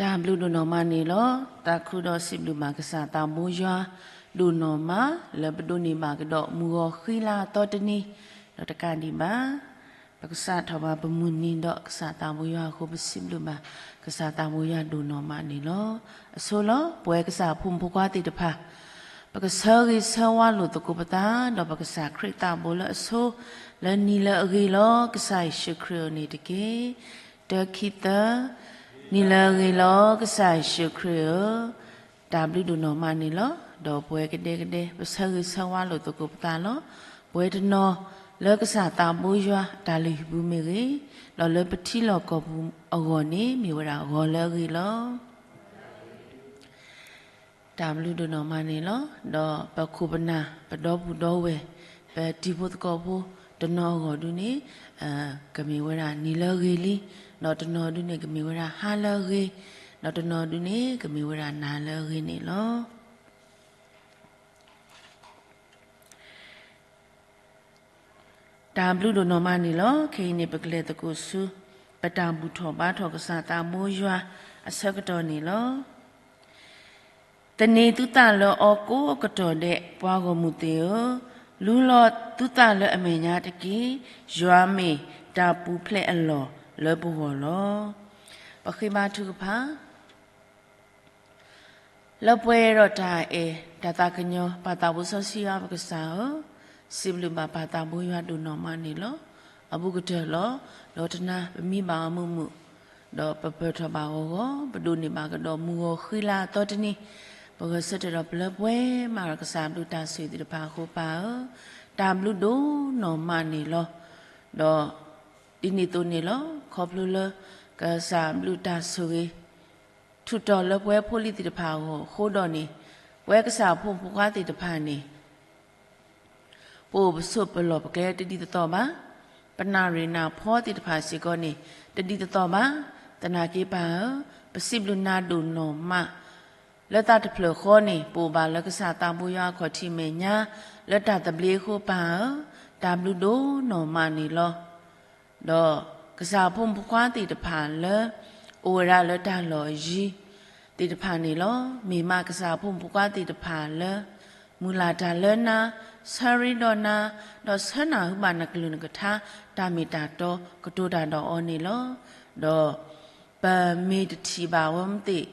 တၢ်ဘျုးဒိၣ်နီၢ်မးန့ၣ်လီၤ. သးခုဒီးစံးဘျုးဘၣ်ကစၢ်သးဘိယွၤဒိၣ်နီၢ်မး လၢပဒိးန့ၢ်ဘၣ်ကဒီးမုၢ်ဂီၤဃံလၤအသီတနံၤ, ဒီးတကးဒံးဘၣ် ပကစးထီၣ်ဘၣ်ပမုၢ်နံၤဒီးကစၢ်သးဘိယွၤအဃိ ပစံးဘျုးဘၣ်ကစၢ်သးဘိယွၤဒိၣ်နီၢ်မးန့ၣ်လီၤ. အဆိလီၤ ပဝဲကစၢ်အဖိမုၣ်ဖိခွါသ့ၣ်တဖၣ် ပကဆၢဂ့ၤဆၢဝါလိာ်သကိးပသး ဒီးပကစၢ်ခရံာ်သးဘိလၢအဆိ လၢနံၤလၢအဂ့ၤလီၤ ကစၢ်ယ့ၣ်ၡူးခရံာ်ဧၢန့ၣ်တက့ၢ်. တၢ ခံ သၢ, နံၤလၢအဂ့ၤလီၤ ကစၢ်ယ့ၣ်ၡူးခရံာ်ဧၢ, တၢ်ဘျုးဒိၣ်နီၢ်မးန့ၣ်လီၤ. ဒီးပဝဲကဒဲကဒဲ ပဆၢဂ့ၤဆၢဝါလိာ်သကိးပသးလီၤ. ပဝဲတနီၤလၢကစၢ်သးဘိယွၤတၢ်လုၢ်ဟံၣ်ပူၤမ့ၢ်ဂ့ၤ, ဒီးလၢပထံလီၢ်ကီၢ်ပူၤအဂီၢ်န့ၣ် မ့ၢ်ဝဲဒၣ်ဂီၤလၢအဂ့ၤလီၤ. တၢ်ဘျုးဒိၣ်နီၢ်မးန့ၣ်လီၤ. ဒီးပခိၣ်ပနၢ် ပဒီပုၢ်ဒီဝဲၢ် ပတံၤဖိသကိးဖိ တနီၤအဂီၢ်ဒုန့ၣ် ကမ့ၢ်ဝဲဒၣ်နံၤလၢအဂ့ၤလံ, ဒီးတနီၤဒုန့ၣ် ကမ့ၢ်ဝဲဒၣ်ဟါလၢအဂ့ၤ, ဒီးတနီၤဒုန့ၣ် ကမ့ၢ်ဝဲဒၣ်နၤလၢအဂ့ၤန့ၣ်လီၤ. တၢ်ဘျုးဒိၣ်နီၢ်မးန့ၣ်လီၤ. ခဲအံၤန့ၣ် ပကလဲၤသကိးဆူ ပတၢ်ဘူၣ်ထီၣ်ဘါထီၣ်ကစၢ်သးဘိယွၤအဆၢကတီၢ်န့ၣ်လီၤ. သန့ၤသုသးလၢအီၤကိးအကတီၢ်ဒဲး ပှၤဂီၢ်မုၢ်သ့ၣ်ဧၢ, လူလီၤသုသးလၢအမဲာ်ညါတက့ၢ်. ယွၤမ့ၢ်တၢ်ပူၤဖျဲးအလီၢ်လၢပဂီၢ်လီၤ. ပဃ့ဘါထုကဖၣ် လၢပှဲၤဒီးတၢ်အဲၣ်တၢ်သးကညီၤ ပၢ်သးဘိစီဆှံယွၤပကစၢ်ဧၢ, စံးဘျုးဘၣ်ပၢ်သးဘိယွၤဒိၣ်နီၢ်မးန့ၣ်လီၤ. အဘူးကတၢၢ်လီၤ. ဒီးတနၤပမံဘၣ်အီၤမုာ်မုာ်, ဒီးပပၢၢ်ထီၣ်ဘၣ်ဂီၤဂီၤ, ပဒိးန့ၢ်ဘၣ်ကဒီးမုၢ်ဂီၤဃံလၤအသီတနံၤ, ပဂဲၤဆၢထၢၣ်ဒီးပလၢပှဲၤမးဒီးကစၢ်ဘျုးတၢ်ဆိၣ်ဂ့ၤသ့ၣ်တဖၣ်အဃိ ပၢ်ဧၢ, တၢ်ဘျုးဒိၣ်နီၢ်မးန့ၣ်လီၤ. ဒီးဒ်န့ၣ်အသိးန့ၣ်လီၤ. ခီဖျိလၢကစၢ်ဘျုးတၢ်ဆိၣ်ဂ့ၤ ထူးတီၤလၢပဝဲဖိလံၤသ့ၣ်တဖၣ်အဂီၢ်အဃိဒီးန့ၣ်, ပဝဲကစၢ်အဖိမုၣ်ဖိခွါသ့ၣ်တဖၣ်န့ၣ် ပအိၣ်ပဆိးပလီၢ်ပကျဲတဒ်သိးသိးဘၣ်, ပနၣ်ရံၣ်နၣ်ဖီသ့ၣ်တဖၣ်စ့ၢ်ကီးန့ၣ် တဒ်သိးသိးဘၣ်. သနာ်က့ပၢ်ဧၢ, ပစံးဘျုးနၤဒိၣ်နီၢ်မး လၢသးတဖျၢၣ်ဃီန့ၣ် ပအိၣ်ဘၣ်လၢကစၢ်သးဘိယွၤအခီၣ်ထံးမဲာ်ညါ လၢတၢ်သဘျ့အဃိပၢ်ဧၢ, တၢ်ဘျုးဒိၣ်နီၢ်မးန့ၣ်လီၤ. ဒီးကစၢ်အဖိမုၣ်ဖိခွါသ့ၣ်တဖၣ်လၢ အိၣ်ဝဲဒၣ်လၢတၢ်လီၢ်အယံၤသ့ၣ်တဖၣ်န့ၣ်လီၤ. မ့ၢ်မးကစၢ်အဖိမုၣ်ဖိခွါသ့ၣ်တဖၣ်လၢ မုၢ်လၢ်တၢ်လၢနၤ, ဆၢရ့ဒီးနၤ, ဒီးဆၢနၢ်ဟူဘၣ်နကလုၢ်နကထါ တၢ်မ့ၢ်တၢ်တီ ကတိၤတၢ်ဒီးအီၤန့ၣ်လီၤ. ဒီးပမ့ၢ်တထံၣ်ဘၣ်အဝဲမ့ၢ်သ့ၣ်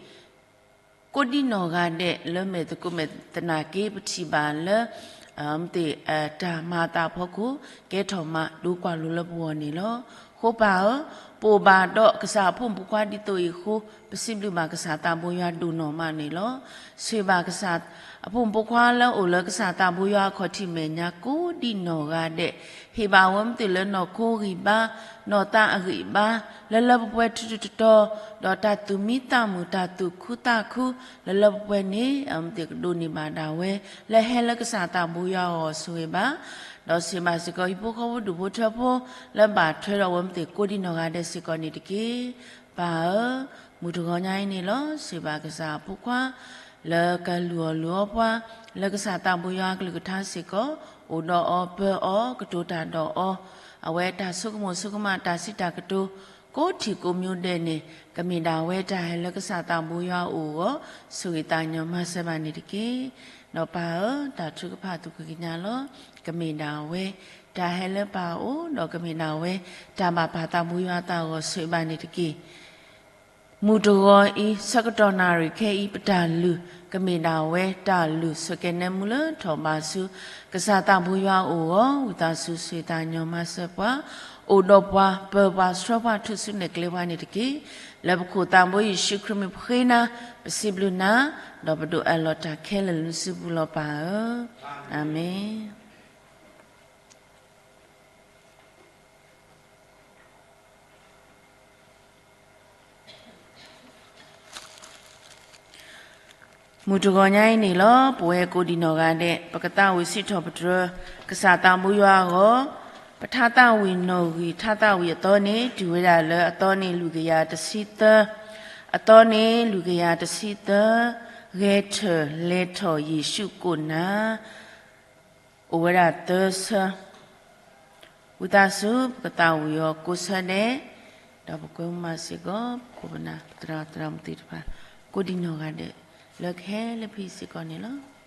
ကိးဒံနီၢ်ဂၤဒဲးလၢမဲာ်သကိးမဲာ်သနာ်က့ ပထံၣ်ဘၣ်လၢ မ့ၢ်သ့ၣ် တၢ်မၤအသးအဖီခိၣ် ကဲထီၣ်မးဒိကွၢ်လိလၢပဂီၢ်န့ၣ်လီၤ. အဃိပၢ်ဧၢ, ပအိၣ်ဘၣ်ဒီးကစၢ်အဖိမုၣ်ဖိခွါဒ်သိးအံၤအဃိ ပစံးဘျုးဘၣ်ကစၢ်သးဘိယွၤဒိၣ်နီၢ်မးန့ၣ်လီၤ. ဆိၣ်ဂ့ၤဘၣ်ကစၢ်အဖိမုၣ်ဖိခွါလၢအိၣ်လၢကစၢ်သးဘိယွၤအခီၣ်ထံးမဲာ်ညါကိးဒံနီၢ်ဂၤဒဲး, ဟ့ၣ်ဘၣ်ဝဲမ့ၢ်သ့ၣ်လၢနီၢ်ခိဂံၢ်ဘါ, နီၢ်သးအဂံၢ်ဘါ, လၢလၢပှဲၤပှဲၤထူထူတီတီ, ဒီးတၢ်သူၣ်မံသးမုာ် တၢ်သူၣ်ခုသးခု လၢလၢပှဲၤပှဲၤန့ၣ် အမ့ၢ်သ့ၣ်ကဒိးန့ၢ်ဘၣ်ဒၣ်ဝဲ လၢဟဲလၢကစၢ်သးဘိယွၤအဂီၢ်ဆိၣ်ဂ့ၤဘၣ်, ဒီးဆိၣ်ဂ့ၤဘၣ်စ့ၢ်ကီး ဟံၣ်ဖိဃီဖိဒူၣ်ဖိထၢဖိ လၢဘၣ်ထွဲဒီးဝဲမ့ၢ်သ့ၣ်ကိးဒံနီၢ်ဂၤဒဲးစ့ၢ်ကီးန့ၣ်တက့ၢ်. ပၢ်ဧၢ, မုၢ်တဂီၤညါအံၤန့ၣ်လီၤ ဆိၣ်ဂ့ၤဘၣ်ကစၢ်အဖိခွါ လၢကလုၢ်အီၣ်လုၢ်အီပှၤ လၢကစၢ်သးဘိယွၤအကလုၢ်ကထါစ့ၢ်ကီး, အိၣ်ဒီးအီၤပၢအီၤ ကတိၤတၢ်ဒီးအီၤ, အဝဲတၢ်ဆိကမိၣ်ဆိကမး တၢ်စံးတၢ်ကတိၤ ကိးထံၣ်ကိးမံၤဒဲးန့ၣ် ကမ့ၢ်ဒၣ်ဝဲတၢ်ဟဲလၢကစၢ်သးဘိယွၤအအိၣ်အဂီၢ် ဆိၣ်ဂ့ၤသးကညီၤမၤစၢၤဘၣ်န့ၣ်တက့ၢ်. ဒီးပၢ်ဧၢ, တၢ်ထုကဖၣ်သူၣ်ခုကညးလီၤ. ကမ့ၢ်ဒၣ်ဝဲ တၢ်ဟဲလၢပၢ်အအိၣ် ဒီးကမ့ၢ်ဒၣ်ဝဲ တၢ်ဘၣ်ပၢ်သးဘိယွၤအသးအဂီၢ် ဆိၣ်ဂ့ၤဘၣ်န့ၣ်တက့ၢ်. မုၢ်တဂီၤအံၤ ဆၢကတီၢ်နၣ်ရံၣ်ခဲအံၤ ပတၢ်လုၢ် ကမ့ၢ်ဒၣ်ဝဲတၢ်လုၢ်ဆိၣ်ကဲၤနၢမူလၢထီၣ်ဘးဆူ ကစၢ်သးဘိယွၤအအိၣ်အဂီၢ် ဝံသးစူၤဆိၣ်ဂ့ၤသးကညီၤမၤစၢၤပှၤ အိၣ်ဒီးပှၤ ပၢၤပှၤဆှၢပှၤထူၣ်စုနဲၣ်ကျဲပှၤန့ၣ်တက့ၢ်. လၢပခိၣ်သးဘိယ့ၣ်ၡူးခရံာ်မံၤပဃ့နၤ ပစံးဘျုးနၤ ဒီးပဒိးအးလီၤတၢ်ခဲလၢာ်လၢနစုပူၤလီၤပၢ်ဧၢ. အၤမ့ၣ်. မုၢ်တဂီၤညါအံၤန့ၣ်လီၤ ပဝဲကိးဒံနီၢ်ဂၤဒဲး ပကသးဝံၣ်စံးထီၣ်ပတြၢၤ ကစၢ်သးဘိယွၤအဂီၢ်, ပထါသးဝံၣ်နီၣ်ဂံၢ် ထါသးဝံၣ်အသီန့ၣ် တုၤဝဲဒၣ်လၢအသီန့ၣ် လွံၢ်ကယၤတဆံသၢ, အသီန့ၣ် လွံၢ်ကယၤတဆံသၢ, ဂဲၤထၢၣ်လဲၤထီၣ်ယ့ၣ်ၡူးကိးနၤ အိၣ်ဝဲဒၣ်သၢဆၢ, ဝံသးစူၤ ပကသးဝံၣ်အီၤကိးဆၢဒဲး, ဒီးပကွဲမုာ်မးစ့ၢ်ကီး ခိၣ်ပနၢ် သရၣ်သရၣ်မုၣ်သ့ၣ်တဖၣ် ကိးဒံနီၢ်ဂၤဒဲး လၢကဟဲလၢဖဲစ့ၢ်ကီးန့ၣ်လီၤ.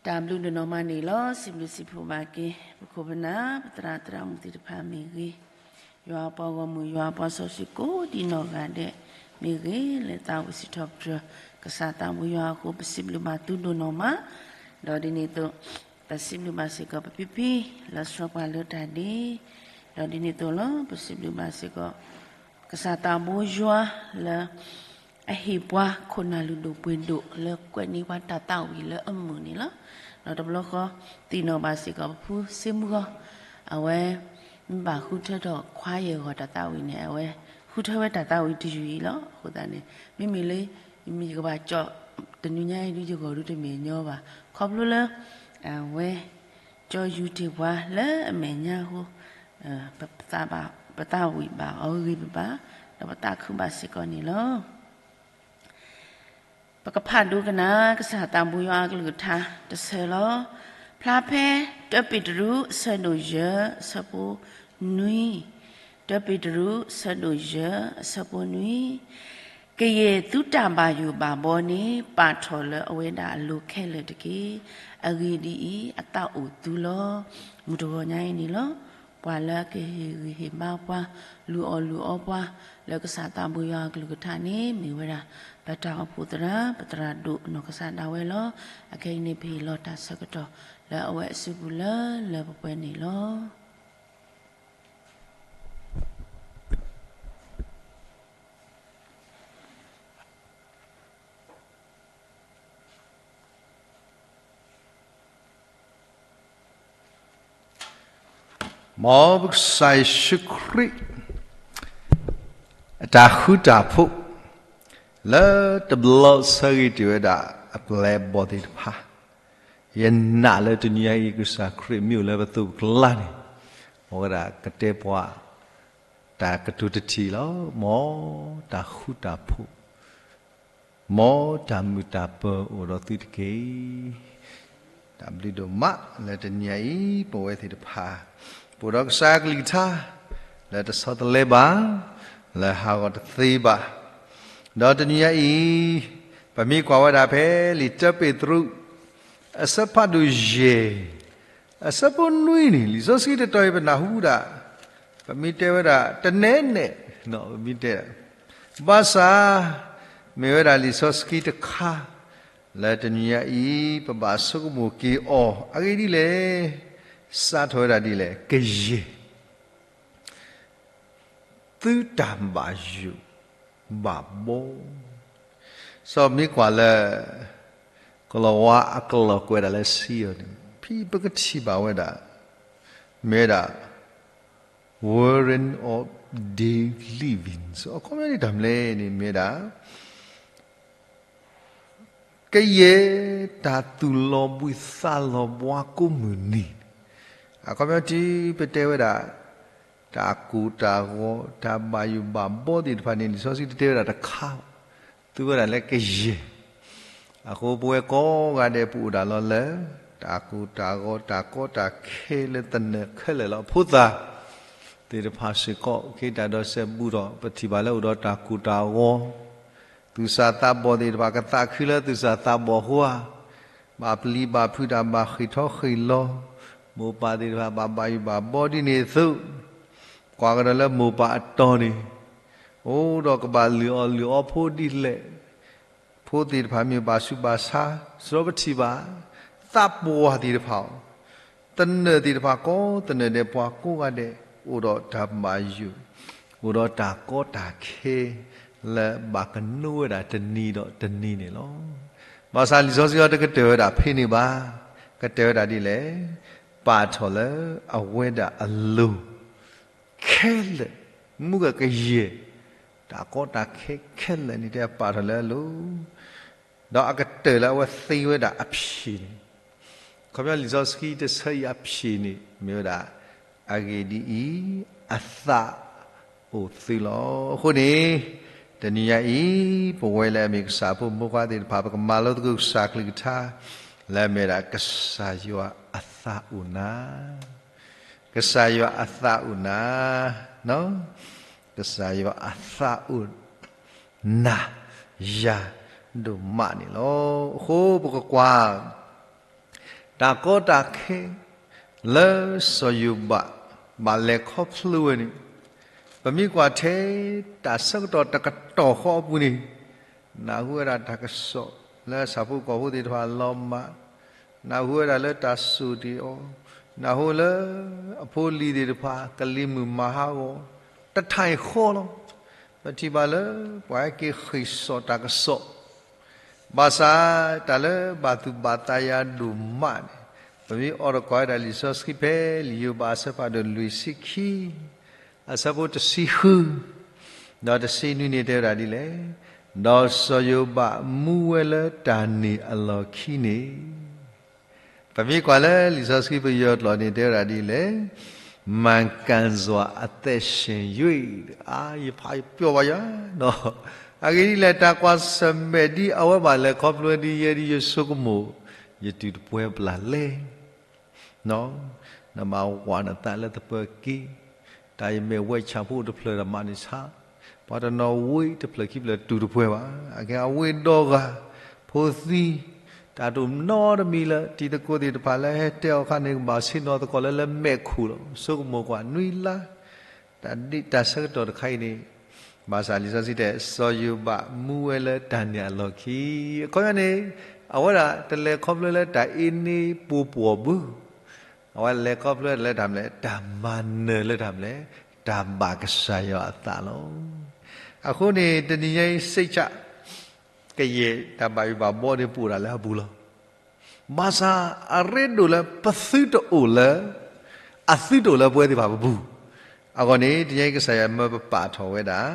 တၢ်ဘျုးဒိၣ်နီၢ်မးန့ၣ်လီၤ. စံးဘျုးစံးဖှိၣ်ဘၣ်က့ၤ ပခိၣ်ပနၢ် ပသရၣ်သရၣ်မုၣ်သ့ၣ်တဖၣ်မ့ၢ်ဂ့ၤ, ယွၤအပှၤဂီၢ်မုၢ် ယွၤအပှၤစီဆှံကိးဒံနီၢ်ဂၤဒဲး မ့ၢ်ဂ့ၤ လၢသးဝံၣ်စံးထီၣ်ပတြၢၤ ကစၢ်သးဘိယွၤအဃိ ပစံးဘျုးဘၣ်သုဒိၣ်နီၢ်မး, ဒီးဒ်န့ၣ်အသိး ပစံးဘျုးဘၣ်စ့ၢ်ကီး ပဖံဖံ လၢဆှၢပှၤလၢတၢ်ဒ့, ဒီးဒ်န့ၣ်အသိးလီၤ ပစံးဘျုးဘၣ်စ့ၢ်ကီး ကစၢ်သးဘိယွၤလၢ အဟ့ၣ်ပှၤခိၣ်နၢ်လုၢ်ဒိၣ်ပှ့ၤဒိၣ် လၢကွဲးန့ၢ်ပှၤတၢ်သးဝံၣ်လၢအမုာ်န့ၣ်လီၤ. ဒီးတဘျီဃီ သ့ၣ်နီၣ်ဘၣ်စ့ၢ်ကီး ပဖုစ့မုၢ်ဂီၢ် အဝဲ မ့ၢ်ဘၣ်ဃုထၢထီၣ်ခွါယဲၢ်ဂီၤတၢ်သးဝံၣ်န့ၣ် အဝဲဃုထၢဝဲတၢ်သးဝံၣ်တယုၢ်အံၤလီၤ. အဃိသတးန့ၣ် မ့မ့ၢ်လၢ ယကဘၣ်ကၠီ တနံၤညါအံၤဒုး ယဂီၢ်ဒုးတမ့ၢ်ညီဘၣ်. ခီဖျိလၢ အဝဲ ကၠီယူၤတ့ၢ်ပှၤလၢအမဲာ်ညါအဃိ ပသးဝံၣ်ဘၣ်အီၤဂ့ၤဂ့ၤဘၣ်ဘၣ် ဒီးပသးခုဘၣ်စ့ၢ်ကီးန့ၣ်လီၤ. ပကဖးဒိကနၣ် ကစၢ်သးဘိယွၤအကလုၢ်ကထါတဆၢလီၤ. ဖျါဖဲ တၢပ့းတရူး အဆၢဒိၣ်ယဲၢ် အဆၢဖိနွံ, တၢပ့းတရူး အဆၢဒိၣ်ယဲၢ် အဆၢဖိနွံ, ကယဲၢ်သုတၢ်ဘၣ်ယိၣ်ဘၣ်ဘီန့ၣ် ပာ်ထီၣ်လၢအဝဲဒၣ်အလိၤခဲလၢာ်တက့ၢ်. အဂ့ၢ်ဒ်အံၤ, အသးအိၣ်သုလီၤ. မုၢ်တဂီၤညါအံၤန့ၣ်လီၤ. ပှၤလၢအကဟ့ၣ်ဂံၢ်ဟ့ၣ်ဘါပှၤ, လုၢ်အီၣ်လုၢ်အီပှၤ လၢကစၢ်သးဘိယွၤအကလုၢ်ကထါန့ၣ် မ့ၢ်ဝဲဒၣ် ပတၢ်အိၣ်ဖှိၣ်သရၣ်, ပသရၣ်ဒိၣ်နီၢ်ကစၢ်ဒၣ်ဝဲလီၤ. အခဲအံၤန့ၣ် ပဟ့ၣ်လီၤတၢ်ဆၢကတီၢ် လၢအဝဲအစုပူၤလၢလၢပှဲၤပှဲၤန့ၣ်လီၤ. မ်ပကစၢ်ယ့ၣ်ၡူးခရံာ် အတၢ်ဃူတၢ်ဖိး လၢတဘျီဆၢဂ့ၤတ့ၢ်ဝဲဒၣ် အပျဲၢ်အဘီၣ်သ့ၣ်တဖၣ်, ယနာ်လၢတနံၤညါအံၤ ကစၢ်ခရံာ်မ့ၢ်အိၣ်လၢပသိးပကျါန့ၣ်, အဝဲဒၣ်ကတဲပှၤ တၢ်ကတိၤတထံၣ်လီၤ. မ်တၢ်ဃူတၢ်ဖိး မ်တၢ်မုာ်တၢ်ပၢၤအိၣ်ဒီးသုတက့ၢ်. တၢ်ဘျုးဒိၣ်မးလၢတနံၤညါအံၤ ပဝဲသ့ၣ်တဖၣ် ပအိၣ်ဒီးကစၢ်ကလုၢ်ကထါ လၢတဆီတလဲဘၣ်, လၢဟးဂီၤတသ့ဘၣ်. ဒီးတနံၤညါအံၤ ပမ့ၢ်ကွၢ်ဝဲဒၣ်ဖဲလံာ်တၢပ့းတရူး အဆၢဖးဒိၣ်ယဲၢ် အဆၢဖိနွံန့ၣ် လံာ်စီဆှံတတီၤအံၤ ပနၢ်ဟူဒၣ် ပမ့ၢ်တဲဝဲဒၣ် တနဲနဲ, ပမ့ၢ်တဲ ဘၣ်ဆၣ် မ့ၢ်ဝဲဒၣ်လံာ်စီဆှံတခါ လၢတနံၤညါအံၤ ပဘၣ်ဆိကမိၣ်က့ၤအီၤ အဂ့ၢ်ဒ်လဲၣ်, စးထီၣ်ဝဲဒၣ်ဒ်လဲၣ်, ကယဲၢ် သုတၢ်ဘၣ်ယိၣ်ဘၣ်ဘီ. စီၤပမ့ၢ်ကွၢ်လၢ ကလီၤဝါအကလီၢ်ကွဲးဒၣ်လၢစံယိၣ်န့ၣ် ဖဲပကထံၣ်ဘၣ်ဝဲဒၣ် မ့ၢ်ဝဲဒၣ် Warren of Day Living အခီပညီန့ၣ်တၢ်မနုၤလဲၣ်န့ၣ် မ့ၢ်ဝဲဒၣ် ကယဲၢ်တၢ်သူၣ်လီၤဘှံးသးလီၤဘှါကိးမုၢ်နံၤန့ၣ်, အခီပညီတုၤပတဲဝဲဒၣ် တၢ်ကိၢ်တၢ်ဂီၤ တၢ်ဘၣ်ယိၣ်ဘၣ်ဘီသ့ၣ်တဖၣ်န့ၣ် လံာ်စီဆှံတတဲဝဲဒၣ်တခါ, သူဝဲဒၣ်လၢကယဲၢ် အဃိပဝဲကိးဂၤဒဲးပအိၣ်ဒၣ်လီၤလၢ တၢ်ကိၢ်တၢ်ဂီၤ တၢ်ကီတၢ်ခဲလၢသနၢၣ်ခဲလၢာ်လီၤ. ဖိသၣ်သ့ၣ်တဖၣ်စ့ၢ်ကီး ခ့တၢ်ဒီးစဲးဘူးထီၣ် ပထံၣ်ဘၣ်လၢအိၣ်ဒီးတၢ်ကိၢ်တၢ်ဂီၤ, သူၣ်စၢ်သးဘီၣ်သ့ၣ်တဖၣ် ကသးခုလၢသူၣ်စၢ်သးဘီၣ်အဃိဧါ, ဘၣ်ပျံၤဘၣ်ဖုးတၢ် ဘၣ်ဃ့ၢ်ထီၣ်ဃ့ၢ်လီၤ, မိၢ်ပၢ်သ့ၣ်တဖၣ် ဘၣ်ဘၣ်ယိၣ်ဘၣ်ဘီဒ်န့ၣ်အသိး, ကွၢ်ကဒီးလၢမိၢ်ပၢ်အတီၢ်န့ၣ် အိၣ်ဒီးကဘၣ်လုၢ်အီၣ်လုၢ်အီဖိဒ်လဲၣ်, ဖိသ့ၣ်တဖၣ်မ့ၢ်ဘၣ်ဆူးဘၣ်ဆါ, စရီပထံၣ်ဘၣ် သးပှၢ်သ့ၣ်တဖၣ်အီၤ, သနၢၣ်သ့ၣ်တဖၣ်ကိးသနၢၣ်ဒဲး ပှၤကိးဂၤဒဲး အိၣ်ဒီးတၢ်ဘၣ်ယိၣ်, အိၣ်ဒီးတၢ်ကီတၢ်ခဲ လၢဘၣ်ကနိဝဲဒၣ်တနံၤဒီးတနံၤန့ၣ်လီၤ. ဘၣ်ဆၣ်လံာ်စီဆှံအံၤတကတၢၢ်ဝဲဒၣ်ဖဲန့ၣ်ဘၣ်, ကတၢၢ်ဝဲဒၣ်ဒ်လဲၣ်, ပာ်ထီၣ်လၢအဝဲဒၣ်အလိၤ ခဲလၢာ်, မုၢ်ဂၤကယဲၢ် တၢ်ကီတၢ်ခဲခဲလၢာ်န့ၣ် တဲပာ်ထီၣ်လၢအလိၤ, ဒီးအကတၢၢ်လၢအဝဲသ့ဝဲဒၣ်အဖံးန့ၣ်, ခီပညီလံာ်စီဆှံတဆၢအံၤအဖံးန့ၣ် မ့ၢ်ဝဲဒၣ် အဂ့ၢ်ဒ်အံၤ, အသးအိၣ်သုလီၤ. အဃိန့ၣ် တနံၤညါအံၤ ပဝဲလၢအမ့ၢ်ကစၢ်ဖိမုၣ်ဖိခွါသ့ၣ်တဖၣ် ပကမၤလိသကိးကစၢ်ကလုၢ်ကထါ လၢအမ့ၢ်ဒၣ်ကစၢ်ယွၤအသးအိၣ်နၤ, ကစၢ်ယွၤအသးအိၣ်နၤ, ကစၢ်ယွၤအသးအိၣ် နၤယၤဒိၣ်မးန့ၣ်လီၤ. အဃိပကကွၢ် တၢ်ကီတၢ်ခဲ လၢစီၤယိၤဘး ဘၣ်လဲၤခီဖျိဝဲန့ၣ်, ပမ့ၢ်ကွၢ်ထဲတၢ်ဆၢကတီၢ်တကတီၢ်ဃီအပူၤန့ၣ်, နၢ်ဟူဝဲဒၣ်တၢ်ကစီၣ်လၢဆၣ်ဖိကီၢ်ဖိသ့ၣ်တဖၣ်လီၤမၢ်, နၢ်ဟူဝဲဒၣ်လၢတၢ်စိာ်တ့ၢ်အီၤ, နၢ်ဟူလၢအဖိလံၤသ့ၣ်တဖၣ် ကလံၤမုၢ်မၤဟးဂီၤ တထံၣ်ဃီလီၤ. ပထံၣ်ဘၣ်လၢ ပှၤဟဲက့ၤဃ့ၢ်စိာ်တၢ်ကစီၣ် ဘၣ်ဆၣ်တၢ်လၢဘၣ်သူၣ်ဘၣ်သးယၤဒိၣ်မးန့ၣ်, ပမ့ၢ်အိးထီၣ်ကွၢ်ဝဲဒၣ်လံာ်စီဆှံဖဲ လံာ်ယိၤဘးအဆၢဖးဒိၣ်လွံၢ်ဆံခံ အဆၢဖိတဆံဃု ဒီးတဆံနွံန့ၣ်တဲဝဲဒၣ်ဒ်လဲၣ်, ဒီးစီၤယိၤဘးမူဝဲလၢတၢ်န့ၣ်အလီၢ်ခံန့ၣ်, ပမ့ၢ်ကွၢ်လၢလံာ်စီဆှံပယီၤကျိာ်န့ၣ်တဲဝဲဒၣ်ဒ်လဲၣ်, မၢ်ကၣ်စွာ်အသက်ရှင်၍ အါ ယဖးပျီၢ်ဘၣ်ယၤနီၤ, အဂ့ၢ်ဒ်လဲၣ်, တၢ်ကွၢ်ဆၢၣ်မဲာ်ဒ်အဝဲဘၣ်လဲၤခီဖျိဒ်ယဲဒ်ယဆိကမိၣ်, ယတုၤတပှဲၤပျၢ်လဲၣ်. နမၤဝးနသးလၢသပၢၤက့, တၢ်ယမဲာ်ဝဲဆၣ်ဖိတဖျၢၣ်တၢ်မၤန့ၢ်ဆါ, ပှၤတနီၤဝံၤတဖျၢၣ်ခံဖျၢၣ်တုၤတပှဲၤဘၣ်. အကဲအဝ့ၢ်ဒီဂၤ, ဖိသံ, တၢ်တအိၣ်နီတမံၤလၢ တံၤသကိးသ့ၣ်တဖၣ်လၢဟဲတဲအီၤခါန့ၣ် ကဘၣ်ဆ့ၣ်နီၤသကိးလၢလၢမဲာ်ခိၣ်လီၤ. ဆိကမိၣ်ကွၢ်နွံလါ တၢ်ဒ်တၢ်ဆၢကတီၢ်တခါအံၤန့ၣ်, ဘၣ်ဆၣ်လံာ်စီဆှံတဲ စီၤယိၤဘးမူဝဲလၢတၢ်န့ၣ်အလီၢ်ခံ, အခီပညီန့ၣ်, အဝဲဒၣ်တလဲၤခီဖျိလၢတၢ်အ့န့ပှိၤပှီၢ်ဘၣ်, အဝဲလဲၤခီဖျိလၢတၢ်မနုၤလဲၣ်, တၢ်မၤနၢၤလၢတၢ်မနုၤလဲၣ်, တၢ်ဘၣ်ကစၢ်ယွၤအသးလီၤ. အဃိန့ၣ် တနံၤညါအံၤ စ့ၣ်ကၠး ကယဲၢ်တၢ်ဘၣ်ယိၣ်ဘၣ်ဘီန့ၣ်ပအိၣ်ဒၣ်လၢအပူၤလီၤ. ဘၣ်ဆၣ်အရ့ဒိၣ်လၢပသုတအိၣ်လၢ, အသုတအိၣ်လၢပဝဲသ့ၣ်တဖၣ်ပပူၤ, အဂီၢ်န့ၣ် တနံၤညါအံၤကစၢ်ယွၤမၢပပာ်ထီၣ်ဝဲဒၣ်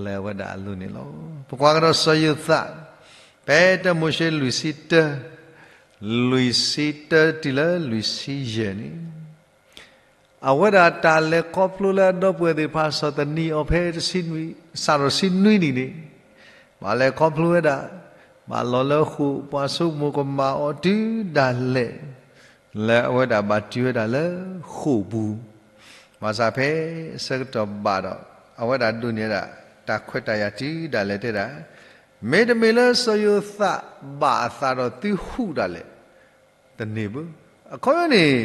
လၢအဝဲဒၣ်အလိၤန့ၣ်လီၤ. ပကွၢ်ကဒီးစီၤယိၤသး, ဖဲတၢမိၤၡ့လွံၢ်ဆံတၢ, လွံၢ်ဆံတၢတုၤလၢလွံၢ်ဆံယဲၢ်န့ၣ် အဝဲဒၣ်တၢ်လဲၤခီဖျိလၢအဒီပုၢ်ဝဲၢ်သ့ၣ်တဖၣ် ဆီၣ်သနံးအီၤဖဲတဆံနွံ, စးထီၣ်တဆံနွံနံၣ်န့ၣ်, ဘၣ်လဲၤခီဖျိဝဲဒၣ်, ဘၣ်လီၤလၢဃိာ် ပှၤဆိကမိၣ်ကမၤအီၤတုၤဒၣ်လဲာ်, လၢအဝဲဒၣ်ဘၣ်တုၤဝဲဒၣ်လၢဃိာ်ပူၤ, ဘၣ်ဆၣ်ဖဲအဆၢကတီၢ်ဘၣ်ဒီး အဝဲဒၣ်ဒိးန့ၢ်ဝဲဒၣ် တၢ်ခွဲးတၢ်ယာ်တုၤဒၣ်လဲာ်တဲဒၣ်, မ့တမ့ၢ်လၢစီၤယိၤသးဘၣ်အသးဒီးသုဟူးဒၣ်လဲာ် တန့ၢ်ဘၣ်. အခီပညီန့ၣ်,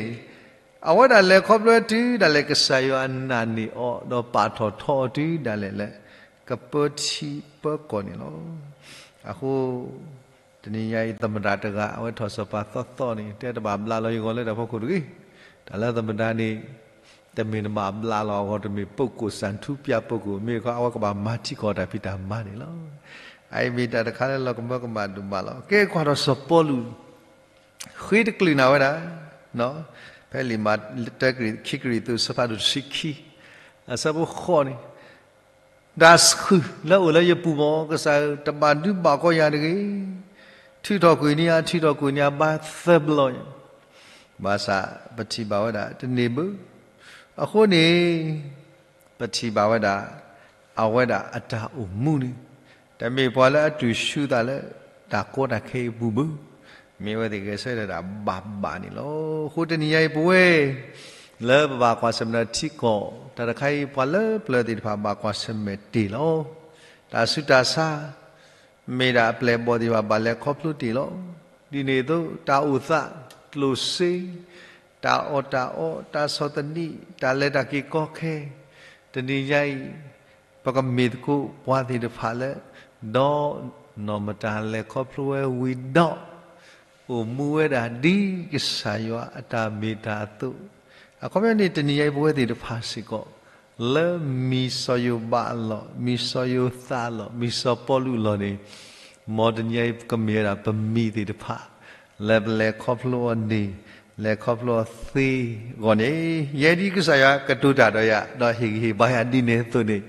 အဝဲဒၣ်လဲၤခီဖျိတုၤဒၣ်လဲာ် ကစၢ်ယွၤနာ်န့ၢ်အီၤ ဒီးပာ်ထီၣ်ထီအီၤတုၤဒၣ်လဲာ်လၢ ကပၢထံပၢကီၢ်န့ၣ်လီၤ. အဃိ တနံၤညါအံၤ သမ္မတ တဂၤ အဝဲထီၣ်စီၤပၤသီသီန့ၣ် တဲတဘၣ်ဘျးလီၤယဂီၢ်လၢတၢ်ဖီခိၣ်တဂ့ၤ. တၢ်လၢသမ္မတ န့ၣ် တမ့ၢ်နဘၣ်ဘျးလီၤအဂီၢ် တမ့ၢ်ပုဂ္ဂိုလ် စံးထူးပျးပုဂ္ဂိုလ် မ့ၢ်ခီ အဝဲကဘၣ်မၤထံကီၢ်တၢ်ဖံးတၢ်မၤန့ၣ်လီၤ. အအံၤမ့ၢ်တၢ်တခါလၢလီၤကမၢကမၣ်ဒိၣ်မးလီၤ. ကဲကွၢ်ဒီးစီၤပီလူး ဃ့တကလုာ်နၤဝဲဒၣ်, ဖဲလံာ်မးတၢ ခံကရံၣ်သူး အဆၢဖးဒိၣ်တဆံခံ, အဆၢဖိဃိးန့ၣ်, တၢ်ဆှုၣ်လၢအိၣ်လၢယပူၤမ့ၢ် ကစၢ်ဧၢ တဘၣ်ဒုးဘၣ်ကီယၤတဂ့ၤ. ထုးထီၣ်ကွံာ်န့ၢ်ယၤ ထုးထီၣ်ကွံာ်န့ၢ်ယၤဘါသၢဘျီညါ, ဘၣ်ဆၣ်ပထံၣ်ဘၣ်ဝဲဒၣ်တန့ၢ်ဘၣ်. အဃိန့ၣ် ပထံၣ်ဘၣ်ဝဲဒၣ် အဝဲဒၣ်အတၢ်အိၣ်မူန့ၣ် တမ့ၢ်ပှၤလၢအတူၢ်ဆူၣ်သးလၢ တၢ်ကီတၢ်ခဲအံၤအပူၤဘၣ်. မ့ၢ်အဝဲသ့ၣ်ဂဲၤဆၢထၢၣ်ဒၣ်ဘၣ်ဘၣ်န့ၣ်လီၤ. အဃိတနံၤညါအံၤပဝဲ လၢပဘၣ်ကွၢ်ဆၢၣ်မဲာ်ထံကီၢ် တၢ်တခါအံၤ ပှၤလၢပျၢၤသ့ၣ်တဖၣ်ဘၣ်ကွၢ်ဆၢၣ်မဲာ်တ့ၢ်လီၤ. တၢ်ဆူးတၢ်ဆါ မ့ၢ်ဒၣ်အပျဲၢ်အဘီၣ်သ့ၣ်တဖၣ်ဘၣ်လဲၤခီဖျိတ့ၢ်လီၤ. ဒ်န့ၣ်အသိး တၢ်အိၣ်သး, ကျိၣ်စ့, တၢ်အီၣ်တၢ်အီ, တၢ်ဆီၣ်သနံး, တၢ်လဲၤတၢ်က့ၤကီခဲ, တနံၤညါအံၤ ပကမ့ၢ်သကိးပှၤသ့ၣ်တဖၣ်လၢ ဒီးနီၢ်မတၤလဲၤခီဖျိဝဲဝံၤဒီး အိၣ်မူဝဲဒၣ်ဒ်ကစၢ်ယွၤအတၢ်မ့ၢ်တၢ်အသိး, အခီပညီန့ၣ် တနံၤညါအံၤပဝဲသ့ၣ်တဖၣ်စ့ၢ်ကီး လၢမ့ၢ်စီၤယိၤဘးအလီၢ်, မ့ၢ်စီၤယိၤသးအလီၢ်, မ့ၢ်စီၤပီလူးအလီၢ်န့ၣ်, မ်တနံၤညါအံၤ ပကမ့ၢ်ဝဲဒၣ်ပမံၤသ့ၣ်တဖၣ် လၢပလဲၤခီဖျိအီၤန့ၣ်, လဲၤခီဖျိအီၤသ့အဂီၢ်န့ၣ်, ယဲဒ်ကစၢ်ယွၤကတိၤတၢ်ဒီးယၤ ဒီးဟ့ၣ်ဂံၢ်ဟ့ၣ်ဘါယၤဒ်န့ၣ်အသိးန့ၣ်,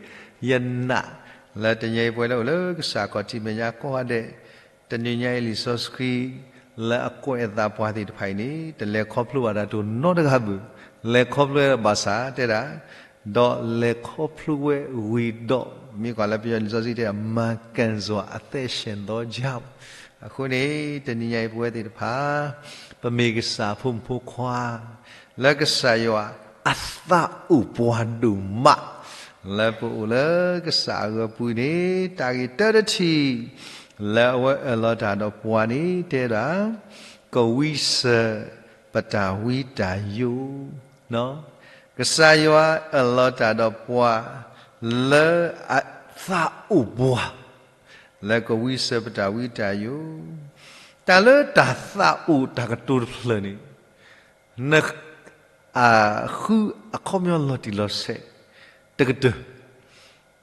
ယနာ်လၢတနံၤညါအံၤပဝဲလၢအိၣ်လၢကစၢ်ခီၣ်ထံးမဲာ်ညါကိးဂၤဒဲး တနံၤညါအံၤလံာ်စီဆှံ လၢအကွဲးအသးပှၤသ့ၣ်တဖၣ်အံၤန့ၣ် တလဲၤခီဖျိဘၣ်တၢ်တအိၣ်နီတဂၤဘၣ်. လဲၤခီဖျိဝဲဘၣ်ဆၣ်တဲဒၣ်, ဒီးလဲၤခီဖျိဝဲဝံၤဒီး, မ့ၢ်ကွၢ်လၢပယီၤလံာ်စီဆှံတဲဒၣ် မၤကၢၣ်စွာ်အသက်ရှင်သောကြောင့်. အဃိန့ၣ် တနံၤညါအံၤပဝဲသ့ၣ်တဖၣ် ပမ့ၢ်ကစၢ်အဖိမုၣ်ဖိခွါ လၢကစၢ်ယွၤအသးအိၣ်ပှၤဒိၣ်မး, လၢပအိၣ်လၢကစၢ်အဂီၤပူၤန့ၣ် တၢ်ဂ့ၢ်တၢတထံၣ် လၢအဝဲအၢၣ်လီၤတၢ်ဒီးပှၤန့ၣ် တဲဒၣ် ကဝံစၢၤပတၢ်ဝံတၢ်ယိာ်, ကစၢ်ယွၤအၢၣ်လီၤတၢ်ဒီးပှၤ လၢအသးအိၣ်ပှၤ လၢကဝံစၢၤပတၢ်ဝံတၢ်ယိာ်, တၢ်လၢတၢ်သးအိၣ်တၢ်ကတိၤတဖျၢၣ်န့ၣ်, န အဃုအခီပညီလီၤတံၢ်လီၤဆဲး တကတၢၢ်,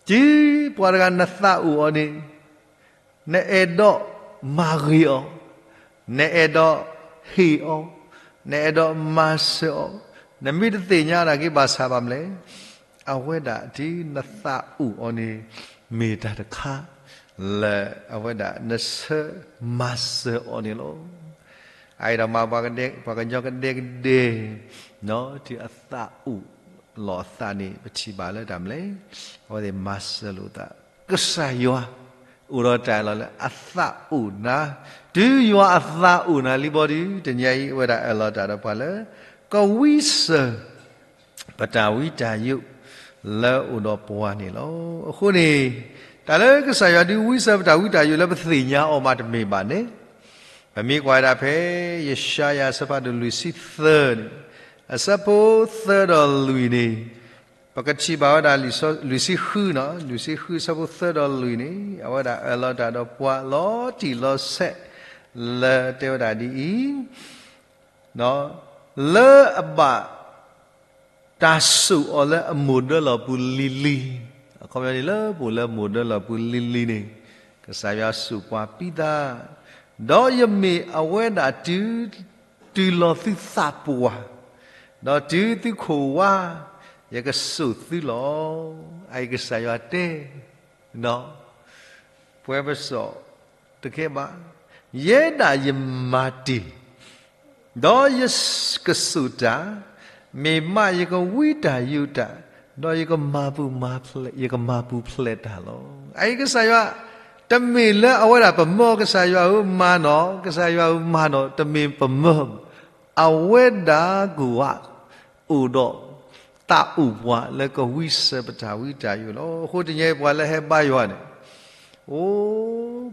တုၤပှၤတဂၤနသးအိၣ်အီၤန့ၣ် နအဲၣ်ဒိးမၤဂ့ၤအီၤ, နအဲၣ်ဒိးဟ့ၣ်အီၤ, နအဲၣ်ဒိးမၤစၢၤအီၤ, နမ့ၢ်တသ့ၣ်ညါတၢ်က့ၤဘၣ်ဆၣ်ဘၣ်မနုၤလဲၣ်, အဝဲဒၣ်တုၤနသးအိၣ်အီၤန့ၣ် မ့ၢ်တၢ်တခါ လၢအဝဲဒၣ်နဆၢမၤစၢၤအီၤန့ၣ်လီၤ. အအံၤဒီးမ့ၢ်ပှၤကညီကဒဲကဒဲ တုၤအသးအိၣ်လီၤအသးန့ၣ် ပထံၣ်ဘၣ်လၢတၢ်မနုၤလဲၣ်, အဝဲသ့ၣ်မၤစၢၤလိာ်သး ကစၢ်ယွၤ အိၣ်ဒီးတၢ်အၢၣ်လီၤလၢအသးအိၣ်နၤ, တုၤယွၤအသးအိၣ်နၤလံဘီဒုး တနံၤအံၤ အဝဲဒၣ်အၢၣ်လီၤတၢ်ဒီးပှၤလၢ ကဝံစၢၤ ပတၢ်ဝံတၢ်ယိး လၢအိၣ်ဒီးပှၤန့ၣ်လီၤ. အဃိန့ၣ် တၢ်လၢကစၢ်ယွၤဒုးဝံစၢၤပတၢ်ဝံတၢ်ယိးလၢပသ့ၣ်ညါအီၤမးတမ့ၢ်ဘၣ်န့ၣ်, ပမ့ၢ်ကွၢ်ဝဲဒၣ်ဖဲ ယၡါယၤအဆၢဖးဒိၣ်လွံၢ်ဆံသၢန့ၣ်, အဆၢဖိသၢဒီးလွံၢ်န့ၣ်, ပကထံၣ်ဘၣ်ဝဲဒၣ် လွံၢ်ဆံဃုနီၤ, လွံၢ်ဆံဃုအဆၢဖိသၢဒီးလွံၢ်န့ၣ် အဝဲဒၣ်အၢၣ်လီၤတၢ်ဒီးပှၤလီၤတံၢ်လီၤဆဲး လၢတဲဝဲဒၣ်ဒ်အံၤ, လၢအဘၣ် တၢ်စိာ်အီၤလၢအမိၢ်ဒၢလီၢ်ပူၤလံၤလံၤ, အခီပညီန့ၣ်လၢပအိၣ်လၢမိၢ်ဒၢလီၢ်ပူၤလံၤလံၤန့ၣ်, ကစၢ်ယွၤစိာ်ပှၤပံသး, ဒီးယမ့ၢ်အဝဲဒၣ်တုၤ, တုၤလီၤသုသးပှၢ်, ဒီးတုၤသုခိၣ်ဝါ, ယကစိာ်သုလီၤ. အအံၤကစၢ်ယွၤတဲ ပှဲၤပစီၣ်တကဲဘၣ်, ယဲဒၣ်ယမၤတ့ၢ်, ဒီးယကစိာ်တၢ်, မ့ၢ်မးယကဝံတၢ်ယိးတၢ်, ဒီးယကမၤပူၤဖျဲး, ယကမၤပူၤဖျဲးတၢ်လီၤ. အအံၤကစၢ်ယွၤ, တမ့ၢ်လၢအဝဲဒၣ်ပမၢကစၢ်ယွၤဧၢမၤနီၢ်, ကစၢ်ယွၤဧၢမၤနီၢ်, တမ့ၢ်ပမၢ, အဝဲဒၣ်ကွၢ် အိၣ်ဒီး သးအိၣ်ပှၤလၢကဝံစၢၤပတၢ်ဝံတၢ်ယိးလီၤ. အဃိတနံၤအံၤပှၤလၢဟဲဘါယွၤန့ၣ်, အိ,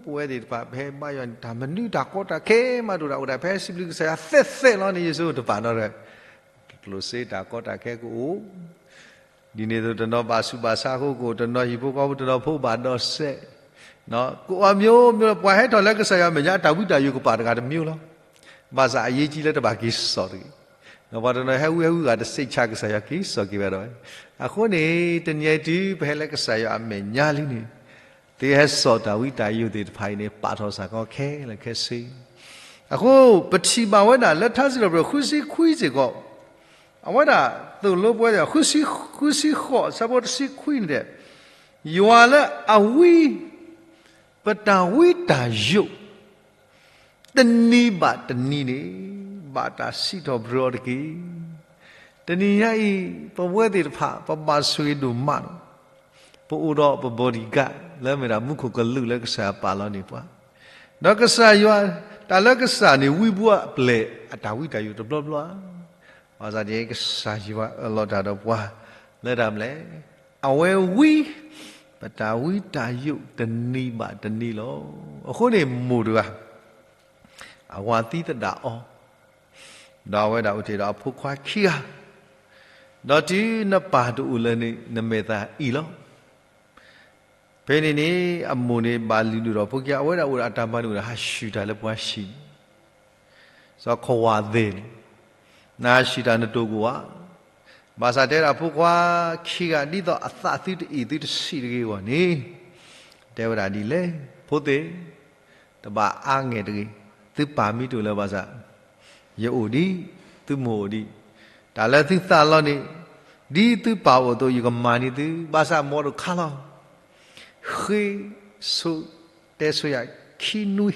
ပဝဲသ့ၣ်တဖၣ် ပဟဲဘါယွၤန့ၣ် တၢ်မနုၤတၢ်ကီတၢ်ခဲမးတအိၣ်ဒၣ်, အိၣ်ဒၣ်ဖဲစံးဘျုးကစၢ်ယွၤသ့သ့လီၤန့ၣ် ယဆိကမိၣ်တပာ်နီတဂၤ, ကျိၣ်စ့တၢ်ကီတၢ်ခဲကအိၣ် ဒ်န့ၣ်အသိး တနီၤဘၣ်ဆူးဘၣ်ဆါအဃိကအိၣ်, တနီၤဟံၣ်ဖိဃီဖိ, တနီၤဖိဘၣ်ဒီးစဲး, ကအိၣ်အမျိုးမျိုး, ပှၤဟဲထီၣ်လၢကစၢ်ယွၤအမဲာ်ညါ အတၢ်ဝံတၢ်ယိးကပာ်တဂၤတမျိုးလီၤ. ဘၣ်ဆၣ်အရေးကြီးလၢတဘၣ်က့ၤစိာ်တဂ့ၤ. ပှၤတနီၤဟဲဝံဟဲဝံဂၤတစံးဆၢကစၢ်ယွၤက့ၤစိာ်က့ၤဘၣ်ဒီး, အဃိန့ၣ် တနံၤအံၤတုၤ ပဟဲလၢကစၢ်ယွၤအမဲာ်ညါလံန့ၣ်, သုဟဲစိာ်တၢ်ဝံတၢ်ယိးသ့ၣ်တဖၣ်အံၤန့ၣ် ပာ်ထီၣ်စ့ၢ်ကီးခဲလၢာ်ခဲဆ့ အဃိ ပထံၣ်ဘၣ်ဝဲဒၣ်လၢထါစံးထီၣ်ပတြၢၤဃုဆံခွံစ့ၢ်ကီး, အဝဲဒၣ်သိၣ်လိပဝဲဒၣ် ဃုဆံဃိး အဆၢဖိတဆံခွံန့ၣ်, ယွၤလၢအဝံ ပတၢ်ဝံတၢ်ယိး တနံၤဘၣ်တနံၤန့ၣ် ဘၣ်တၢ်စံးထီၣ်ပတြၢၤအီၤတက့ၢ်. တနံၤညါအံၤ ပဝဲသ့ၣ်တဖၣ် ပဘၣ်ဆိၣ်ဂ့ၤဒိၣ်မးလီၤ. ပအိၣ်ဒီးပ bodyguard လၢမ့ၢ်ဒၣ်မူခိၣ်ကလူးလၢကစၢ်ယွၤပာ်လီၤန့ၢ်ပှၤ, ဒီးကစၢ်ယွၤ တၢ်လၢကစၢ်န့ၣ်ဝံဘူးအပျဲၢ် အတၢ်ဝံတၢ်ယိးတဘျီဘျီဧါ. ဘၣ်ဆၣ်န့ၣ် ကစၢ်ယွၤအၢၣ်လီၤတၢ်ဒီးပှၤ လၢတၢ်မနုၤလဲၣ်, အဝဲဝံ ပတၢ်ဝံတၢ်ယိးတနံၤဘၣ်တနံၤလီၤ. အဃိန့ၣ်မိၢ်တဂၤ အဝၤသံသဒၣ်အီၤ, ဒီးအဝဲဒၣ်အိၣ်တ့ၢ်ဒီးအဖိခွါခံဂၤ, ဒီးတုၤနပၢ်တအိၣ်လၢၤန့ၣ် နမဲာ်သၣ်အံၣ်လီၤ. ဖဲန့ၣ်န့ၣ် အမိၢ်န့ၣ်ဘၣ်လုၢ်ဒိၣ်ဒီးဖိခံဂၤ, အဝဲဒၣ်အိၣ်ဒီးအတၢ်မၤန့ၣ်အိၣ်ဒီးဟးဆှုၣ်တၢ်လၢပှၤဆံးန့ၣ်, စီၤခွါဝၤသ့ၣ်န့ၣ်, နဟးဆှုၣ်တၢ်နတိၢ်ကအိၣ်ဧါ. ဘၣ်ဆၣ်တဲဒၣ်ဖိခွါခံဂၤ ဒ်သိးအသးသုတအံၣ်သုတဆံးတဂ့ၤအဂီၢ်န့ၣ်, တဲဝဲဒၣ်ဒ်လဲၣ်, ဖိသ့ၣ် တဘၣ်အါငဲၢ်တဂ့ၤ, သုပၢ်မ့ၢ်တအိၣ်လၢၤဘၣ်ဆၣ်, ယအိၣ်ဒံး, သုမိၢ်အိၣ်ဒံး, တၢ်လၢသုသးလီန့ၣ်, ဒ်သုပၢ်အိၣ်အသိး ယကမၤန့ၢ်သု, ဘၣ်ဆၣ်မ်တခါလီၤ. ဃ့ဆိ တဲဆိယၤခံနွံ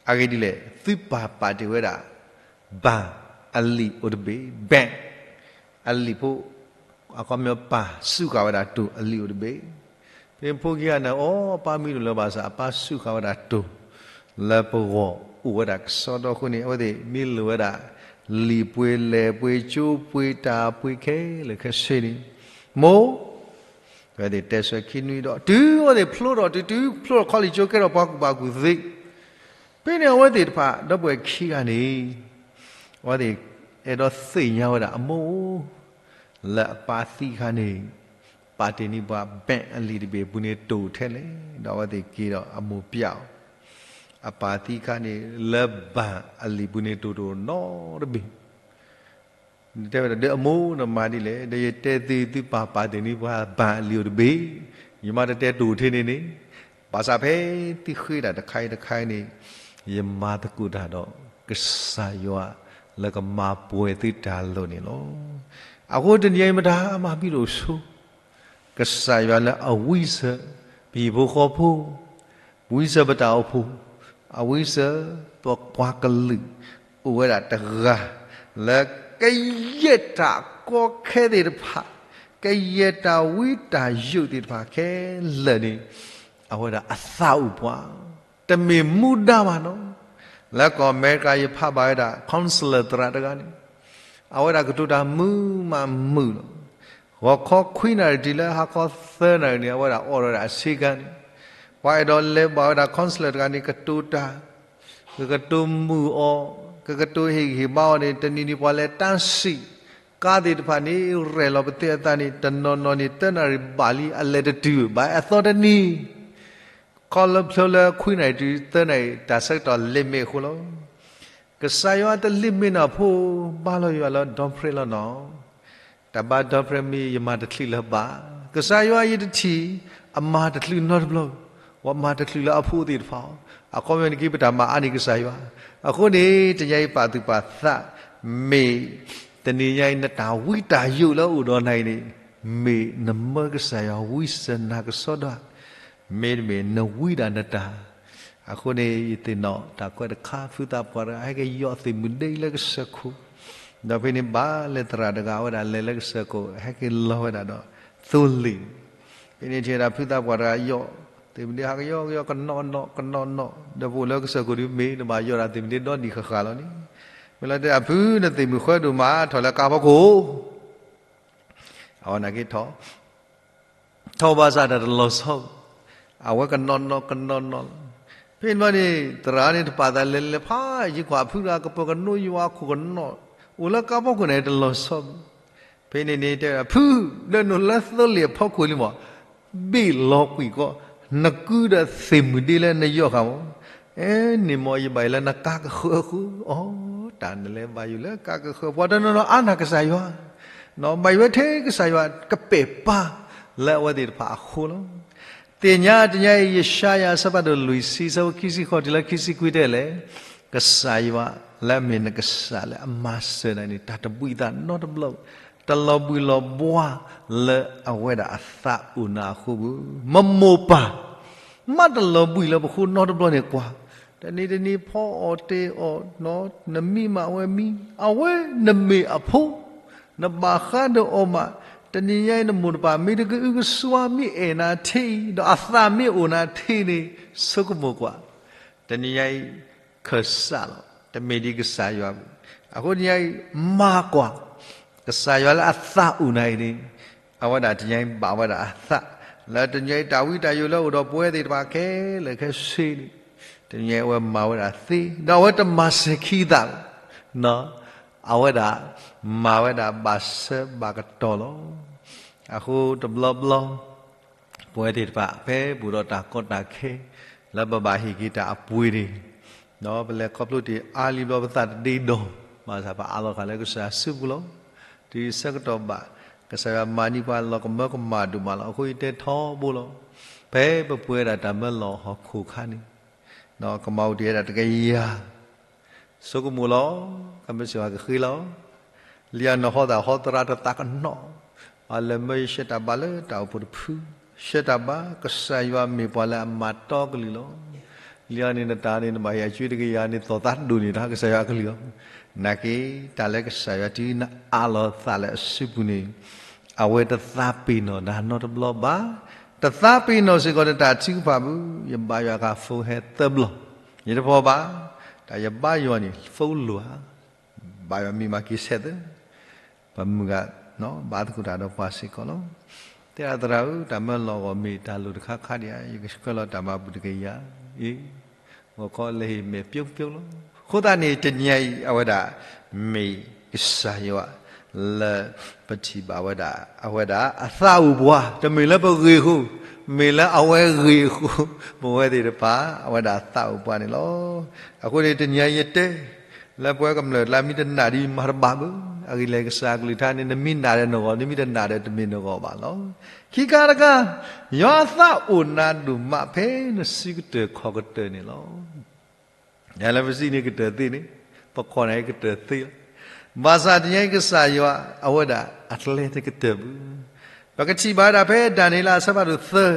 အဂ့ၢ်ဒ်လဲၣ်, သုပၢ်ပာ်တ့ၢ်ဝဲဒၣ် ဘၣ်အလံာ်အိၣ်တဘ့ၣ်, ဘၣ် အလံာ်ဖိ, အခီပညီပၢ်စူးဃာ်ဝဲဒၣ်တိၢ်အလံာ်အိၣ်တဘ့ၣ်. ဖဲဖိခံဂၤန့ၣ် အီ အပၢ်မ့ၢ်တအိၣ်လၢၤဘၣ်ဆၣ် အပၢ်စူးဃာ်ဝဲဒၣ်တိၢ် လၢပဂီၢ်အိၣ်ဝဲဒၣ်ကစီဒီအဃိန့ၣ် အဝဲသ့ၣ်မ့ၢ်လိာ်ဝဲဒၣ် လံာ်ပှ့ၤလဲၢ်ပှ့ၤကၠိပှ့ၤတၢ်ပှ့ၤခဲလၢာ်ခဲဆ့န့ၣ်, မိၢ် အဝဲသ့ၣ်တဲဆှၢခံနွံဒီး တုၤအဝဲသ့ၣ်ဖျိထီၣ်တုၤ တုၤဖျိထီၣ်ခီလ့ၣ်ကၠိကဲထီၣ်ပှၤကူၣ်ဘၣ်ကူၣ်သ့, ဖဲန့ၣ်အဝဲသ့ၣ်တဖၣ် ဒီပုၢ်ဝဲၢ်ခံဂၤန့ၣ် အဝဲသ့ၣ်အဲၣ်ဒိးသ့ၣ်ညါဝဲဒၣ်အမိၢ် လၢအပၢ်သံအခါန့ၣ် ပာ်တ့ၢ်န့ၢ်ပှၤ ဘၣ်အလံာ်တဘ့ၣ်အပူၤန့ၣ်တိၢ်ထဲလဲၣ်, ဒီးအဝဲသ့ၣ်က့ၤဒီးအမိၢ်ပျဲအီၤ အပၢ်သံအခါန့ၣ် လၢဘၣ်အလံာ်ပူၤန့ၣ်တိၢ်တအိၣ်နီတဘ့ၣ်. တဲဝဲဒၣ် ဒီးအမိၢ်နမၤဒ်လဲၣ်, ဒီးယတဲသု သုပၢ်ပာ်တ့ၢ်န့ၢ်ပှၤဘၣ်အလံာ်အိၣ်တဘ့ၣ်, ယမါတတဲတိၢ်ထဲန့ၣ်န့ၣ်, ဘၣ်ဆၣ်ဖဲသုဃ့တၢ်တခါအံၤတခါအံၤန့ၣ် ယမၤသကိးတၢ်ဒီးကစၢ်ယွၤလၢကမၤပှဲၤသုတၢ်လိၤန့ၣ်လီၤ. အဃိတနံၤအံၤမတၤမၤဘံၣ်ဒိၣ်ဆိ ကစၢ်ယွၤလၢအဝံစၢၤ ပဟံၣ်ဖိဃီဖိ, ဝံစၢၤပတၢ်အိၣ်ဖှိၣ်, အဝံစၢၤပပှၤကလုာ် အိၣ်ဝဲဒၣ်တဂၤ လၢကယဲၢ်တၢ်ကီခဲသ့ၣ်တဖၣ် ကယဲၢ်တၢ်ဝံတၢ်ယိးသ့ၣ်တဖၣ်ခဲလၢာ်န့ၣ် အဝဲဒၣ်အသးအိၣ်ပှၤ, တမ့ၢ်မူဒါဘၣ်နီၤ. လၢကီၢ်အမဲရကၤ ယဖးဘၣ်ဝဲဒၣ် counselor သရၣ်တဂၤန့ၣ် အဝဲဒၣ်ကတိၤတၢ်မုာ်မးမုာ်လီၤ. ဂီၤခီခွံနၣ်ရံၣ်တုၤလၢဟါခီသၢနၣ်ရံၣ်န့ၣ် အဝဲဒၣ်အိးထီၣ်ဝဲဒၣ်အဆ့ကၤန့ၣ်, ပှၤအဲၣ်ဒိးလဲၤဘၣ်ဝဲဒၣ် counselor တဂၤန့ၣ် ကတိၤတၢ် ကကတိၤမုာ်အီၤ, ကကတိၤဟ့ၣ်ဂံၢ်ဟ့ၣ်ဘါအီၤန့ၣ် တနံၤနံၤပှၤလဲၤတၢ်စံး, ကါသ့ၣ်တဖၣ်န့ၣ် ရဲၣ်လီၤပသ့အသးန့ၣ် တနီၤနီၤန့ၣ် သၢနၣ်ရံၣ်ဘၣ်လံ အလဲၤတတုၤဘၣ်အသီတနံၤ ခီလၢဖျိလၢခွံနၣ်ရံၣ်တုၤသၢနၣ်ရံၣ် တၢ်ဆၢကတီၢ်လ့ၤမ့ၢ်အဃိလီၤ. ကစၢ်ယွၤတလ့ၤမ့ၢ်နၤဖိ ဘါလီၤယွၤလၢဒီဖျၢၣ်လီၤနီၤ. တၢ်ဘါဒီဖျၢၣ်မ့ၢ်ယမၤတချုးလၢၤဘၣ်. ကစၢ်ယွၤယတထံၣ် အမၤတချုးနီတဘျီ, ပှၤမၤတချုးလၢအဖိသ့ၣ်တဖၣ်, အခီပညီန့ၣ်က့ ပတၢ်မၤအါန့ၢ်ကစၢ်ယွၤ. အဃိန့ၣ် တနံၤအံၤပာ်သူၣ်ပာ်သး မ့ၢ် တနံၤညါအံၤ နတၢ်ဝံတၢ်ယိးလၢအိၣ်ဒီးနၤအံၤန့ၣ် မ့ၢ်နမၢကစၢ်ယွၤဝံစၢၤနၤကစီဒီ, မ့တမ့ၢ်နဝံဒၣ်နတၢ်. အဃိန့ၣ် ယသ့ၣ်နီၣ်တၢ်ကွဲးတခါ ဖုသးပှၢ်တဂၤ ဟဲက့ၤယီၣ်သ့ၣ်မုၣ်ဒ့လၢကစၢၢ်ခိၣ်, ဒီးဖဲန့ၣ်ဘၣ်လဲၤသရၣ်တဂၤဝဲဒၣ်လဲၤလၢကစၢၢ်ခိၣ် ဟဲက့ၤလီၤဝဲဒၣ်ဒီးသိလ့ၣ်န့ၣ်, ဖဲန့ၣ်ထံၣ်ဝဲဒၣ်ဖုသးပှၢ်တဂၤယီၣ် သ့ၣ်မုၣ်ဒ့ဟးကယီကယီ ကနီၣ်နီၣ်ကနီၣ်နီၣ် ဒီးပအိၣ်လၢကစၢၢ်ခိၣ်ဒုးမ့ၢ် နဘၣ်ယီၣ်ဒၣ်သ့ၣ်မုၣ်ဒ့ဒီဒံၣ်ဃၣ်ဃၣ်လီၤန့ၣ်, မ့ၢ်လီၤတဲဒၣ်ဖု နသ့ၣ်မုၣ်ဃၢဒိၣ်မး ထီၣ်လၢကါဖီခိၣ် အဝဲန့ၣ်က့ၤထီၣ် ထီၣ်ဘၣ်ဆၣ်တၢ်တလီၤဆီ, အဝဲကနီၣ်နီၣ်ကနီၣ်နီၣ်လီၤ. ဖဲန့ၣ်ဘျီန့ၣ် သရၣ်န့ၣ်တပာ်သးလဲၤလဲၤဖးယံၤကွၢ် ဖုတဂၤကပၢၤကနိယွၤအခိၣ်ကနီၣ်, အိၣ်လၢကါဖီခိၣ်န့ၣ်တလီၤဆီဘၣ်. ဖဲန့ၣ်န့ၣ်တဲဝဲဒၣ် ဖု ဒၢနုာ်လၢသိလ့ၣ်အဖီခိၣ်လံမး, ဘ့ၣ်လီၤကွံာ်ကီး, နကုဒီးသ့ၣ်မုၣ်ဒ့လၢနယီၣ်ဃာ်မး, အဲန့ၣ်မး ယဘၣ်ယိၣ်လၢနကါကဃၢအဃိ, အီ တၢ်နလဲၤဘၣ်ယိၣ်လၢကါကဃၢ ပှၤတနီၤနီၤအါန့ၢ်ကစၢ်ယွၤ ဘၣ်ယိၣ်ဝဲထဲကစၢ်ယွၤကပဲာ်ပၢ်လၢအဝဲသ့ၣ်တဖၣ်အဃိလီၤ. သ့ၣ်ညါတနံၤအံၤ ယၡါယၤအဆၢဖးဒိၣ်လွံၢ်ဆံ အဆၢဖိခံဆံဃိးတုၤလၢခံဆံခွံတဲလဲၣ်, ကစၢ်ယွၤလၢအမ့ၢ်နကစၢ်လၢအမၤစၢၤနၤန့ၣ် တၢ်တဘှံးသးနီတဘျီ, တလီၤဘှံးလီၤဘှါလၢအဝဲဒၣ်အသးအိၣ်နၤအဃိဘၣ်. မမိၢ်ပၢ် မ့ၢ်တလီၤဘှံးလၢပဃိနီတဘျီန့ၣ်ကွၢ်, တနံၤတနံၤဖီအီၣ်တ့ၢ်အီၣ်, နမံမးအဝဲမံ, အဝဲနမ့ၢ်အဖိ, နဘၣ်ဃးဒီးအီၤမး, တနံၤညါအံၤနမိၢ်နပၢ် မ့ၢ်တကအုကစွါ မ့ၢ်အဲၣ်နၤထဲအံၤ ဒီးအသးမ့ၢ်အိၣ်နၤထဲအံၤန့ၣ် ဆိကမိၣ်ကွၢ်, တနံၤညါအံၤ ခၢၣ်စးလီၤ, တမ့ၢ်ဒ်ကစၢ်ယွၤဘၣ်. အဃိတနံၤညါအံၤ မၤကွၢ်, ကစၢ်ယွၤလၢအသးအိၣ်နၤအံၤန့ၣ် အဝဲဒၣ်တနံၤညါအံၤဘၣ်ဝဲဒၣ်အသး, လၢတနံၤညါအံၤတၢ်ဝံတၢ်ယိးလၢအိၣ်ဒီးပဝဲသ့ၣ်တဖၣ်ခဲလၢာ်ခဲဆ့န့ၣ်, တနံၤညါအံၤအဝဲမၤဝဲဒၣ်သ့, ဒီးအဝဲတမၤစၢၤခံသးဘၣ်, အဝဲဒၣ်မၤဝဲဒၣ်ဘၣ်ဆၢဘၣ်ကတီၢ်လီၤ. အဃိတဘျီဘျီ ပဝဲသ့ၣ်တဖၣ် ဖဲပအိၣ်ဒီးတၢ်ကီတၢ်ခဲ လၢပဘၣ်ဟ့ၣ်က့ၤတၢ်အပှ့ၤန့ၣ်, ဒီးပလဲၤခီဖျိတ့ၢ်အါလံဘျီပသးတဒ့ဒီး, ဘၣ်ဆၣ်ပအးလီၤဃာ်လၢကစၢ်အစုပူၤလီၤ. တုၤဆၢကတီၢ်ဘၣ် ကစၢ်ယွၤမၤန့ၢ်ပှၤလီၤကမၢကမၣ်ဒိၣ်မးလီၤ. အဃိယတဲထီဘိလီၤ. ဖဲပပှဲၤဒၣ်တၢ်မၢလီၤဟီၣ်ခိၣ်ခါန့ၣ်, ကမၤအိၣ်တ့ၢ်ဝဲဒၣ်တကယၤ ဆိကမိၣ်လီၤ, ကမ့ၢ်စ့ၢ်ကီးကဃ့လီၤ. လံအီၤနဟီသးဟီသရၣ်တသးကနီၣ်, အလဲၤမၢယဆှၢတၢ်ဘါလၢတၢ်အိၣ်ဖှိၣ်တဖု, ဆှၢတၢ်ဘါ ကစၢ်ယွၤမ့ၢ်ပှၤလၢအမၤတီကလုၢ်လီၤ. လံအီၤန့ၣ်နတၢ်န့ၣ် နဘၣ်ဟ့ၣ်အစုတကယၤန့ၣ် သီၣ်သးဒိၣ်န့ၣ်တၢ်ကစၢ်ယွၤအကလုၢ်လီၤ. နာ်က့ တၢ်လၢကစၢ်ယွၤတုၤနအးလီၤသးလၢအစုပူၤန့ၣ် အဝဲတသးပ့ၤနီၣ်နၤနီတဘျီဘၣ်, တသးပ့ၤနီၣ်စ့ၢ်ကီးနတၢ်ထုကဖၣ်ဘၣ်, ယဘါယွၤအခါ phone ဟဲသၢဘျီ, ယတဖီၣ်ဘၣ်, တၢ်ယဘါယွၤန့ၣ် phone လိၤဧါ, ဘါယွၤမံမၤက့ၤဆဲးသၢ, ပမုၢ်ဂၤ ဘါသကိးတၢ်ဒီးပှၤစ့ၢ်ကီးလီၤ. တဲဒၣ်သရၣ်ဧၢ, တၢ်မၢလီၤအဂီၢ်မ့ၢ်တၢ်လိၣ်တခါခါဒံးဧါ, ယကဆှၢလီၤတၢ်မၤပူၤတကယၤ, အ့ ဂီၤခီလဲၤဟ့ၣ်မဲာ်ပျိပျိလီၤ. အဃိသတးန့ၣ် တနံၤအံၤ အဝဲဒၣ် မ့ၢ်ကစၢ်ယွၤလၢပထံၣ်ဘၣ်ဝဲဒၣ် အဝဲဒၣ်အသးအိၣ်ပှၤ, တမ့ၢ်လၢပဂ့ၢ်အဃိ, မ့ၢ်လၢအဝဲဂ့ၢ်အဃိ, ပဝဲသ့ၣ်တဖၣ် အဝဲဒၣ်အသးအိၣ်ပှၤန့ၣ်လီၤ. အဃိန့ၣ် တနံၤအံၤယတဲ လၢပဝဲကမျၢၢ်ကျါ မ့ၢ်တနာ်ဒီးမၤတဘၣ်ဘၣ်, အဂ့ၢ်လဲၣ် ကစၢ်အကလုၢ်ကထါန့ၣ် နမ့ၢ်နာ်ဒီးနဂီၢ်, နမ့ၢ်တနာ်ဒီးတမ့ၢ်နဂီၢ်ဘၣ်လီၤ. ခံခါတခါ, ယွၤအသးအိၣ်နၤဒိၣ်မး ဖဲနစုကတၢၢ်ခီၣ်ကတၢၢ်န့ၣ်လီၤ. ယၤလၢပစံးန့ၣ်ကတၢၢ်သ့န့ၣ်, ပခီၣ်န့ၣ်ကတၢၢ်သ့လီၤ. ဘၣ်ဆၣ်တနံၤအံၤကစၢ်ယွၤ အဝဲဒၣ်အကျဲတကတၢၢ်ဘၣ်. ပကထံၣ်ဘၣ်ဝဲဒၣ်ဖဲဒၣ်နံးယ့လးအဆၢဖးဒိၣ်သၢ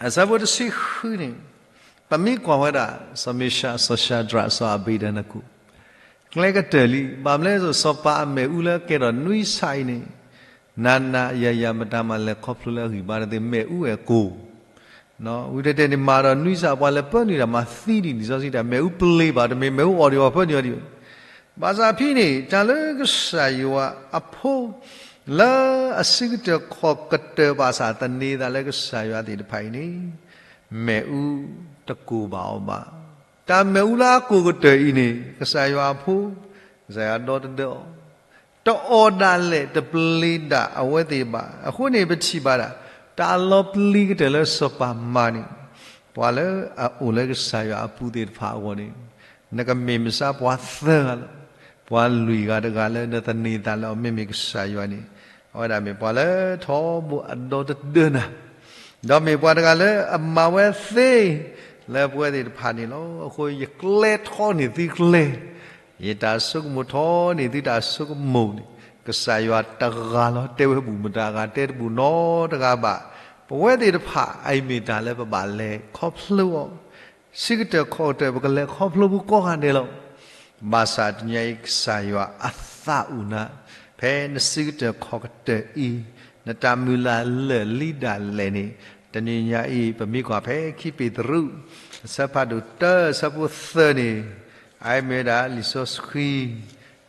အဆၢဖိတဆံဃုန့ၣ်, ပမ့ၢ်ကွၢ်ဝဲဒၣ် စီၤမ့ၡး, စီၤၡၤဒြး, စီၤအဘ့းနကိၣ်, ကျဲကတၢၢ်လံ. ဘၣ်မနုၤလဲၣ်, စီၤပၤအမ့ၣ်အူလၢကဲထီၣ်နွံဆၣ်အံၤန့ၣ်, နးနးယၤယၤမတၤမးလဲၤခီဖျိလၢအဂံၢ်ဘါတသ့ မ့ၣ်အူအဲၣ်ကိၢ်, ဝံၤတဲတဲန့ၣ် မၤဒီးနွံစး ပှၤလဲၤပၢနုာ်တၢ်မၤသံဒံး လံာ်စီဆှံတဲ မ့ၣ်အူပျ့ၤဘၣ် တမ့ၢ်မ့ၣ်အူအီၣ်ဒံးအီၤဖၢနုာ်အီၤဒံး. ဘၣ်ဆၣ်ဖဲန့ၣ် တၢ်လၢကစၢ်ယွၤအဖိ လၢအစုကတၢၢ်ခီၣ်ကတၢၢ်ဘၣ်ဆၣ်သန့ၤသးလၢကစၢ်ယွၤသ့ၣ်တဖၣ်အံၤန့ၣ် မ့ၣ်အူတကိၢ်ဘၣ်အီၤဘၣ်. တၢ်မ့ၣ်အူလၢအကိၢ်ကတၢၢ်အံၤန့ၣ် ကစၢ်ယွၤအဖိ, ကစၢ်ယွၤဒီတဒၢအီၤ, တအီၣ်ဒၣ်လဲာ် တပျ့ၤဒၣ်အဝဲသ့ၣ်ဘၣ်. အဃိန့ၣ် ပထံၣ်ဘၣ်ဒၣ် တၢ်လီၤပျံၤကတၢၢ်လၢစီၤပၤမၤန့ၣ် ပှၤလၢအအိၣ်လၢကစၢ်ယွၤအပူၤသ့ၣ်တဖၣ်အဂီၢ်န့ၣ် နကမ့ၢ်မဆါပှၤသၢဂၤလီၤ. ပှၤလွံၢ်ဂၤတဂၤလၢနသန့ၤသးလၢအီၤ မ့မ့ၢ်ကစၢ်ယွၤန့ၣ် အဝဲဒၣ်မ့ၢ်ပှၤလၢထီဘိအဒီတဒၢနၤ ဒီးမ့ၢ်ပှၤတဂၤလၢအမၤဝဲသ့ လၢပဝဲသ့ၣ်တဖၣ်န့ၣ်လီၤ. အဃိယကျဲထီန့ၢ်သုကျဲ, ယတၢ်ဆိကမိၣ်ထီန့ၢ်သုတၢ်ဆိကမိၣ်န့ၣ် ကစၢ်ယွၤတဂၤလီၤ. တဲဝဲဘူၣ်မတၤဂၤ တဲတဘူၣ်နီတဂၤဘၣ်. ပဝဲသ့ၣ်တဖၣ် အအံၤမ့ၢ်တၢ်လၢပဘၣ်လဲၤခီဖျိအီၤ စုကတၢၢ်ခီၣ်ကတၢၢ် ပကလဲၤခီဖျိပူၤကိးဂၤဒဲးလီၤ. ဘၣ်ဆၣ်တနံၤအံၤ ကစၢ်ယွၤအသးအိၣ်နၤ, ဖဲနစုကတၢၢ်ခီၣ်ကတၢၢ်အံၤ, နတၢ်မုၢ်လၢ်လၢာ်လံဒၣ်လဲာ်န့ၣ်, တနံၤညါအံၤ ပမ့ၢ်ကွၢ်ဖဲခံပ့းတရူး အဆၢဖးဒိၣ်တၢ အဆၢဖိသၢန့ၣ်, အအံၤမ့ၢ်ဝဲဒၣ်လံာ်စီဆှံ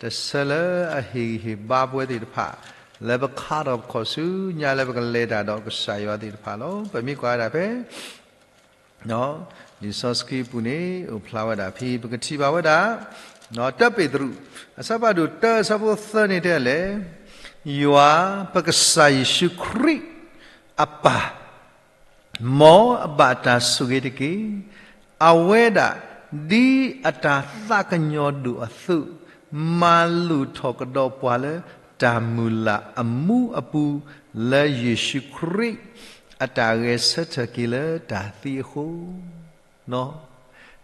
တဆၢလၢအဟ့ၣ်ဂံၢ်ဟ့ၣ်ဘါပဝဲသ့ၣ်တဖၣ် လၢပခါထီၣ်ပခီၣ်ဆူညါလၢပကလဲၤတၢ်ဒီးကစၢ်ယွၤသ့ၣ်တဖၣ်လီၤ. ပမ့ၢ်ကွၢ်ဝဲဒၣ်ဖဲ လံာ်စီဆှံအပူၤန့ၣ် အိၣ်ဖျါဝဲဒၣ်ဖဲ ပကထံၣ်ဘၣ်ဝဲဒၣ် တၢပ့းတရူး အဆၢဖးဒိၣ်တၢ အဆၢဖိသၢန့ၣ်တဲလဲၣ်, ယွၤပကစၢ်ယ့ၣ်ၡူးခရံာ်အပၢ် မ်အဘၣ်တၢ်ဆိၣ်ဂ့ၤတက့ၢ်. အဝဲဒၣ်ဒ်အတၢ်သးကညီၤဒိၣ်အသိး, မၤလိၢ်ထီၣ်ကဒီးပှၤလၢတၢ်မုၢ်လၢ်အမူအပူၤ လၢယ့ၣ်ၡူးခရံာ်အတၢ်ဂဲၤဆၢထၢၣ်က့ၤလၢတၢ်သံအဃိ,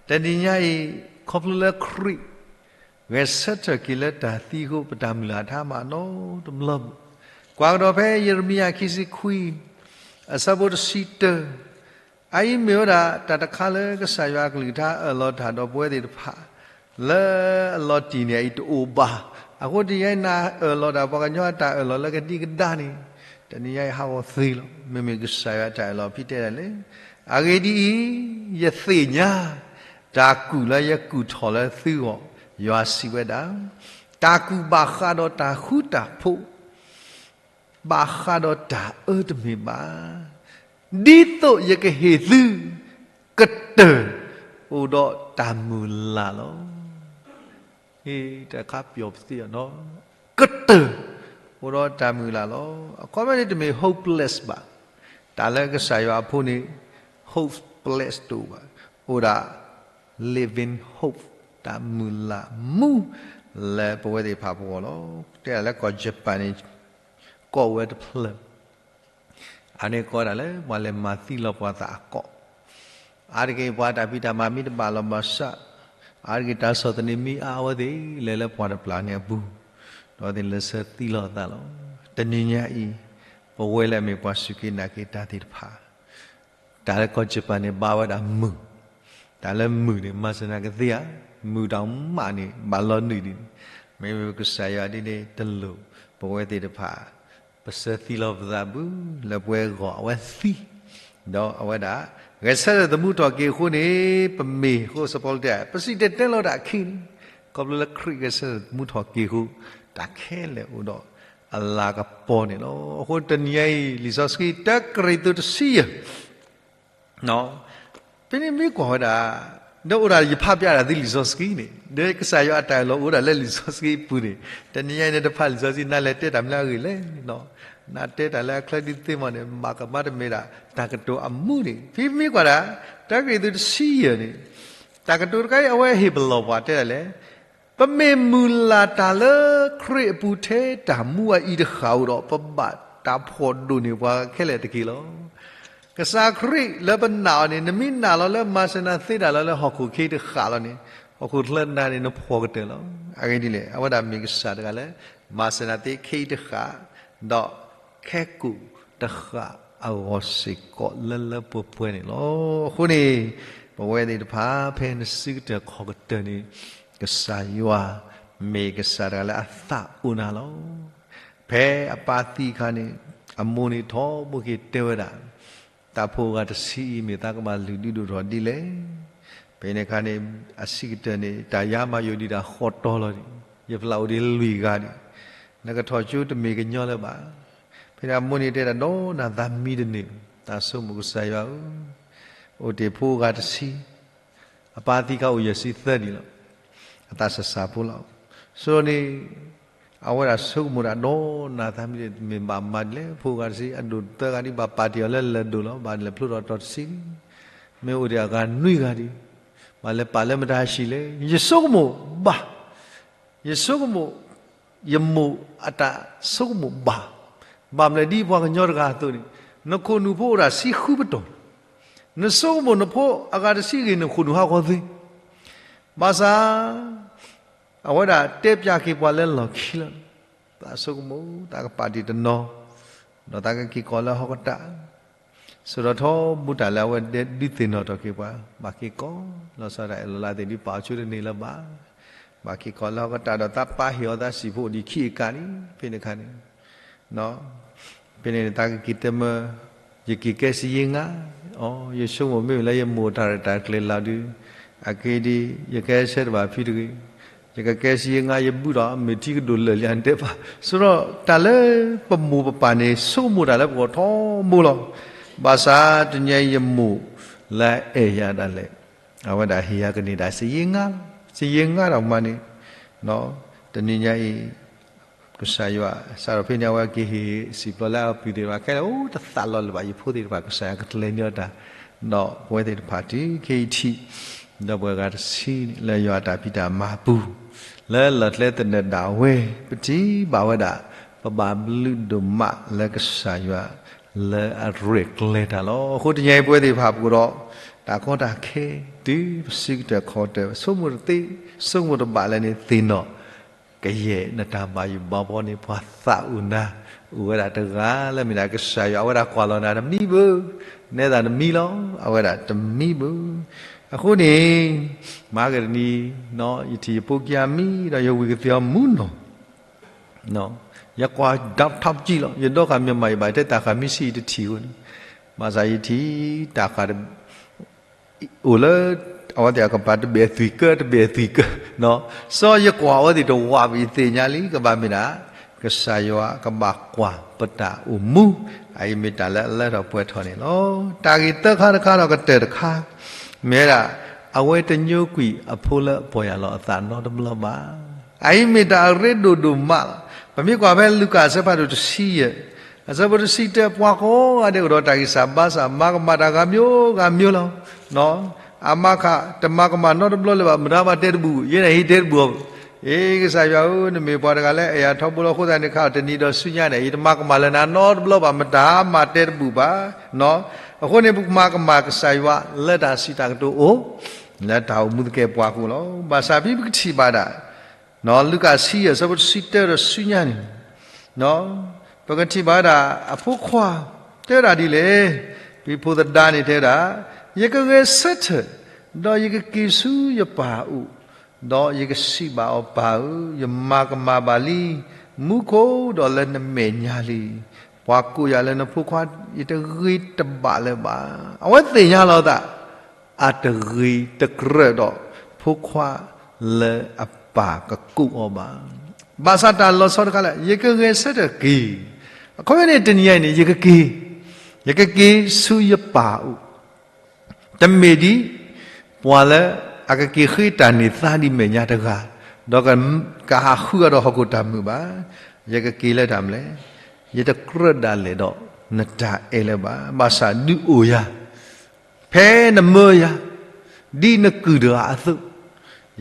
တနံၤညါအံၤ ခီဖျိလၢခရံာ် ဂဲၤဆၢထၢၣ်က့ၤလၢတၢ်သံအဃိ ပတၢ်မုၢ်လၢ်အထါမးနီတဘျီဘၣ်. ကွၢ်ကဒီးဖဲယံးရမံယၤခံဆံခွံ အဆၢဖိတဆံတၢ, အအံၤမ့ၢ်ဝဲဒၣ်တၢ်တခါလၢကစၢ်ယွၤအကလုၢ်ကထါအၢၣ်လီၤတၢ်ဒီးပဝဲသ့ၣ်တဖၣ် လၢအလီၤတံၢ်န့ၣ်အံၤတအိၣ်ဘၣ်. အဃိတနံၤညါအံၤ နအၢၣ်လီၤဒၣ်ပှၤကညီအတၢ်အၢၣ်လီၤလၢကဒံကဒါန့ၣ် တနံၤညါအံၤဟးဂီၤသ့လီၤ. မ့မ့ၢ်ကစၢ်ယွၤအတၢ်အၢၣ်လီၤဖဲတဲဒၣ်လဲၣ်, အဂ့ၢ်ဒ်အံၤ, ယသ့ၣ်ညါ တၢ်ကူၣ်လၢယကူၣ်ထီၣ်လၢသုဂီၢ်, ယွၤစံးဝဲဒၣ်, တၢ်ကူၣ်ဘၣ်ဃးဒီးတၢ်ဃူတၢ်ဖိး ဘၣ်ဃးဒီးတၢ်အၢတမ့ၢ်ဘၣ်, ဒ်သိးယကဟ့ၣ်သု ကတၢၢ်အိၣ်ဒီးတၢ်မုၢ်လၢ်လီၤ. တခါပျီပသံအီၤနီၤ, ကတၢၢ် အိၣ်ဒီးတၢ်မုၢ်လၢ်လီၤ. အခီပညီန့ၣ်တမ့ၢ် hopeless ဘၣ်. တၢ်လၢကစၢ်ယွၤအဖိန့ၣ် hopeless တအိၣ်ဘၣ်. အိၣ်ဒၣ် living hope တၢ်မုၢ်လၢ်မူ လၢပဝဲသ့ၣ်တဖၣ်ပဂီၢ်လီၤ. တဲဒၣ်လၢကီၢ် Japan န့ၣ် ကီၢ်ဝဲတဖျၢၣ် အန့ၣ်ကိးဒၣ်လၢ ပှၤလဲၤမၤသံလီၤပှၤသးအကီၢ်, အါတက့ၢ်ပှၤတၢ်ဖံးတၢ်မၤမ့ၢ်တဘၣ်လီၤဘၣ်ဆၣ်, အါတက့ၢ်တၢ်ဆီၣ်သနံးမ့ၢ်အါအဝဲသ့ၣ် လဲၤလၢပှၤတပျၢ်န့ၣ်အပူၤ, ဒီးသ့ၣ်လဲၤဆၢသံလီၤသးလီၤ. တနံၤညါအံၤ ပဝဲလၢအမ့ၢ်ပှၤစူၢ်က့ၤနာ်က့ၤတၢ်သ့ၣ်တဖၣ် တၢ်လၢကီၢ် Japan န့ၣ် ဘါဝဲဒၣ်မုၢ်, တၢ်လၢမုၢ်န့ၣ် မၤစၢၤနၤကသ့ဧါ, မုၢ်တၢ်မးန့ၣ် ဘၣ်လီၤနုာ်ဒ်န့ၣ်, မ့မ့ၢ်ကစၢ်ယွၤဒ်န့ၣ် တလိၣ်ပဝဲသ့ၣ်တဖၣ် ပဆၢသံလီၤပသးဘၣ် လၢပဝဲဂီၢ်အဝဲသံ, ဒီးအဝဲဒၣ် ဂဲၤဆၢထၢၣ်သမူထီၣ်က့ၤအဃိန့ၣ် ပမ့ၢ်ဃိစပီလတဲ ပစံၣ်တဲၤတဲလီၤတၢ်အခံန့ၣ်, ခီဖျိလၢခရံာ်ဂဲၤဆၢထၢၣ်သမူထီၣ်က့ၤအဃိ တၢ်ခဲလၢာ်အိၣ်ဒီးအလၤကပီၤန့ၣ်လီၤ. အဃိတနံၤညါအံၤ လံာ်စီဆှံ တၢကရံၣ်သူးတဆံယဲၢ် ဖဲန့ၣ်မ့ၢ်ကွၢ်ဝဲဒၣ်, ဒီးအိၣ်ဒၣ်ယဖးပျးဒၣ်သုလံာ်စီဆှံန့ၣ် ဒီးကစၢ်ယွၤအတၢ်အၢၣ်လီၤအိၣ်ဒၣ်လၢလံာ်စီဆှံအပူၤန့ၣ်, တနံၤညါအံၤန့ၣ် တဖးလံာ်စီဆှံ နလဲၤတဲတၢ်မနုၤအဂ့ၢ်လဲၣ်, နတဲတၢ်လၢအချၢဒ်သ့မးန့ၣ် မ့ၢ်ကမၣ်တမ့ၢ်ဒၣ် တၢ်ကတိၤအမူန့ၣ် ဖဲမ့ၢ်ကွၢ်ဒၣ် တၢကရံၣ်သူးတဆံယဲၢ်န့ၣ်, တၢ်ကတိၤတခါအံၤ အဝဲဟ့ၣ်ပလီၢ်ပှၤတဲဒၣ်လဲၣ် ပမ့ၢ်မုၢ်လၢ်တၢ်လၢခရံာ်အပူၤထဲတၢ်မူအအံၤတဃၣ်ဧိၤဒီး ပဘၣ်တၢ်ဖှီၣ်ဒိၣ်န့ၢ်ပှၤခဲလၢာ်တက့ၢ်လီၤ. ကစၢ်ခရံာ်လၢပနာ်အီၤန့ၣ် နမ့ၢ်နာ်လီၤလၢမၤစၢၤနၤသ့တၢ်လီၤလၢဟီၣ်ခိၣ်ခံတဃၣ်လီၤန့ၣ်, ဟီၣ်ခိၣ်ချၢနၤန့ၣ် နဖှီၣ်ကတၢၢ်လီၤ. အဂ့ၢ်ဒ်လဲၣ်, အဝဲဒၣ်မ့ၢ်ကစၢ်တဂၤလၢ မၤစၢၤနၤသ့ခံတဃၣ်, ဒီးခဲကိာ်တဃၣ်အဂီၢ်စ့ၢ်ကီးလၢလၢပှဲၤပှဲၤန့ၣ်လီၤ. အဃိန့ၣ် ပဝဲသ့ၣ်တဖၣ် ဖဲနစုကတၢၢ်ခီၣ်ကတၢၢ်န့ၣ် ကစၢ်ယွၤမ့ၢ်ကစၢ်တဂၤလၢအသးအိၣ်နၤလီၤ. ဖဲအပၢ်သံအခါန့ၣ် အမိၢ်န့ၣ်ထီဘိက့ၤတဲဝဲဒၣ်, တၢ်ဖိဂၤတဆံအံၤ မ့ၢ်သးကဘၣ်လုၢ်ဒုးဒိၣ်ထီၣ်ဒ်လဲၣ်. ဖဲန့ၣ်အခါန့ၣ် အဆံးကတၢၢ်န့ၣ် တၢ်ယါမၤယိာ်ဒံးတၢ်ဃီတီလီၤဒံး, ယဖျးအိၣ်ဒံးလွံၢ်ဂၤဒံး, နကထီၣ်ကၠိတမ့ၢ်ကညီလၢၤဘၣ်. ဖဲန့ၣ်အမိၢ်န့ၣ်တဲဒၣ်ဒီးနၤသးမံတန့ၢ်, တၢ်ဆိကမိၣ်ကစၢ်ယွၤဧၢ, အိၣ်တ့ၢ်ဖိဂၤတဆံ အပၢ်သံခါအိၣ်ယဲၢ်ဆံသၢနံၣ်လီၤ. အသးစၢ်စၢ်ဖိလီၤ. ဆိန့ၣ် အဝဲဒၣ်ဆိကမိၣ်ဒၣ်ဒီးနၤသးမံတန့ၢ် မ့ၢ်ဘၣ်မၤဒ်လဲၣ်, ဖိဂၤတဆံ အဒိၣ်သၢဂၤဒံး ဘၣ်ပာ်တ့ၢ်အီၤလၢလၢၢ်ဒိၣ်လီၤ, ဘၣ်လဲၤဖျိထီၣ်တီၤတဆံ, မ့ၢ်အိၣ်ဒံးအဂၤနွံဂၤဒံး ဘၣ်လဲၤပာ်လၢမတၤဟံၣ်လဲၣ်. ယဆိကမိၣ်ဘၣ် ယဆိကမိၣ် ယမိၢ်အတၢ်ဆိကမိၣ်ဘၣ်, ဘၣ်မနုၤဒ်ပှၤကညီတဂၤအသိးန့ၣ်, နခိၣ်နူာ်ဖိအိၣ်ဒၣ်ဆံဃုပတီၢ်, နဆိကမိၣ်နဖိအဂၤတဆံဂ့ၤ နခိၣ်နူာ်ဟးဂီၤသ့, ဘၣ်ဆၣ် အဝဲဒၣ်တဲပၠးက့ၤပှၤလၢလီၢ်ခံလီၤ. သးဆိကမိၣ် သးကပာ်တ့ၢ်တနီၤ, ဒီးသးကက့ၤကီးလၢဟီၣ်ကတၢၢ် ဆိဒီးထီဘိတၢ်လၢအဝဲဒုးသ့ၣ်နီၣ်ထီၣ်က့ၤပှၤ, ဘၣ်က့ၤကီး လီၤဆီဒၣ်အဲၣ်လီၤလးသ့ၣ်ဒ် ပာ်အီၤဆိတန့ၢ်လၢၤဘၣ်, ဘၣ်က့ၤကီးလၢဟီၣ်ကတၢၢ်ဒီး သးပၢ်ဟ့ၣ်အီၤသးစံာ်ဖိအိၣ်ဒံးခံကးန့ၣ်, ဖဲန့ၣ်အခါန့ၣ် ဖဲန့ၣ်န့ၣ် သးကက့ၤတဲမၢ, ယက့ၤကဲစ့ယ့ငါ, အိ ယဆိကမိၣ်မ့ၢ်လၢယမိၢ်တၢ်ရဲၣ်တၢ်ကျဲၤလီၤဒုး, အက့ၤဒ် ယကဲဆၢတဘၣ်ဖုတဂ့ၤ, ယကကဲစ့ယ့ငါ ယဘုၣ်ဒီးမ့ၢ်ထံကဒိၣ်လၢာ်လံ နတဲဘၣ်, ဆိဒီးတၢ်လၢပမိၢ်ပပၢ်န့ၣ် ဆိကမိၣ်တၢ်လၢပဂီၢ်ထီဘိလီၤ. ဘၣ်ဆၣ်တနံၤအံၤယမိၢ်လၢအအဲၣ်ယၤဒၣ်လဲာ် အဝဲဒၣ်ဟ့ၣ်ယၤကန့ၢ်ဒၣ်စ့ယ့ငါလီၤ. စ့ယ့ငါဒီးမၤန့ၣ်, တနံၤညါအံၤ ကစၢ်ယွၤ စးထီၣ်ဖဲန့ၣ် အဝဲက့ၤဟ့ၣ်စံာ်ပျီလၢအပုၢ်သ့ၣ်တဖၣ်ခဲလၢာ် အိၣ်တသးလီၤလၢၤဘၣ် ယဖိသ့ၣ်တဖၣ် ကစၢ်ယွၤကကျဲၤန့ၢ်အီၤတၢ်, ဒီးပဝဲသ့ၣ်တဖၣ်တုၤခဲအံၤထံး ဒီးပှၤဂၤတဆံန့ၣ် လၢယွၤအတၢ်ဖံးတၢ်မၤအပူၤ လၢလီၢ်ကျဲသနၢၣ်ဒၣ်ဝဲ ပထံၣ်ဘၣ်ဝဲဒၣ် ပဘၣ်ဘျုးဒိၣ်မးလၢကစၢ်ယွၤ လၢအရဲၣ်ကျဲၤတၢ်လီၤ. အဃိတနံၤအံၤပဝဲသ့ၣ်တဖၣ်ပကိးဒီး တၢ်ကီတၢ်ခဲ တုၤပစုကတၢၢ်ခီၣ်တၢၢ် ဆိကမိၣ်တသ့ ဆိကမိၣ်တဘၣ်လၢန့ၣ်သ့ၣ်နီၣ် ကယဲၢ်နတၢ်ဘၣ်ယိၣ်ဘၣ်ဘှီန့ၣ် ပှၤသးအိၣ်နၤ အိၣ်ဝဲဒၣ်တဂၤလၢမ့ၢ်ဒၣ်ကစၢ်ယွၤ အဝဲဒၣ်ကွၢ်လီၤနၤတမံဘၣ်, နဲသးတမံလီၤ, အဝဲဒၣ်တမံဘၣ်. အဃိန့ၣ် မၤကတနံၤ ယထံၣ်ယဖိခံဂၤမံဒီး ယဝံၢ်ကသ့အီၤမူနီၤ ယကွၢ်ဒီးထီကံလီၤ ယဒီဃာ်မ့ၢ်မး ယဘၣ်တဲတၢ်ဃာ်မ့ၢ်ဆံးယတထံၣ်အဃိန့ၣ်, ဘၣ်ဆၣ်ယထံၣ်တၢ်ဃာ် အိၣ်လၢ အဝဲသ့ၣ်အကပၤတဘ့ၣ်အသွံၣ်ကၢ တဘ့ၣ်အသွံၣ်ကၢ, စီၤယကွၢ်အဝဲသ့ၣ်တဝးဘၣ် ယသ့ၣ်ညါလံ ကဘၣ်မ့ၢ်ဒၣ် ကစၢ်ယွၤကဘၣ်ကွၢ်ပတၢ်အိၣ်မူ, အအံၤမ့ၢ်တၢ်လၢအလၢထီၣ်ပှဲၤထီၣ်န့ၣ်လီၤ. တၢ်ဂ့ၢ်သၢခါတခါဒီးကတၢၢ်တခါ မ့ၢ်ဝဲဒၣ် အဝဲတညိကွံာ်အဖိလၢအပီၢ်ယၢ်လီၤအသးနီတဘျီဘၣ်. အအံၤမ့ၢ်တၢ်အရ့ဒိၣ်ဒိၣ်မးလီၤ. ပမ့ၢ်ကွၢ်ဖဲလူၤကၣ်အဆၢဖးဒိၣ်တဆံယဲၢ် အဆၢဖိတဆံတၢ ပှၤကိးဂၤဒဲးအိၣ်ဒီးတၢ်ဂံၢ်စၢ်ဘါစၢ် မၤကမၣ်တၢ်ဂၤမျိုးဂၤမျိုးလီၤ. အမါခး တမၤကမၣ်နီတဘျီလၢၤဘၣ် မတၤမၤတဲတဘူၣ်, ယဲန့ၣ်ဟံးတဲတဘူၣ်အီၤ, အ့ ကစၢ်ယွၤဧၢ နမ့ၢ်ပှၤတဂၤလၢအဲၣ်ယၤထီဘိလီၤ အဃိသတးန့ၣ် ခါတနံၤဒီးဆူညါန့ၣ် ယတမၤကမၣ်လၢနၤနီတဘျီဘၣ် မတၤမၤတဲတဘူၣ်ဘၣ်. အဃိန့ၣ် ပကမၤကမၣ်ကစၢ်ယွၤလၢတၢ်စံးတၢ်ကတိၤအိၣ်, လၢတၢ်အိၣ်မူသကဲပှၤကိးလီၤ. ဘၣ်ဆၣ်ဖဲပကထံၣ်ဘၣ်ဒၣ် လူၤကၣ်ဆံယဲၢ် အဆၢဖိတဆံတၢဒီးဆူညါန့ၣ် ပကထံၣ်ဘၣ်ဝဲဒၣ် အဖိခွါ တဲဝဲဒၣ်ဒ်လဲၣ်, ဖံဖိသဒါန့ၣ်တဲဝဲဒၣ်, ယကဂဲၤဆၢထၢၣ်, ဒီးယကက့ၤဆူယပၢ်အအိၣ်, ဒီးယကစံးဘၣ်အီၤ ပၢ်ဧၢ, ယမၤကမၣ်ဘၣ်လံ, မူခိၣ်ဒီးလၢနမဲာ်ညါလံ. ပှၤကိးယၤလၢနဖိခွါ ယတဂ့ၤတဘၣ်လၢၤဘၣ်. အဝဲသ့ၣ်ညါလီၤသး အတဂ့ၤတကြၢးဒီး ဖိခွါလၢအပၢ်ကကိးအီၤဘၣ်. ဘၣ်ဆၣ်တၢ်လီၤဆီတခါလၢ ယကဂဲၤဆၢထၢၣ်က့ၤ, အခီပညီန့ၣ် တနံၤအံၤန့ၣ် ယကက့ၤ, ယကက့ၤဆူယပၢ်အအိၣ်, တမ့ၢ်ဒ် ပှၤလၢအကက့ၤဃ့တၢ်န့ၢ်သါဒ်မဲာ်ညါတဂၤ, ဒီးကဟးဃုအီၤဒီးဟီၣ်ခိၣ်တၢ်မုာ်ဘၣ်. ယကက့ၤလၢတၢ်မနုၤလဲၣ်, ယတကြၢးဒၣ်လဲာ်ဒီးနတၢ်အဲၣ်လၢၤဘၣ်. ဘၣ်ဆၣ်ဒုးအိၣ်ယၤ ဖဲနမၢယၤ ဒ်နကုၢ်တဂၤအသိး,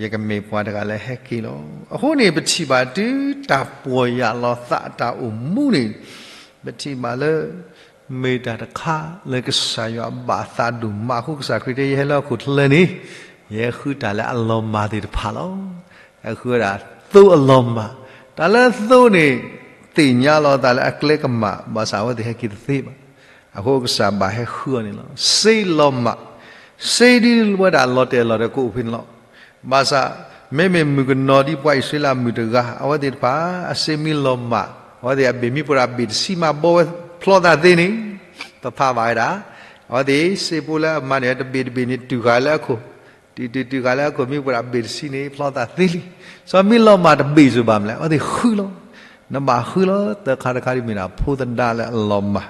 ယကမ့ၢ်ပှၤတဂၤလၢဟဲက့ၤလီၤ. အဃိန့ၣ် ပထံၣ်ဘၣ်တုၤတၢ်ပီၢ်ယၢ်လီၤသးတၢ်အိၣ်မူန့ၣ်, ပထံၣ်ဘၣ်လၢ မ့ၢ်တၢ်တခါလၢကစၢ်ယွၤဘၣ်သးဒိၣ်မးအဃိ ကစၢ်ခရံာ်တဲ ယဟဲလၢဟီၣ်ခိၣ်ချၢန့ၣ် ယဟဲဃုတၢ်လၢအလီၤမၢ်သ့ၣ်တဖၣ်လီၤ. ဟဲဃုဝဲဒၣ်သိအလီၤမၢ်, တၢ်လၢသိန့ၣ် သ့ၣ်ညါလီၤသးလၢအကျဲကမၣ် ဘၣ်ဆၣ်အဝဲသ့ၣ်ဟဲက့ၤတသ့ဘၣ်. အဃိကစၢ်ဘၣ်ဟဲဃုအီၤန့ၣ်လီၤ. စ့လီၤမၢ်, စ့ဒ်ဝဲဒၣ်လီၤတဲာ်လီၤတဲာ်ကအိၣ်ဖဲန့ၣ်လီၤ. ဘၣ်ဆၣ် မ့မ့ၢ်မုၣ်ကနီၤဒ်ပှၤအံၣ်စရ့လးမုၣ်တဂၤ အဝဲသ့ၣ်တဖၣ် အစ့မ့ၢ်လီၤမၢ် အဝဲသ့ၣ်အဘ့ၣ်မ့ၢ်ပှဲၤဒၣ်ဘ့ၣ်တဆံမးဘီဝဲဖျီသးသ့န့ၣ်, ပဖးဘၣ်ဝဲဒၣ်, အဝဲသ့ၣ်စ့ဖိလၢအမၤန့ၢ်ဝဲတဘ့ၣ်တဘ့ၣ်န့ၣ် တုၤဃာ်လၢအခိၣ်, တုၤတုၤတုၤဃာ်လၢအခိၣ် မ့ၢ်ပှဲၤဒၣ်ဘ့ၣ်တဆံန့ၣ် ဖျီသးသ့လံ. စီၤမ့ၢ်လီၤမၢ်တဘ့ၣ်စၢၤဘၣ်မလဲၣ်, အဝဲသ့ၣ်ဃုလီၤ, နဘၣ်ဃုလီၤ, သၢခါတခါဒ်မ့ၢ်ဒၣ်ဖိသဒါလၢအလီၤမၢ်,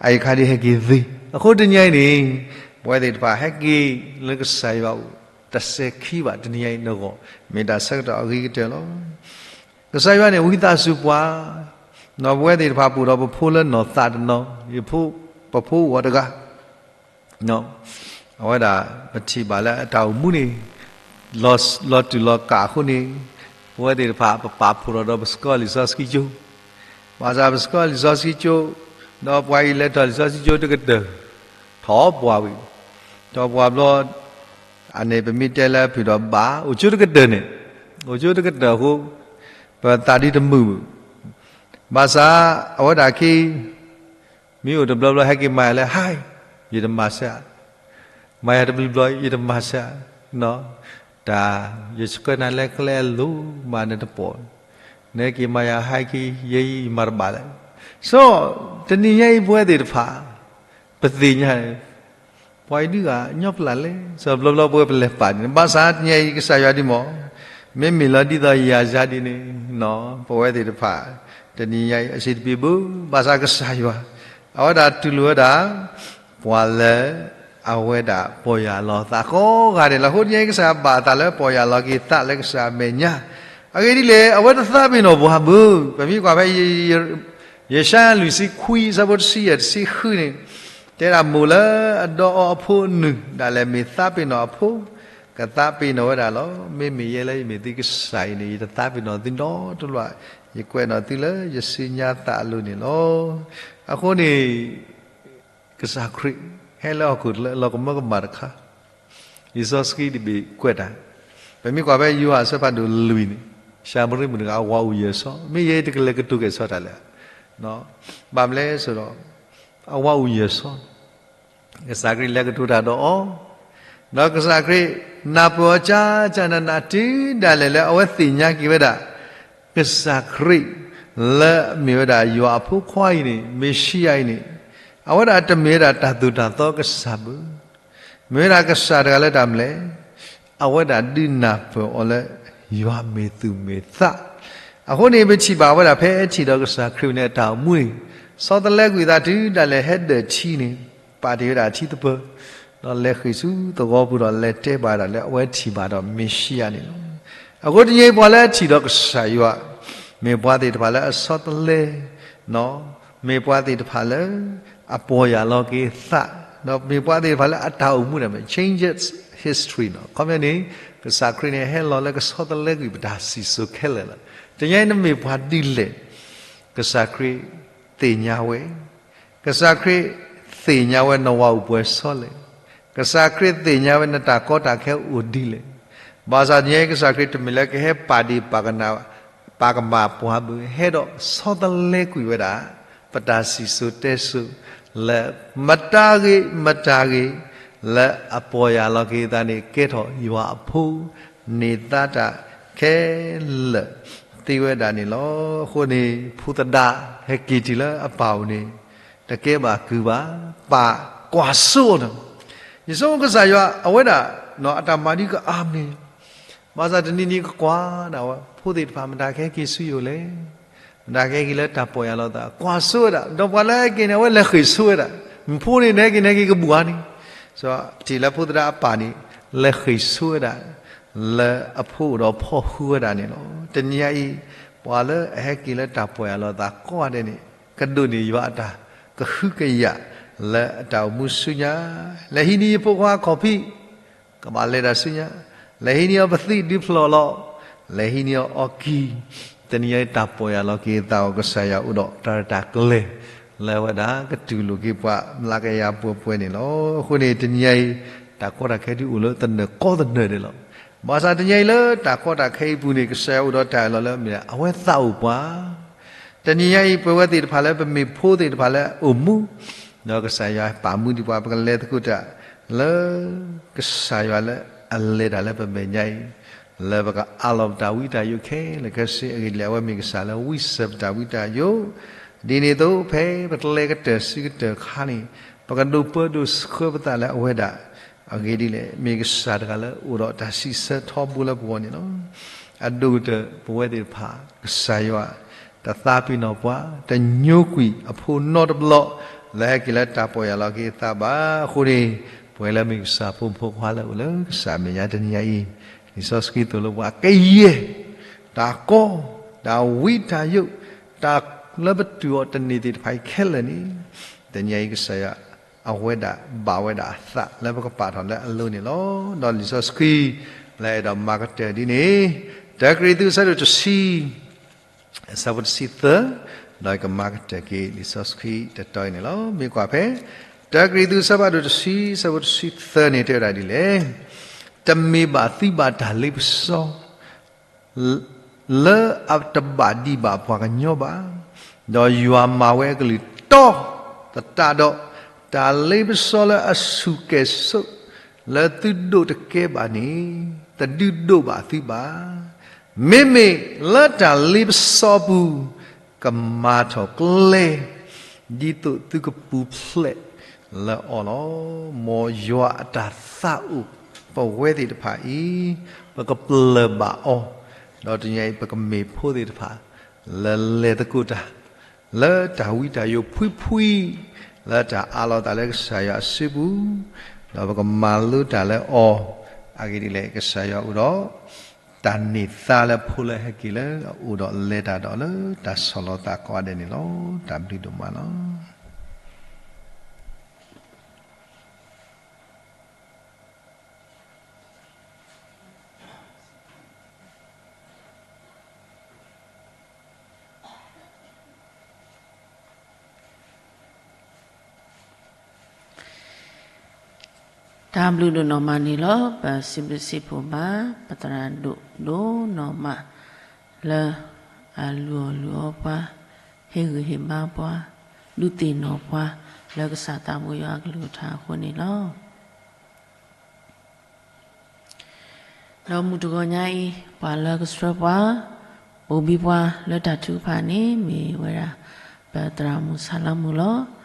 အအံၤခါဒ်ဟဲက့ၤသ့, အဃိတနံၤအံၤန့ၣ်, ပဝဲသ့ၣ်တဖၣ်ဟဲက့ၤလၢကစၢ်ယွၤအိၣ် တစဲးခံဘၣ်တနံၤအံၤနဂီၢ်, မ့ၢ်တၢ်ဆၢကတီၢ်အဂ့ၤကတၢၢ်လီၤ. ကစၢ်ယွၤန့ၣ်ဝံသးစူၤပှၤ, နီၢ်ပဝဲသ့ၣ်တဖၣ်ပအိၣ်ဒီးပဖိလၢနီၢ်သးတနီၤ, ယဖိ, ပဖိအိၣ်အီၤတဂၤ, အဝဲဒၣ်ပထံၣ်ဘၣ်လၢအတၢ်အိၣ်မူန့ၣ်, လီၤ, လီၤတူာ်လီၤကာ်အဃိန့ၣ်, ပဝဲသ့ၣ်တဖၣ်ပပာ်ဖှိၣ်ထီၣ်ဒီးပစကီလံာ်စီဆှံကၠိ, ဘၣ်ဆၣ်ပစကီလံာ်စီဆှံကၠိ, ဒီးပှၤအံၤလဲၤထီၣ်လံာ်စီဆှံကၠိတကတၢၢ်, ထီၣ်ပှၢ်ဝံၤ, ထီၣ်ပှၢ်ဘျီ, အန့ၣ်ပမ့ၢ်တဲလၢဖုၣ်ဒီးဘၣ် အိၣ်ကၠိတကတၢၢ်န့ၣ်, အိၣ်ကၠိတကတၢၢ်အဃိ, ပသးဒ်တမုာ်ဘၣ်, ဘၣ်ဆၣ်အဝဲဒၣ်ခံ မ့ၢ်အိၣ်တဘျီဘျီဟဲက့ၤမၤယၤလၢ ဟါ, ယတမၤဆါ, မၤယၤတဘျီဘျီ ယတမၤဆါ, တၢ်, ယဆှၢနၤလၢကျဲအလိၤမးနတပိာ်, နဟဲက့ၤမၤယၤဟါခံ ယဲယမၤတဘၣ်လဲၣ်. စီၤ, တနံၤညါအံၤပဝဲသ့ၣ်တဖၣ်, ပသ့ၣ်ညါန့ၣ် ပှၤအံၤဒုးဂၤညီပျၢ်လဲၣ်, စီၤဘျီဘျီပဝဲပလဲၤပာ်ဒ်န့ၣ်, ဘၣ်ဆၣ်တနံၤညါအံၤကစၢ်ယွၤဒ်မး, မ့မ့ၢ်လီၤဒ်သိးယၤယၤဒ်န့ၣ်, ပဝဲသ့ၣ်တဖၣ်, တနံၤညါအံၤအဆံးတပ့ၤဘၣ်, ဘၣ်ဆၣ်ကစၢ်ယွၤ, အဝဲဒၣ်တူၢ်လိာ်ဝဲဒၣ်, ပှၤလၢ, အဝဲဒၣ်ပီၢ်ယၢ်လီၤသးကိးဂၤဒဲးလီၤ. အဃိတနံၤညါအံၤကစၢ်ယွၤဘၣ်အသးလၢ ပီၢ်ယၢ်လီၤက့ၤသးလၢကစၢ်အမဲာ်ညါ, အဂ့ၢ်ဒ်လဲၣ် အဝဲတသးပ့ၤနီၣ်ပှၤဘၣ်, ပမ့ၢ်ကွၢ်ဖဲ ယၡါယၤလွံၢ်ဆံခွံ အဆၢဖိတဆံယဲၢ်တဆံဃုန့ၣ်, တဲဒၣ်မိၢ်လၢအဒီးအီၤအဖိအနုၢ် ဒၣ်လဲာ်မ့ၢ်သးပ့ၤနီၣ်အဖိ, ကသးပ့ၤနီၣ်ဝဲဒၣ်လီၤ. မ့မ့ၢ်ယဲလၢယမ့ၢ်သုကစၢ်အံၤန့ၣ် ယတသးပ့ၤနီၣ်သုနီတဘျီ, ယကွဲးနီၣ်သုလၢယစုညါသးအလိၤန့ၣ်လီၤ. အဃိန့ၣ် ကစၢ်ခရံာ်, ဟဲလၢဟီၣ်ခိၣ်ချၢအလီၢ်ကမၢကမၣ်တခါ, လံာ်စီဆှံတဘ့ၣ်ကွဲးတၢ်, ပမ့ၢ်ကွၢ်ဖဲယိၤဟၣ်အဆၢဖးဒိၣ်လွံၢ်န့ၣ်, ၡၤမရံမုၣ်တဂၤအဝၤအိၣ်ယၢၢ်ဆီ, မ့ၢ်ယဲတကလဲၤကတိၤကဲၣ်ဆိးတၢ်လဲၣ်, ဘၣ်မနုၤလဲၣ်ဆိဒီး, အဝၤအိၣ်ယၢၢ်ဆီ, ကစၢ်ခရံာ်လဲၤကတိၤတၢ်ဒီးအီၤ, ဒီးကစၢ်ခရံာ်နၢ်ပၢၢ်အီၤကၢ်ကၢ်နးနးတုၤဒၣ်လဲာ်လၢအဝဲသ့ၣ်ညါက့ၤဝဲဒၣ် ကစၢ်ခရံာ်, လၢအမ့ၢ်ဝဲဒၣ်ယွၤအဖိခွါအံၤန့ၣ် မ့ၤၡံယၤအံၤန့ၣ်, အဝဲဒၣ်တမ့ၢ်ဝဲဒၣ်တၢ်သိၣ်တၢ်သီကစၢ်ဘၣ်, မ့ၢ်ဝဲဒၣ်ကစၢ်တဂၤလၢတၢ်မနုၤလဲၣ်, အဝဲဒၣ်ဒုးနၢ်ပၢၢ်အီၤလၢ ယွၤမ့ၢ်သူၣ်မ့ၢ်သး, အဃိန့ၣ် ပထံၣ်ဘၣ်ဝဲဒၣ်ဖဲအထံၣ်ဒီးကစၢ်ခရံာ်န့ၣ်အတၢ်အိၣ်မူန့ၣ်, ဆီတလဲကွံာ်အသးတုၤဒၣ်လဲာ်ဟဲဒၢးထံန့ၣ်, ပာ်တ့ၢ်ဝဲဒၣ်ထံသပၢၤ, ဒီးလဲၤဃ့ၢ်ဆူသဝီပူၤဒီးလဲၤတဲဘၣ်ဝဲဒၣ်လၢအဝဲထံၣ်ဘၣ်ဒီးမ့ၤၡံယၤန့ၣ်လီၤ. အဃိတနံၤအံၤပှၤလၢအထံၣ်ဒီးကစၢ်ယွၤ, မ့ၢ်ပှၤသ့ၣ်တဖၣ်လၢအဆီတလဲ, မ့ၢ်ပှၤသ့ၣ်တဖၣ်လၢ အပီၢ်ယၢ်လီၤက့ၤသး, ဒီးမ့ၢ်ပှၤသ့ၣ်တဖၣ်လၢအတၢ်အိၣ်မူန့ၣ် changes history နီၤ. ခီပညီန့ၣ်, ကစၢ်ခရံာ်န့ၣ် ဟဲလီၤလၢကဆီတလဲကွံာ်ပတၢ်စံၣ်စိၤခဲလၢာ်လီၤ. တနံၤအံၤနမ့ၢ်ပှၤဒ်လဲၣ်, ကစၢ်ခရံာ်သ့ၣ်ညါဝဲ, ကစၢ်ခရံာ်သ့ၣ်ညါဝဲနဝၤအိၣ်ပှဲၤဆီလဲၣ်, ကစၢ်ခရံာ်သ့ၣ်ညါဝဲနတၢ်ကီတၢ်ခဲအိၣ်ဒ်လဲၣ်, ဘၣ်ဆၣ်တနံၤအံၤကစၢ်ခရံာ်တမ့ၢ်လၢကဟဲပာ်ဒ့ၣ်ပာ်ကနၣ် ပာ်ကမၣ်ပှၤဘၣ်, ဟဲဒီးဆီတလဲကွံာ်ဝဲဒၣ် ပတၢ်စံၣ်စိၤတဲစိၤ လၢမတၤဂ့ၤမတၤဂ့ၤ လၢအပီၢ်ယၢ်လီၤက့ၤအသးန့ၣ် ကဲထီၣ်ယွၤအဖိ န့ၢ်သါတၢ်ခဲလၢာ်သ့ဝဲဒၣ်န့ၣ်လီၤ. အဃိန့ၣ် ဖိသဒါဟဲက့ၤတုၤလၢအပၢ်အိၣ်န့ၣ် တကဲဘၣ်ကုၢ်ဘၣ်, ပၢ်ကွၢ်စိအီၤန့ၣ်, ယဆိကမိၣ်ကစၢ်ယွၤအဝဲဒၣ် အတၢ်မၤဒ်ကအါမးန့ၣ် ဘၣ်ဆၣ်တနံၤနံၤကကွၢ်ဒၣ်ဝဲ ဖိသ့ၣ်တဖၣ် မတၤကဟဲက့ၤဆူယအိၣ်လဲၣ်, မတၤကဟဲက့ၤလၢတၢ်ပီၢ်ယၢ်လီၤသး, ကွၢ်စိဝဲဒၣ်, ဒီးပှၤလၢဟဲက့ၤန့ၣ် အဝဲလဲၤဃ့ၢ်ဆိဝဲဒၣ်, မ့ၢ်ဖိန့ၣ် နဟဲက့ၤ နဟဲက့ၤကဘူၣ်အါန့ၣ်, ပထံၣ်လၢဖိသဒါအပၢ်န့ၣ် လဲၤဃ့ၢ်ဆိဝဲဒၣ် လၢအဖိအိၣ်ဒီးဖီၣ်ဃုာ်ဝဲဒၣ်န့ၣ်လီၤ. တနံၤအံၤ ပှၤလၢအဟဲက့ၤလၢတၢ်ပီၢ်ယၢ်လီၤသးကိးဂၤဒဲးန့ၣ် ကဒိးန့ၢ်ယွၤအတၢ်ကဟုကယာ် လၢအတၢ်အိၣ်မူဆူညါ, လဲၤဟံးန့ၢ်ယဖိခွါခီၣ်ဖံး ကဘၣ်လဲၤတၢ်ဆူညါ, လဲၤဟံးန့ၢ်အီၤပသံးဒုးဖျိးလီၤ, လဲၤဟံးန့ၢ်အီၤအီၣ်ကံၢ်, တနံၤအံၤတၢ်ပီၢ်ယၢ်လီၤက့ၤသးအီၤ ကစၢ်ယွၤအိၣ်ဒီးတၢ်ရဲၣ်တၢ်ကျဲၤ လၢအဝဲဒၣ်ကတူၢ်လိာ်က့ၤပှၤမျးကယၤပှဲၤပှဲၤန့ၣ်လီၤ. အဃိန့ၣ် တနံၤအံၤ တၢ်ကီတၢ်ခဲဒုးအိၣ်လၢသနၢၣ်ကီသနၢၣ်န့ၣ်လီၤ. ဘၣ်ဆၣ်တနံၤအံၤလၢတၢ်ကီတၢ်ခဲအံၤအပူၤန့ၣ် ကစၢ်ယွၤအိၣ်ဒီးတၢ်အၢၣ်လီၤလၢအမ့ၢ်ဒၣ် အဝဲသးအိၣ်ပှၤ တနံၤညါအံၤ ပဝဲသ့ၣ်တဖၣ်လၢပမ့ၢ်ဖိသ့ၣ်တဖၣ်လၢအအိၣ်မူ, ဒီးကစၢ်ယွၤပာ်မူဒံးပှၤ ပကလဲၤသကိးတၢ်လၢ ကစၢ်ယွၤလၢအလဲၤတၢ်လၢပမဲာ်ညါအံၤ လၢပကအးလီၤပတၢ်ဝံတၢ်ယိးခဲလၢာ်ခဲဆ့ အဂ့ၢ်ဒ်လဲၣ် အဝဲမ့ၢ်ကစၢ်လၢဝံစၢၤပတၢ်ဝံတၢ်ယိး, ဒ်န့ၣ်အသိး ဖဲပကျဲကတၢၢ်စံးကတၢၢ်အခါန့ၣ် ပကဒိးပၢဒိးဆှၢပသးလၢအဝဲဒၣ်, အဂ့ၢ်ဒ်လဲၣ် မ့ၢ်ကစၢ်တဂၤလၢအိၣ်ဒီးတၢ်စံးဆၢထီဘိလၢပဂီၢ်န့ၣ်လီၤ. အဒိၣ်ကတၢၢ်ပဝဲသ့ၣ်တဖၣ် ကစၢ်ယွၤ တသးပ့ၤနီၣ်ပှၤ, တညိကွံာ်အဖိနီတဘျီ လၢဟဲက့ၤလၢတၢ်ပီၢ်ယၢ်လီၤက့ၤအသးဘၣ်အဃိန့ၣ်, ပဝဲလၢမ့ၢ်ကစၢ်ဖိမုၣ်ဖိခွါလၢအိၣ်လၢကစၢ်အမဲာ်ညါတနံၤညါအံၤ, လံာ်စီဆှံသိၣ်လိပှၤကယဲၢ် တၢ်ကီ, တၢ်ဝံတၢ်ယိး, တၢ်လၢပတူၢ်အီၤတန့ၢ်သ့ၣ်တဖၣ်အံၤခဲလၢာ်န့ၣ်, တနံၤညါအံၤကစၢ်ယွၤ အဝဲဒၣ်ဘၣ်ဝဲဒၣ်အသးလၢပကပာ်ထီၣ်လၢအလိၤန့ၣ်လီၤ. ဒီးလံာ်စီဆှံ လၢအဲၣ်ဒိးမၤကတၢၢ်ဒ်န့ၣ်, တၢကရံၣ်သူး အဆၢဒိၣ်တဆံ အဆၢဖိတဆံသၢ, ဒီးကမၤကတၢၢ်က့ၤလံာ်စီဆှံတတီၤအံၤန့ၣ်လီၤ. မ့ၢ်ကွၢ်ဖဲ တၢကရံၣ်သူး အဆၢဖးဒိၣ်တဆံ အဆၢဖိတဆံသၢန့ၣ် တဲဝဲဒၣ်ဒ်လဲၣ်, တမ့ၢ်ဘၣ်သုဘၣ်တၢ်လ့ပစီ လၢအတဘၣ်ဒံးဘၣ်ပှၤကညီဘၣ်, ဒီးယွၤမၤဝဲအကလုၢ်တီသတးဒီး, တၢ်လ့ပစီလၢအဆူၣ်ကဲၤစိး လၢသုဒိးတကဲဘၣ်န့ၣ်, တဒုးဒိးဘၣ်သုဘၣ်. မ့မ့ၢ်လၢတၢ်လ့ပစီအပူၤ ကမၤထီၣ်ကျဲ ဒ်သိးသုကပူၤဖျဲးလၢအီၤလီၤ. မ်ယွၤအတၢ်သးအိၣ်ပဝဲသ့ၣ်တဖၣ်အံၤ ပကပျၢ်ဘၣ်အီၤ, ဒီးတနံၤအံၤ ပကမ့ၢ်ဖိသ့ၣ်တဖၣ် လၢလဲၤသကိးတၢ် လၢတၢ်ဝံတၢ်ယိးဖှံဖှံ, လၢတၢ်အးလီၤသးလၢကစၢ်ယွၤအစုပူၤ, ဒီးပကမၤလိတၢ်လၢအီၤ, အဂ့ၢ်ဒ်လဲၣ် ကစၢ်ယွၤအိၣ်ဒီး တၢ်န့ၢ်သါလၢဖိလၢဟဲက့ၤလၢအအိၣ်ဒီးလဲၤတၢ်ဒီးလၢတၢ်ဆီၣ်လီၤသးကိးဂၤဒဲးန့ၣ်လီၤ. တၢ်ဘျုးဒိၣ်မးလီၤ. တၢ်ဘျုးဒိၣ်နီၢ်မးန့ၣ်လီၤ. ပစံးဘျုးစံးဖှိၣ်ဘၣ် ပသရၣ်ဒိၣ်ဒိၣ်နီၢ်မး လၢအလုၢ်အီၣ်လုၢ်အီပှၤ, ဟ့ၣ်ဂံၢ်ဟ့ၣ်ဘါပှၤ, ဒုးသ့ၣ်နီၣ်ပှၤ လၢကစၢ်သးဘိယွၤအကလုၢ်ကထါအဃိန့ၣ်လီၤ. ဒီးမုၢ်တဂီၤညါအံၤ ပှၤလၢကဆှၢပှၤ, ဘိၣ်ဘံပှၤလၢတၢ်ထုကဖၣ်န့ၣ် မ့ၢ်ဝဲဒၣ် ပသရၣ်မုၣ်ဆၣ်လါမုၣ်လီၤ.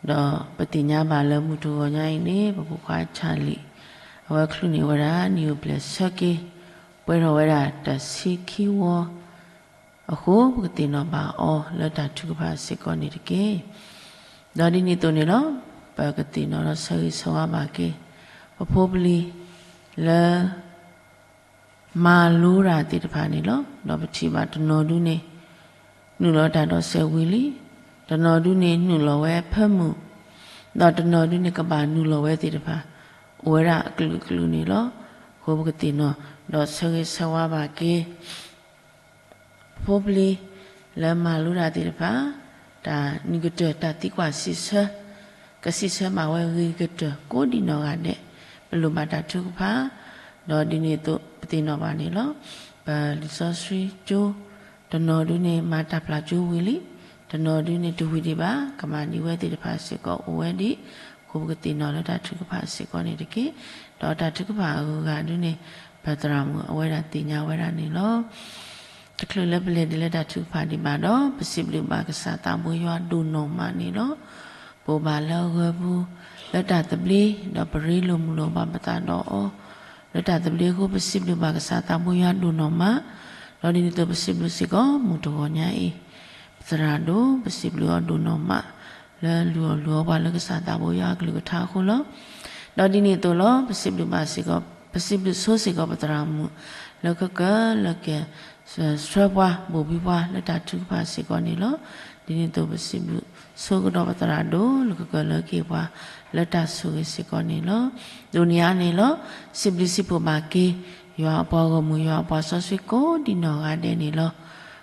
ဒီးပသ့ၣ်ညါဘၣ်လၢမုၢ်တဂီၤညါအံၤန့ၣ် ပဖိခွါဆၣ်လံၣ် အဝဲချုးန့ၢ်ဝဲဒၣ် နံၣ်အိၣ်ဖျဲၣ်ဆၢက့ၤ ပှဲၤထီၣ်ဝဲဒၣ်တဆံခံဝီ အဃိ ပကသ့ၣ်နီၣ်ဘၣ်အီၤလၢတၢ်ထုကဖၣ်စ့ၢ်ကီးန့ၣ်တက့ၢ်. ဒီးဒ်န့ၣ်အသိးန့ၣ်လီၤ. ပကသ့ၣ်နီၣ်ဒီးဆၢဂ့ၤဆၢဝါဘၣ်က့ၤ ပဖိပလံၤလၢ မၤလိတၢ်သ့ၣ်တဖၣ်န့ၣ်လီၤ. ဒီးပထံၣ်ဘၣ်တနီၤဒုန့ၣ် နုာ်လီၤတၢ်ဒီးစဲးဝံၤလံ, တနီၤဒုန့ၣ်နုာ်လီၤဝဲအဖၢမုၢ်, ဒီးတနီၤဒုန့ၣ်ကဘၣ်နုာ်လီၤဝဲသ့ၣ်တဖၣ် အိၣ်ဝဲဒၣ်အကလုာ်ကလုာ်န့ၣ်လီၤ. အဃိပကသ့ၣ်နီၣ်ဒီးဆၢဂ့ၤဆၢဝါဘၣ်က့ၤ ပဖိပလံၤလၢမၤလိတၢ်သ့ၣ်တဖၣ်, တၢ်နံၤကတၢၢ်တၢ်သံကွၢ်စံးဆၢ, ကစံးဆၢဘၣ်ဝဲဂ့ၤကတၢၢ်ကိးဒံးနီၢ်ဂၤဒဲး, ပလိၣ်ဘၣ်တၢ်ထုကဖၣ်, ဒီးဒ်န့ၣ်အသိးပသ့ၣ်နီၣ်ဘၣ်န့ၣ်လီၤ. ပလံာ်စီဆှံကၠိ တနီၤဒုန့ၣ်မၤတၢ်ပျၢ်ကၠိဝံၤလံ, တနီၤဒုန့ၣ်တဝံၤဒံးဘၣ်, ကမၤဒံးဝဲသ့ၣ်တဖၣ်စ့ၢ်ကီးအိၣ်ဝဲဒံး, အဃိပကသ့ၣ်နီၣ်လၢတၢ်ထုကဖၣ်စ့ၢ်ကီးန့ၣ်တက့ၢ်. ဒီးတၢ်ထုကဖၣ်အဂုၤအဂၤဒုန့ၣ် ပသရၣ်မုၣ်အဝဲဒၣ်သ့ၣ်ညါဝဲဒၣ်န့ၣ်လီၤ. တချုးလၢပလဲၤဒ်လၢတၢ်ထုကဖၣ်ဒံးဘၣ်ဒီး ပစံးဘျုးဘၣ်ကစၢ်သးဘိယွၤဒိၣ်နီၢ်မးန့ၣ်လီၤ. ပအိၣ်ဘၣ်လၢအဂၢၤပူၤ လၢတၢ်သဘျ့, ဒီးပရ့လိာ်မုာ်လိာ်ဘၣ်ပသးဒီးအီၤ လၢတၢ်သဘျ့အဃိ ပစံးဘျုးဘၣ်ကစၢ်သးဘိယွၤဒိၣ်နီၢ်မး, ဒီးဒ်န့ၣ်အသိးပစံးဘျုးစ့ၢ်ကီးမုၢ်တဂီၤညါအံၤ ပသရၣ်ဒိၣ် ပစံးဘျုးအီၤဒိၣ်နီၢ်မး လၢလုၢ်အီၣ်လုၢ်အီပှၤလၢကစၢ်သးဘိယွၤအကလုၢ်ကထါအဃိလီၤ. ဒီးဒ်န့ၣ်အသိးလီၤ ပစံးဘျုးဘၣ်စ့ၢ်ကီး, ပစံးဘျုးဆိစ့ၢ်ကီးပသရၣ်မုၣ် လၢကကၢလၢက ဆှၢပှၤဘိၣ်ဘံပှၤလၢတၢ်ထုကဖၣ်စ့ၢ်ကီးန့ၣ်လီၤ. ဒ်န့ၣ်အသိးပစံးဘျုးဆိကဒီးပသရၣ်ဒိၣ် လၢကကၢလၢက့ၤပှၤလၢတၢ်ဆိၣ်ဂ့ၤစ့ၢ်ကီးန့ၣ်လီၤ. ဒိးန့ၢ်အါန့ၣ်လီၤ စံးဘျုးစံးဖှိၣ်ဘၣ်က့ၤ ယွၤအပှၤဂီၢ်မုၢ် ယွၤအပှၤစီဆှံကိးဒံးနီၢ်ဂၤဒဲးန့ၣ်လီၤ.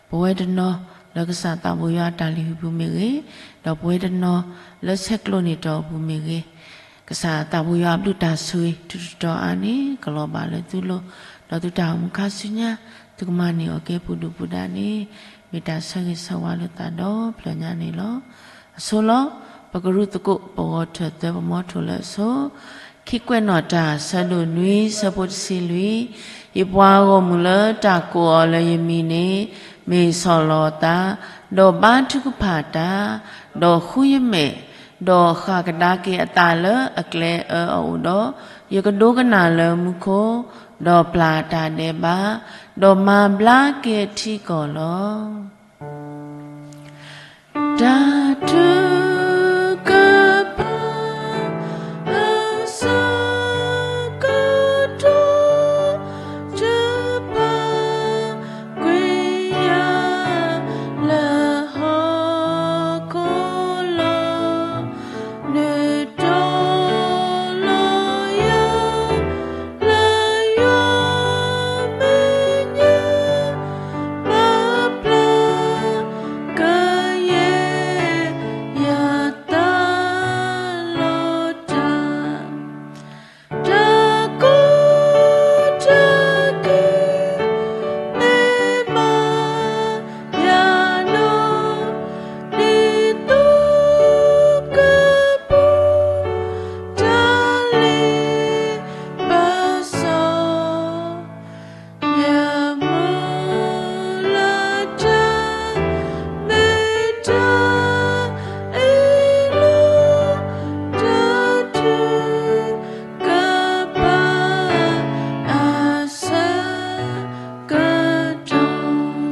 ပဝဲတနီၤလၢကစၢ်သးဘိယွၤအတၢ်လုၢ်ဟံၣ်ပူၤမ့ၢ်ဂ့ၤ, ဒီးပဝဲတနီၤလၢဆဲးကျိးန့ၢ်တီၢ်အပူၤမ့ၢ်ဂ့ၤ, ကစၢ်သးဘိယွၤအဘျုးတၢ်ဆိၣ်ဂ့ၤ ထူးတတီၤအါန့ၣ် ကလီၤဘၣ်လၢသုလိၤ, ဒီးသုတၢ်အိၣ်မူခါဆူညါ သုကမၤန့ၢ်အီၤကဲပူၤဒုၣ်ပူၤဒါန့ၣ် မ့ၢ်တၢ်ဆၢဂ့ၤဆၢဝါလၢသးဒီဖျၢၣ်ညါန့ၣ်လီၤ. အဆိလီၤ ပကရူၢ်သကိး ပဂီၤထၢၣ်သၢ ပမီထိၣ်လၢအဆိ ခံကွဲးနီၣ်တၢ် ဆၢဒိၣ်နွံ ဆၢဖိတဆံလွံၢ်, ယပှၤဂီၢ်မုၢ်လၢတၢ်ကိးအီၤလၢယမံၤန့ၣ် မ့ၢ်ဆီၣ်လီၤအသး, ဒီးဘါထုကဖၣ်တၢ်, ဒီးဃုယမဲာ်, ဒီးဃၣ်ကဒါက့ၤအသးလၢအကျဲအၢအအိၣ်ဒီး, ယကဒိကနၣ်လၢမူခိၣ်, ဒီးပျၢ်တၢ်ဒဲးဘး, ဒီးမၤဘျါက့ၤအထံအကီၢ်လီၤ. တၢ်ထုကဖၣ် အဆၢကတီၢ် တပာ်ကွံာ်ယၤ လၢဟီၣ်ခိၣ်လီၤ. နတီၤလီၤယၤ လၢယွၤမဲာ်ညါ ပာ်ဖျါကယဲၢ်ယသးလီၤတၢ်. တၢ်ကူတၢ်က့ၤ မ့ၢ်မၤယၤနီၢ် ဒ်သိးကပူၤ တၢ်လ့ပစီ ယမုၢ်လၢ်တၢ် မ့ၢ်တၢ်အ့ၣ်လိာ် တၢ်ထုကဖၣ် အဆၢကတီၢ်.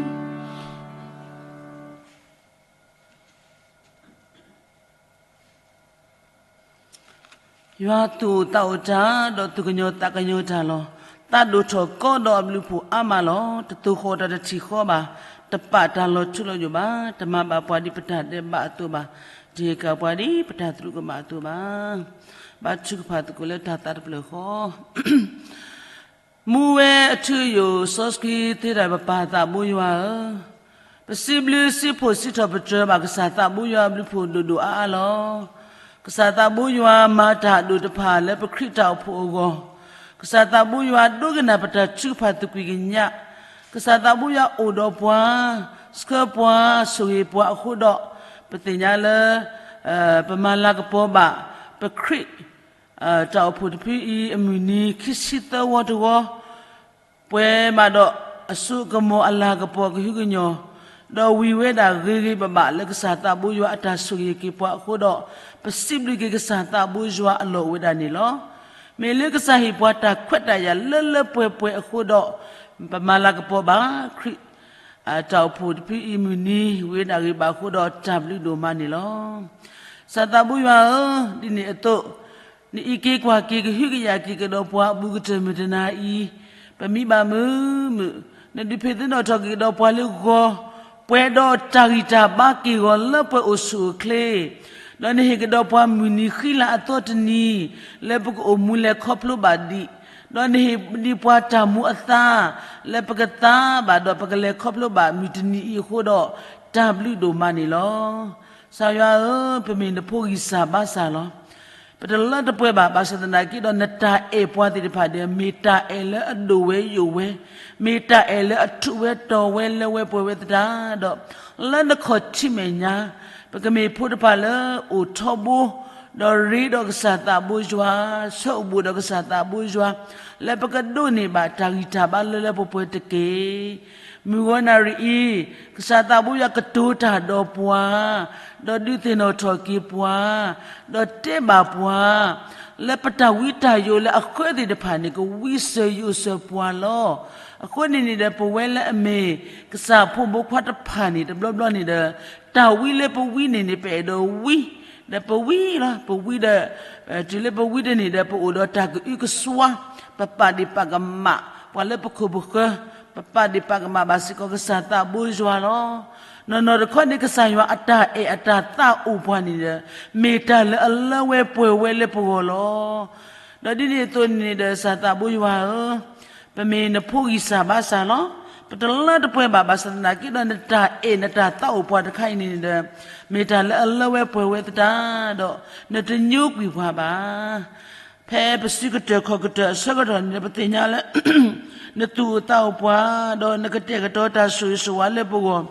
ယွၤသူၣ်အိၣ်သးအိၣ်တၢ် ဒီးသူၣ်ကညီၤသးကညီၤတၢ်လီၤ. သးဒိၣ်ထီၣ်ကီဒီးအဘျုးအဖှိၣ်အါမးလီၤ. တသိၣ်ဃီၤတၢ်တထံၣ်ဃီဘၣ်, တပာ်တၢ်လီၤထူလီၤယိာ်ဘၣ်, တမၤဘၣ်ပှၤဒ်ပတၢ်ဒဲးဘးအသိးဘၣ်, တဟ့ၣ်က့ၤပှၤဒ်ပတၢ်သရူးကမၣ်အသိးဘၣ်. ဘါထုကဖၣ်သကိးလၢတၢ်သးတဖျၢၣ်ဃီ မူဝဲအထူအယိာ် စီဆှံသ့တၢ်ပပၢ်သးဘိယွၤဧၢ, ပစံးဘျုးစံးဖှိၣ်စံးထီၣ်ပတြၢၤဘၣ်ကစၢ်သးဘိယွၤအဘျုးဖှိၣ်ဒိၣ်ဒိၣ်အါအါလီၤ. ကစၢ်သးဘိယွၤမၤတၢ်အဒိၣ်တဖၣ်လၢပခရံာ်တၢ်အိၣ်ဖှိၣ်အဂီၢ်, ကစၢ်သးဘိယွၤဒိကနၣ်ပတၢ်ထုကဖၣ်သကွံာ်ကညး, ကစၢ်သးဘိယွၤအိၣ်ဒီးပှၤ, ဆှၢပှၤ, ဆိၣ်ဂ့ၤပှၤအဃိဒီး, ပသ့ၣ်ညါလၢ ပမၤလၤကပီၤဘၣ် ပခရံာ် တၢ်အိၣ်ဖှိၣ်တဖုအံၤအမုၢ်နံၤ ခံဆံသၢဝီတဝီ, ပှဲၤမးဒီးအစိအကမီၤအလၤကပီၤကဟုကညီၢ်, ဒီးဝံၤဝဲဒၣ်ဂ့ၤဂ့ၤဘၣ်ဘၣ်လၢကစၢ်သးဘိယွၤအတၢ်ဆိၣ်ဂ့ၤက့ၤပှၤအဃိဒီး, ပစံးဘျုးက့ၤကစၢ်သးဘိယွၤအလီၢ်အိၣ်ဝဲဒၣ်န့ၣ်လီၤ. မ့ၢ်လၢကစၢ်ဟ့ၣ်ပှၤတၢ်ခွဲးတၢ်ယာ်လၢလၢပှဲၤပှဲၤအဃိဒီး, ပမၤလၤကပီၤဘၣ်ခရံာ် တၢ်အိၣ်ဖှိၣ်တဖုအံၤမုၢ်နံၤ ဝံၤဝဲဒၣ်ဂ့ၤဘၣ်အဃိဒီးတၢ်ဘျုးဒိၣ်မးန့ၣ်လီၤ. ကစၢ်သးဘိယွၤဧၢ, ဒ်န့ၣ်အသိး နအံးက့ၤကွၢ်က့ၤကဟုကယာ်က့ၤကဒီးပှၤအဘူးကတၢၢ်မုၢ်တနၤအံၤ, ပမံဘၣ်မုာ်မုာ်, နဒုးဖံးသ့ၣ်နီၣ်ထီၣ်က့ၤကဒီးပှၤလၢဂီၤ, ပှဲၤဒီးတၢ်ဂံၢ်တၢ်ဘါက့ၢ်ဂီၤလၢပှဲၤအိၣ်ဆူၣ်အိၣ်ချ့, ဒီးနဟ့ၣ်ကဒီးပှၤမုၢ်နံၤဃံလၤအသီတနံၤ, လၢပကအိၣ်မူလဲၤခီဖျိဘၣ်ဒံး, ဒီးနဟ့ၣ်ဒံးပှၤတၢ်မူအသါ, လၢပကသါဘၣ်ဒီးပကလဲၤခီဖျိဘၣ်မုၢ်တနံၤအံၤအဃိဒီး, တၢ်ဘျုးဒိၣ်မးန့ၣ်လီၤ. ကစၢ်ယွၤဧၢ, ပမ့ၢ်နဖိဂံၢ်စၢ်ဘါစၢ်လီၤ. ပတလၢတပှဲၤဘၣ် ဘၣ်ဆၣ်သနာ်က့ဒီး နတၢ်အဲၣ်ပှၤသ့ၣ်တဖၣ်ဒီး မ့ၢ်တၢ်အဲၣ်လၢအဒိၣ်ဝဲယိာ်ဝဲ, မ့ၢ်တၢ်အဲၣ်လၢအထူးဝဲတီၤဝဲလၢဝဲပှဲၤဝဲသတးဒီး, လၢနခီၣ်ထံးမဲာ်ညါ, ပကမ့ၢ်ဖိတဖၣ်လၢအိၣ်ထီဘိ, ဒီးရ့ဒီးကစၢ်သးဘိယွၤ, ဆၢအိၣ်ဘူးဒီးကစၢ်သးဘိယွၤ, လၢပကဒိးန့ၢ်ဘၣ်တၢ်ဂံၢ်တၢ်ဘါလၢလၢပှဲၤပှဲၤတက့ၢ်. မုၢ်ဂီၤနၣ်ရံၣ်အံၤ, ကစၢ်သးဘိယွၤကတိၤတၢ်ဒီးပှၤ, ဒီးဒုးသ့ၣ်နီၣ်ထီၣ်က့ၤပှၤ, ဒီးတဲဘၣ်ပှၤ, လၢပတၢ်ဝံတၢ်ယိးလၢအဃၢသ့ၣ်တဖၣ်န့ၣ် ကဝံစၢၤယိးစၢၤပှၤလီၤ. အဃိန့ၣ်န့ၣ်ဒီး ပဝဲလၢအမ့ၢ်ကစၢ်ဖိမုၣ်ဖိခွါတဖၣ်န့ၣ် တဘျီဘျီန့ၣ်ဒီး, တၢ်ဝံလၢပဝံန့ၣ်န့ၣ် ပအဲၣ်ဒိးဝံ, ဒီးပဝံလီၤ. ပဝံဒီး, တုၤလၢပဝံတန့ၢ်ဒီး ပအိၣ်ဒီးတၢ်ကအုကစွါ, ပပာ်ဒ့ၣ်ပာ်ကမၣ်ပှၤလၢပခိၣ်ပဃၢၤ, ပပာ်ဒ့ၣ်ပာ်ကမၣ်ဘၣ်စ့ၢ်ကီးကစၢ်သးဘိယွၤလီၤ. နီၢ်နီၢ်တခီန့ၣ် ကစၢ်ယွၤအတၢ်အဲၣ်အတၢ်သးအိၣ်ပှၤန့ၣ်ဒီး, မ့ၢ်တၢ်လၢအလၢဝဲပှဲၤဝဲလၢပဂီၢ်လီၤ. ဒီးဒ်န့ၣ်အသိးန့ၣ်ဒီး ကစၢ်သးဘိယွၤဧၢ, ပမ့ၢ်နဖိဂံၢ်စၢ်ဘါစၢ်လီၤ. ပတလၢတပှဲၤဘၣ် ဘၣ်ဆၣ်သနာ်က့ဒီး နတၢ်အဲၣ်နတၢ်သးအိၣ်ပှၤတခါအံၤန့ၣ်ဒီး, မ့ၢ်တၢ်လၢအလၢဝဲပှဲၤဝဲသတးဒီး, နတညိကွံာ်ပှၤဘၣ်. ဖဲပစုကတၢၢ်ခီၣ်ကတၢၢ်အဆၢကတီၢ်န့ၣ်ဒီး ပသ့ၣ်ညါလၢ နသူၣ်အိၣ်သးအိၣ်ပှၤ, ဒီးနကတဲာ်ကတီၤတၢ်ဆိၣ်ဂ့ၤဆိၣ်ဝါလၢပဂီၢ်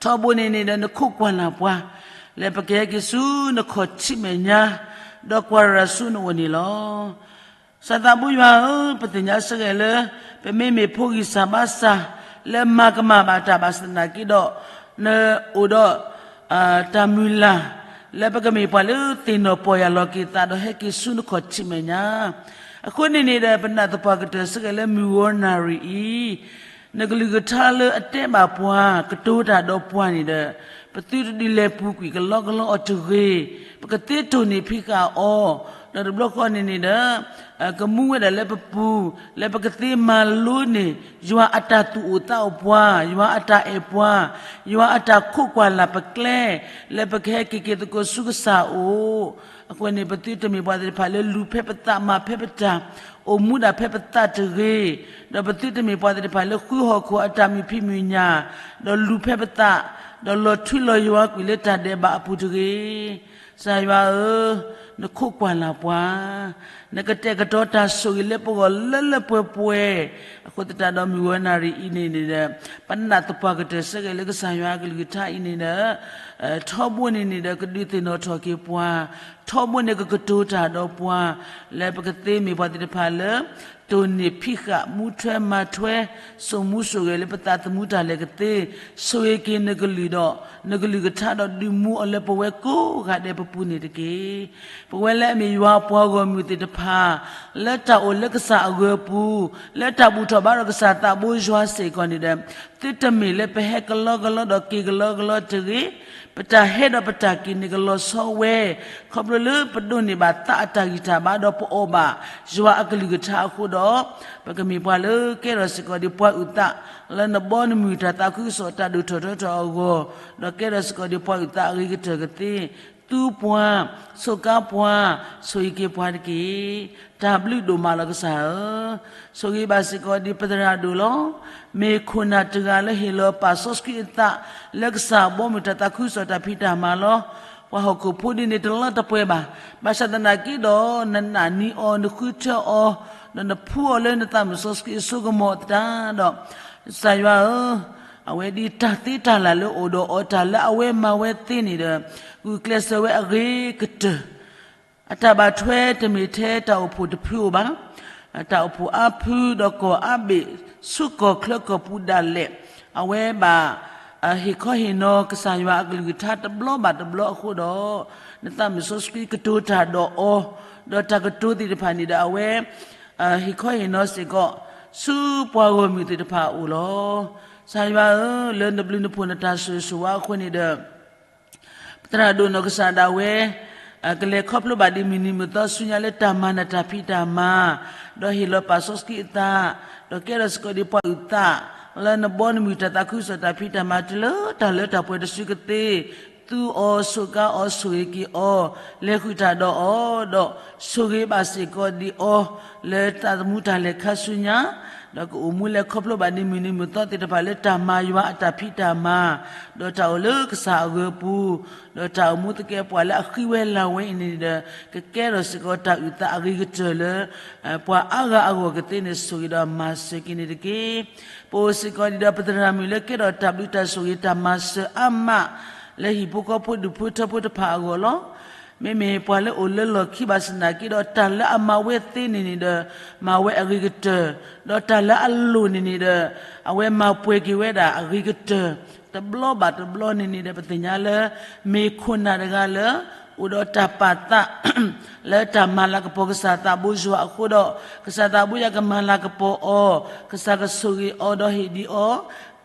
ထီဘိန့ၣ်န့ၣ်ဒီး နခိးကွၢ်လၢ်ပှၤ, လၢပကဟဲက့ၤဆူနခီၣ်ထံးမဲာ်ညါ, ဒီးကွၢ်ရၤဆူနအိၣ်န့ၣ်လီၤ. ကစၢ်သးဘိယွၤဧၢ, ပသ့ၣ်ညါစ့ၢ်ကီးလၢ ပမ့မ့ၢ်ဖိဂံၢ်စၢ်ဘါစၢ် လၢမၤကမၣ်ဘၣ်တၢ်ဘၣ်ဆၣ်သနာ်က့ဒီး, နအိၣ်ဒီး တၢ်မုၢ်လၢ် လၢပကမ့ၢ်ပှၤလၢသ့ၣ်နီၣ်ပီၢ်ယၢ်လီၤက့ၤသးဒီးဟဲက့ၤဆူနခီၣ်ထံးမဲာ်ညါ. အဃိန့ၣ်န့ၣ်ဒီး ပနၢ်သပှၢ်ကတၢၢ်စ့ၢ်ကီးလၢမုၢ်ဂီၤနၣ်ရံၣ်အံၤ နကလုၢ်ကထါလၢအတဲဘၣ်ပှၤ ကတိၤတၢ်ဒီးပှၤန့ၣ်ဒီး, ပသုတဒုးလဲၤပူၤကွံာ်ကလီကလီအီၤတဂ့ၤ. ပကသ့တိၢ်နီၣ်ဖံးဃာ်အီၤ, ဒီးတဘျီဃီန့ၣ်န့ၣ်ဒီး ကမူဝဲဒၣ်လၢပပူၤ လၢပကသ့မၤလိန့ၢ် ယွၤအတၢ်သူၣ်အိၣ်သးအိၣ်ပှၤ, ယွၤအတၢ်အဲၣ်ပှၤ, ယွၤအတၢ်ခိးကွၢ်လၢ်ပကျဲ, လၢပကဟဲက့ၤက့ၤသကိးဆူကစၢ်အအိၣ်. အဃိန့ၣ် ပသုတမ့ၢ်ပှၤသ့ၣ်တဖၣ်လၢလူၤဖဲပသးမၤဖဲပတၢ်, အိၣ်မူဒၣ်ဖဲပသးတဂ့ၤ. ဒီးပသုတမ့ၢ်ပှၤသ့ၣ်တဖၣ်လၢဃုဟီၣ်ခိၣ်အတၢ်မုာ်ဖံးမုာ်ညၣ်, ဒီးလူၤဖဲပသး, ဒီးလီၤထွံလီၤယွၤကွံာ်လၢတၢ်ဒဲးဘးအပူၤတဂ့ၤ. ကစၢ်ယွၤဧၢ, နခိးကွၢ်လၢ်ပှၤ, နကတဲာ်ကတီၤတၢ်ဆိၣ်ဂ့ၤလၢပဂီၢ်လၢလၢပှဲၤပှဲၤ. အဃိသတးဒီးမုၢ်ဂီၤနၣ်ရံၣ်အံၤန့ၣ်န့ၣ်ဒီး ပနၢ်သပှၢ်ကတၢၢ်စ့ၢ်ကီးလၢကစၢ်ယွၤအကလုၢ်ကထါအံၤန့ၣ်ဒီး ထီဘိန့ၣ်န့ၣ်ဒီး ကဒုးသ့ၣ်နီၣ်ထီၣ်က့ၤပှၤ, ထီဘိန့ၣ်ကကတိၤတၢ်ဒီးပှၤ, လၢပကသ့မ့ၢ်ပှၤသ့ၣ်တဖၣ်လၢ တိၢ်နီၣ်ဖံးဃာ် မူထွဲမၤထွဲ စိာ်မူစိာ်ဂဲၤလၢပသးသမူတၢ်လဲၤကသ့, ဆိၣ်ဂ့ၤက့ၤနကလုၢ်ဒီး နကလုၢ်ကထါဒီးဒုးမူအီၤလၢပဝဲကိးဂၤဒဲးပပူၤန့ၣ်တက့ၢ်. ပဝဲလၢအမ့ၢ်ယွၤအပှၤဂီၢ်မုၢ်သ့ၣ်တဖၣ် လၢတၢ်အိၣ်လၢကစၢ်အဂၢၤပူၤ, လၢတၢ်ဘူၣ်ထီၣ်ဘါထီၣ်ကစၢ်သးဘိယွၤစ့ၢ်ကီးန့ၣ်ဒီး, သုတမ့ၢ်လၢပဟဲကလီကလီဒီးက့ၤကလီကလီတဂ့ၤ. ပတၢ်ဟဲဒီးပတၢ်က့ၤန့ၣ်ကလီၤဆီဝဲ, ခီဖျိလၢပဒိးန့ၢ်ဘၣ်သးအတၢ်ဂံၢ်တၢ်ဘါဒီးပအီၣ်ဘၣ်ယွၤအကလုၢ်ကထါအဃိဒီး, ပကမ့ၢ်ပှၤလၢကဲထီၣ်စ့ၢ်ကီးဒံးပှၤအုၣ်သး လၢနဘီနမုၢ်တၢ်သးခုကစီၣ်တၢ်ဒိၣ်ထီၣ်ထီထီၣ်အဂီၢ်, ဒီးကဲထီၣ်စ့ၢ်ကီးဒံးပှၤအုၣ်သးအဂ့ၤကတၢၢ်ကသ့, သူပှၤ, ဆိးကါပှၤ, ဆိၣ်ဂ့ၤက့ၤပှၤတက့ၢ်. တၢ်ဘျုးဒိၣ်မးလီၤကစၢ်ဧၢ, ဆိၣ်ဂ့ၤဘၣ်စ့ၢ်ကီးဒံးပသရၣ်ဒိၣ်လီၤ. မ့ၢ်ခိၣ်နၢ်တဂၤလၢဟ့ၣ်လီၤပာ်စီဆှံအသး လၢကစၢ်အဘီအမုၢ်တၢ်သးခုကစီၣ်တၢ်ဖံးတၢ်မၤလီၤ. ပှၤဟီၣ်ခိၣ်ဖိဒ်န့ၣ်တလီတပှဲၤဘၣ်. ဘၣ်ဆၣ်သနာ်က့ဒီး နနာ်န့ၢ်အီၤ, နဃုထၢအီၤ, ဒီးနဖှူအီၤလၢနသးမုၢ်စီဆှံအစိကမီၤအသးဒီး, ကစၢ်ယွၤဧၢ, အဝဲဒ်တၢ်သ့တၢ်လၢ်လၢအိၣ်ဒီးအီၤ, တၢ်လၢအဝဲမၤဝဲသ့န့ၣ်ဒီး, ဂုာ်ကျဲးစၢးဝဲအဂ့ၤကတၢၢ် အတၢ်ဘၣ်ထွဲတမ့ၢ်ထဲတၢ်အိၣ်ဖှိၣ်တဖုဧိၤဘၣ်. တၢ်အိၣ်ဖှိၣ်အါဖုဒီးကီၢ်အါဘ့ၣ် ဆူကီၢ်ချၢကီၢ်ပူၤဒၣ်လဲာ်, အဝဲဘၣ် ဟ့ၣ်ခီဟ့ၣ်နီၤကစၢ်ယွၤအကလုၢ်ကထါတဘျီဘၣ်တဘျီအဃိဒီး, နသးမုၢ်စီဆှံကတိၤတၢ်ဒီးအီၤ, ဒီးတၢ်ကတိၤသ့ၣ်တဖၣ်န့ၣ်ဒီးအဝဲ ဟ့ၣ်ခီဟ့ၣ်နီၤစ့ၢ်ကီး ဆူပှၤဂီၢ်မုၢ်သ့ၣ်တဖၣ်အအိၣ်လီၤ. ကစၢ်ယွၤဧၢ, လၢနဘျုးနဖှိၣ်နတၢ်ဆိၣ်ဂ့ၤဆိၣ်ဝါအဃိန့ၣ်ဒီး ပသရၣ်ဒိၣ်နီၢ်ကစၢ်ဒၣ်ဝဲ ကလဲၤခီဖျိဘၣ်ဒံးမုၢ်နံၤမုၢ်သီဆူညါလၢတၢ်မၤနၢ်တၢ်ဖံးတၢ်မၤ, ဒီးဟ့ၣ်လီၤပာ်စီဆှံအသး, ဒီးကဲထီၣ်စ့ၢ်ကီးဒံးပှၤအုၣ်သး, လၢနဘီနမုၢ်တၢ်သးခုကစီၣ်တၢ်ဖံးတၢ်မၤတုၤလၢတၢ်လၢတၢ်ပှဲၤတစုကသ့, သူအီၤ, ဆိးကါအီၤ, ဆိၣ်ဂ့ၤက့ၤအီၤ, လဲၤဃုာ်တၢ်ဒီးအီၤ, ဒီးဆိၣ်ဂ့ၤဘၣ်စ့ၢ်ကီးဒံးအီၤ, လၢသးသမူတၢ်လဲၤခါဆူညါ, ဒီးကအိၣ်မူလဲၤခီဖျိဘၣ်ဒံးမုၢ်နံၤမုၢ်သီသ့ၣ်တဖၣ်လၢတၢ်မၤယွၤအတၢ်ဖံးတၢ်မၤ, ဒီးတၢ်အိၣ်လၢကစၢ်အဂၢၤပူၤ, ဒီးတၢ်အိၣ်မူသကဲးပဝးလၢအဃံဝဲလၤဝဲအံၤန့ၣ်ဒီး, ကကဲထီၣ်စ့ၢ်ကီးတၢ်အုၣ်သးအဂ့ၤကတၢၢ်လၢ ပှၤအါဂၤအဂီၢ်ကသ့န့ၣ် ဆိၣ်ဂ့ၤဒီးမၤစၢၤက့ၤန့ၣ်တက့ၢ်. ပအိၣ်စ့ၢ်ကီးဒံးဒီးပသရၣ်မုၣ်လၢကဲထီၣ်တၢ်ဘျုးတၢ်ဆိၣ်ဂ့ၤတၢ်မၤစၢၤအါမး လၢဟံၣ်ဖိဃီဖိဒူၣ်ဖိထၢဖိတဖၣ်အဂီၢ်လီၤ. မ့မ့ၢ်ပှၤလၢအိၣ်လၢလီၢ်ခံဘၣ်ဆၣ်သနာ်က့ဒီး တၢ်လၢအမၤဝဲသ့န့ၣ်န့ၣ်ဒီး မၤဝဲအဂ့ၤကတၢၢ်, ဒီးတၢ်လၢအလိၣ်န့ၣ်န့ၣ်ဒီး အဝဲမၤပှဲၤက့ၤဝဲဒၣ်အဂ့ၤကတၢၢ်, တဘျီဘၣ်တဘျီန့ၣ်န့ၣ်ဒီး ပသ့ၣ်ညါလၢ မ့ၢ်ခိၣ်နၢ်တဂၤလၢ အိၣ်ဒီးတၢ်ပာ်သး လၢတၢ်မၤလၤကပီၤကစၢ်သးဘိယွၤအဃိဒီး, ကစၢ်သးဘိယွၤကမၤလၤကပီၤအီၤ, ကစၢ်ကဆိၣ်ဂ့ၤအီၤဒီးဟ့ၣ်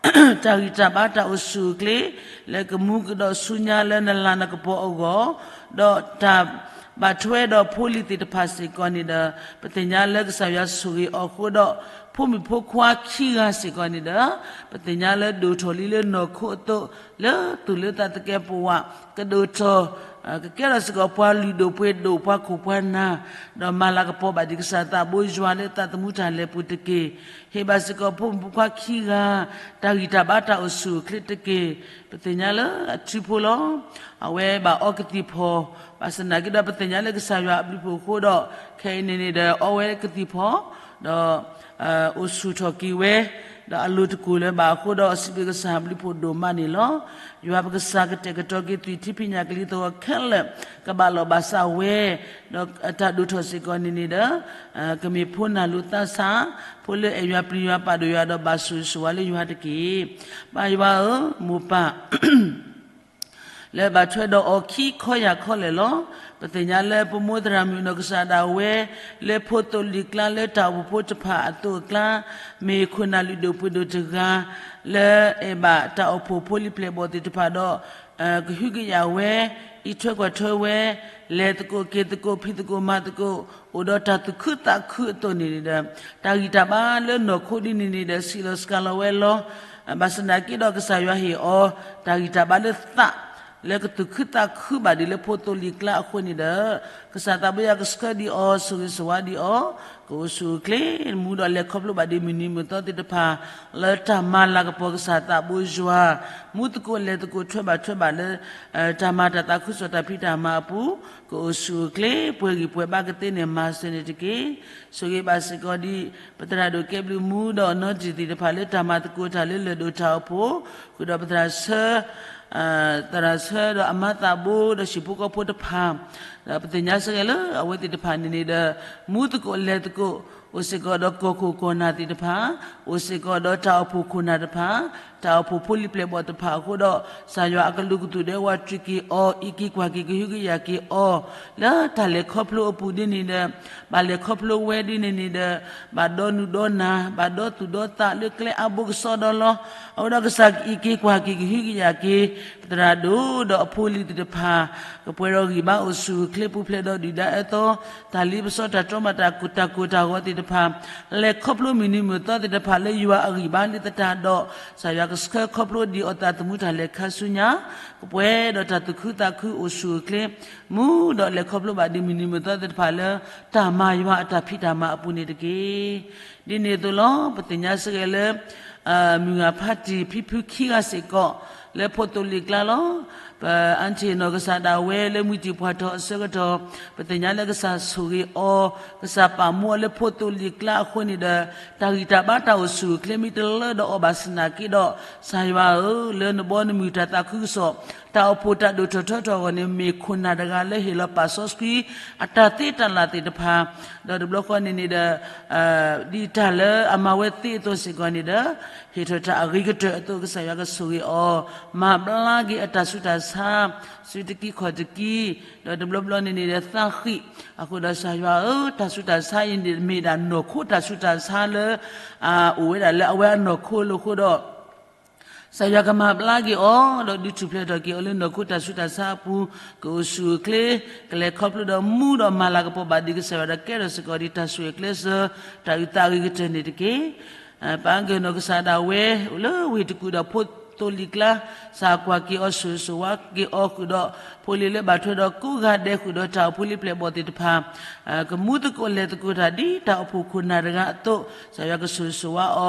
ဒံးအီၤ တၢ်ဂံၢ်တၢ်ဘါတၢ်အိၣ်ဆူၣ်အိၣ်ချ့ လၢကမူကဒီးဆူညါလၢနလၤနကပီၤအဂီၢ်, ဒီးတၢ်ဘၣ်ထွဲဒီးဖိလံၤသ့ၣ်တဖၣ်စ့ၢ်ကီးန့ၣ်ဒီး, ပသ့ၣ်ညါလၢကစၢ်ယွၤဆိၣ်ဂ့ၤအီၤအဃိဒီး, ဖိမုၣ်ဖိခွါခံဂၤစ့ၢ်ကီးန့ၣ်ဒီး, ပသ့ၣ်ညါလၢဒိၣ်ထီၣ်လံလၢနီၢ်ခိအသိး, လၢသူၣ်လၢသးသကဲးပဝး, ကဒိၣ်ထီၣ် ကကဲထီၣ်စ့ၢ်ကီးပှၤလုၢ်ဒိၣ်ပှ့ၤဒိၣ်ပှၤခိၣ်ပှၤနၢ်, ဒီးမၤလၤကပီၤဘၣ်ဒံးကစၢ်သးဘိယွၤလၢသးသမူတၢ်လဲၤပူၤတက့ၢ်. ဟ့ၣ်ဘၣ်စ့ၢ်ကီးဖိမုၣ်ဖိခွါခံဂၤ တၢ်ဂံၢ်တၢ်ဘါတၢ်အိၣ်ဆူၣ်အိၣ်ချ့တက့ၢ်. ပသ့ၣ်ညါလၢအထံဖိလီၤ. အဝဲဘၣ်အီကသံၣ်ဖီၣ်, ဘၣ်ဆၣ်သနာ်က့ဒီး ပသ့ၣ်ညါလၢကစၢ်ယွၤအဘျုးဖှိၣ်အဃိဒီး, ခဲအံၤန့ၣ်န့ၣ်ဒီး အီဝဲကသံၣ်ဖီၣ်, ဒီး အိၣ်ဆူၣ်ထီၣ်က့ၤဝဲ ဒီးအလိၤတကူာ်လၢၤဘၣ်အဃိဒီး စံးဘျုးကစၢ်ဘျုးဖှိၣ်ဒိၣ်မးန့ၣ်လီၤ. ယွၤပကစၢ်ကတဲာ်ကတီၤက့ၤသွံၣ်ထံဖံးညၣ်ကလံၤသဝီခဲလၢာ် ကဘၣ်လီၢ်ဘၣ်စးဝဲ, ဒီးတၢ်ဒိၣ်ထီၣ်စ့ၢ်ကီးန့ၣ်န့ၣ်ဒီး ကမ့ၢ်ဖိနၢ်လိၤသးဆး, ဖိလၢအဲၣ်ယွၤပျံၤယွၤပာ်ဒိၣ်ယွၤဒီးဘၣ်ဆိၣ်ဂ့ၤဆိၣ်ဝါလၢယွၤတက့ၢ်. ပၢ်ယွၤဧၢ, မိၢ်ပၢ် လၢဘၣ်ထွဲဒီးအီၤခံခီယၢ်ခီလဲၣ်လီၤ. ပသ့ၣ်ညါလၢပမိၢ်သရၣ်မုၣ်နီၢ်ကစၢ်ဒၣ်ဝဲ လၢဖိသိၣ်လံာ်ကျါလၢတၢ်အိၣ်ဖှိၣ်ဖိတဖၣ်အသိးအကျါ, မ့ၢ်ခိၣ်နၢ်လုၢ်ဒိၣ်ပှ့ၤဒိၣ်တဂၤ လၢအဲၣ်ဘၣ်တၢ်အိၣ်ဖှိၣ်ဖိလံၤပျဲၢ်ဘီၣ်သ့ၣ်တဖၣ်ဒီး ကဟုကယာ်ဝဲ, အံးထွဲကွၢ်ထွဲဝဲ, လဲၤသကိးက့ၤသကိး ဖံးသကိးမၤသကိး အိၣ်ဒီးတၢ်သူၣ်ခုသးခုအသိးန့ၣ်ဒီး တၢ်ဂံၢ်တၢ်ဘါလၢနီၢ်ခိဒ်န့ၣ်န့ၣ်ဒီး စံးလီၤစှၤလီၤဝဲလီၤ. ဘၣ်ဆၣ်သနာ်က့ဒီးကစၢ်ယွၤဟ့ၣ်အီၤ တၢ်ဂံၢ်တၢ်ဘါလၢသး လၢကသူၣ်ခုသးခုဘၣ်ဒံးလၢဖိသိၣ်လံာ်ကျါအဃိန့ၣ်ဒီး ကစၢ်သးဘိယွၤကဆှၢဒံးအီၤ ဆိၣ်ဂ့ၤဆိၣ်ဝါဒံးအီၤ ကအိၣ်ဆူၣ်အိၣ်ချ့ မူဒီးလဲၤခီဖျိဘၣ်ဒံးမုၢ်နံၤမုၢ်သီသ့ၣ်တဖၣ် လၢတၢ်မၤလၤကပီၤကစၢ်သးဘိယွၤ မူသကိးလဲၤသကိးထွဲဘၣ်ထွဲဘၣ်လၢ တၢ်မၤတၢ်သးခုကစီၣ်တၢ်ဖံးတၢ်မၤအပူၤ ကအိၣ်ဆူၣ်အိၣ်ချ့ ပှဲၤဂံၢ်ပှဲၤဘါကသ့န့ၣ် မၤစၢၤန့ၣ်တက့ၢ်. ဆိၣ်ဂ့ၤဘၣ်စ့ၢ်ကီးဒံး ပသရၣ်ဒိၣ်ကဲဘျုးမူဒီးနီၢ်တံၢ်သ့ၣ်တဖၣ်လၢတၢ်မၤသကိးတၢ်လၢလၢၢ်ဒိၣ်တၢ်အိၣ်ဖှိၣ် ဃုာ်ဒီးပသရၣ်ဆၢ သရၣ်ဆၢဒီးအမါသးဘိဒီးဟံၣ်ဖိဃီဖိတဖၣ် ဒီးပသ့ၣ်ညါစ့ၢ်ကီးလၢအဝဲသ့ၣ်တဖၣ်န့ၣ်န့ၣ်ဒီး မူသကိးလဲၤသကိး အိၣ်စ့ၢ်ကီးဒီးကီၢ်ခိၣ်ကီၢ်နၢ်သ့ၣ်တဖၣ် အိၣ်စ့ၢ်ကီးဒီးတၢ်အိၣ်ဖှိၣ်ခိၣ်နၢ်တဖၣ် တၢ်အိၣ်ဖှိၣ်ဖိလံၤပျဲၢ်ဘီၣ်တဖၣ်အဃိဒီး ကစၢ်ယွၤအကလူးကသူၣ်ဒဲဝဲတြံးက့ၤအီၤ အံးက့ၤကွၢ်က့ၤကဟုကယာ်က့ၤအီၤ လၢတၢ်လဲၤခီဖျိအပူၤဒ်န့ၣ်ဒီး ဘၣ်လဲၤခီဖျိဝဲဒ်န့ၣ်န့ၣ်ဒီး ဘၣ်ဒီနုာ်ဒီနၤ ဘၣ်ဒီသူၣ်ဒီသးလၢကျဲအါဘိကစီဒီလီၤ. အဃိဒီးကစၢ်ကအံးက့ၤကွၢ်က့ၤကဟုကယာ်က့ၤ ပသရၣ်ဒိၣ်ဒီးအဖိအလံၤသ့ၣ်တဖၣ် ကပှဲၤဒီးဂံၢ်ဘါအိၣ်ဆူၣ်အိၣ်ချ့ပူၤဖျဲးဒီးဒုၣ်ဒါအၢသီ တၢ်လ့ပစီတၢ်တြီမၤတၢ်ကိၢ်တၢ်ဂီၤသ့ၣ်တဖၣ် လဲၤခီဖျိမုၢ်နံၤမုၢ်သီသ့ၣ်တဖၣ်လၢယွၤအဂံၢ်ဘါလံသတးဒီး ကစၢ်ယွၤကဆှၢခီဖျိဒံးအီၤသးသမူတၢ်လဲၤခါဆူညါ ကပှဲၤဒီးတၢ်သူၣ်ခုသးခုအိၣ်ဆူၣ်အိၣ်ချ့ မူဒီးလဲၤခီဖျိဘၣ်ဒံးမုၢ်နံၤမုၢ်သီသ့ၣ်တဖၣ်လၢ တၢ်မၤယွၤအတၢ်ဖံးတၢ်မၤအပူၤန့ၣ်တက့ၢ်. ဒ်န့ၣ်အသိးလီၤ ပသ့ၣ်ညါစ့ၢ်ကီးလၢ မုၢ်ဂၤဖးတံၢ်ဖံဖုခံဂၤစ့ၢ်ကီး လၢဖိသိၣ်လံာ်ကျါလီၤ. ပအါထံၣ်နီၢ်ကစၢ်ဒၣ်ဝဲလၢမုၢ်တံၢ်ပှၢ်ထီၣ်အဆၢကတီၢ် ပသ့ၣ်ညါလၢကစၢ်ဆိၣ်ဂ့ၤအီၤ ကစၢ်ပာ်မူအီၤလၢဖိသိၣ်လံာ်ကျါအဃိန့ၣ်ဒီး တၢ်ဂံၢ်တၢ်ဘါတၢ်အိၣ်ဆူၣ်အိၣ်ချ့မ့ၢ်တလၢဒီးအီၤဘၣ်ဆၣ်သနာ်က့ဒီး ကစၢ်ယွၤဧၢ, လၢနဘီနမုၢ်တၢ်သးခုကစီၣ် တၢ်အိၣ်ဖှိၣ်တၢ်ဒိၣ်ထီၣ်ထီထီၣ်အဂီၢ်န့ၣ် မ့ၢ်ခိၣ်နၢ်တဂၤလၢဟ့ၣ်လီၤပာ်စီဆှံ အတၢ်သ့တၢ်လၢ်သ့ၣ်တဖၣ်, ဒီးတဘျီဃီန့ၣ်န့ၣ်ဒီး ဒ်တၢ်လၢအမၤဝဲသ့အသိးစ့ၢ်ကီးန့ၣ်ဒီး ဟ့ၣ်ထီၣ်တၢ်အဂ့ၤကတၢၢ်အသိး ကစၢ်ယွၤကဆိၣ်ဂ့ၤအီၤ, မၤဘျါက့ၤအတၢ်ဆူးတၢ်ဆါ, စုတကံခီၣ်တကံ, ဒီးတဘျီဘျီန့ၣ်န့ၣ်ဒီး သးဃံၣ်, အဃိဒီးကစၢ်ယွၤဧၢ, တၢ်ဆူးတၢ်ဆါအံၤန့ၣ် မ့ၢ်ဒၣ်နီၢ်ခိတၢ်ဆူးတၢ်ဆါလၢ အိၣ်ဝဲဒၣ်လၢအဝဲအနီၢ်ခိလိာ်အဃိဒီး ကစၢ်ယွၤကမၤဘျါက့ၤအီၤ, ဒီးဒုးထူၣ်ဖျဲးထီၣ်က့ၤအီၤလၢနီၢ်ခိတၢ်ဆူးတၢ်ဆါအပူၤ, ကအိၣ်ဆူၣ်အိၣ်ချ့, ကလဲၤခီဖျိဒီးမူဒီးမၤလၤကပီၤဘၣ်ဒံးကစၢ်ယွၤဒီးကဲထီၣ်စ့ၢ်ကီးဒံးတၢ်ဆိၣ်ဂ့ၤကျဲစၢၤ, တၢ်အုၣ်သးအဂ့ၤကတၢၢ်န့ၣ်တက့ၢ်. ပၢ်ဂ့ၤနီၢ်ကစၢ်ဒၣ်ဝဲ အိၣ်လၢဝ့ၢ်တကူၣ်ဒီးဖိသိၣ်လံာ်ကျါ, ကစၢ်ကွၢ်က့ၤအီၤဆိၣ်ဂ့ၤဆိၣ်ဝါက့ၤအီၤဃုာ်ဒီး ဖိလံၤလၢဘၣ်ထွဲဒီးကိးဂၤဒဲးဃုာ်ဒီးတၢ်အိၣ်ဖှိၣ်လံာ်ပျဲၢ်ဘီၣ်သ့ၣ်တဖၣ် ကမူသကိးလဲၤသကိးတၢ်ဒ်တၢ်အိၣ်ဖှိၣ်ခိၣ်နၢ်တဂၤအသိး, ကစၢ်ယွၤကဆိၣ်ဂ့ၤဆိၣ်ဝါအ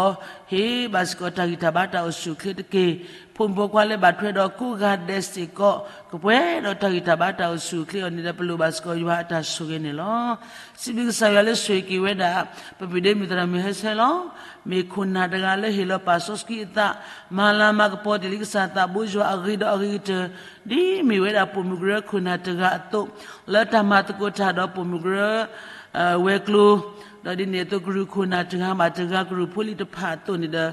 ီၤ, ဟ့ၣ်ဘၣ်စ့ၢ်ကီးတၢ်ဂံၢ်တၢ်ဘါတၢ်အိၣ်ဆူၣ်အိၣ်ချ့တက့ၢ်. ဖိမုၣ်ဖိခွါလၢဘၣ်ထွဲဒီးကိးဂၤဒဲးစ့ၢ်ကီး, ကပှဲၤဒီးတၢ်ဂံၢ်တၢ်ဘါတၢ်အိၣ်ဆူၣ်အိၣ်ချ့အီၤန့ၣ်ဒီး ပလိၣ်ဘၣ်စ့ၢ်ကီးယွၤအတၢ်ဆိၣ်ဂ့ၤန့ၣ်လီၤ. စံးဘျုးကစၢ်ယွၤလၢဆိၣ်ဂ့ၤက့ၤဝဲဒၣ် ပပုၢ်ဒ့မုၣ်သရၣ်မုၣ်ဟဲဆၢလီၤ. မ့ၢ်ခိၣ်နၢ်တဂၤလၢဟ့ၣ်လီၤပာ်စီဆှံအသး, မၤလၤမၤကပီၤတ့ၢ်လံကစၢ်သးဘိယွၤအဂ့ၤဒီးအဂ့ၤကတၢၢ်, ဒ်မ့ၢ်ဝဲဒၣ်ပိာ်မုၣ်ကရၢခိၣ်နၢ်တဂၤအသိး, လၢတၢ်မၤသကိးတၢ်ဒီးပိာ်မုၣ်ကရၢ ဝဲၤကျိၤ, ဒီးဒ်န့ၣ်အသိးကရူၢ်ခိၣ်နၢ်တဂၤဘၣ်တဂၤ ကရူၢ်ဖိလံၤတဖၣ်အသိးန့ၣ်ဒီး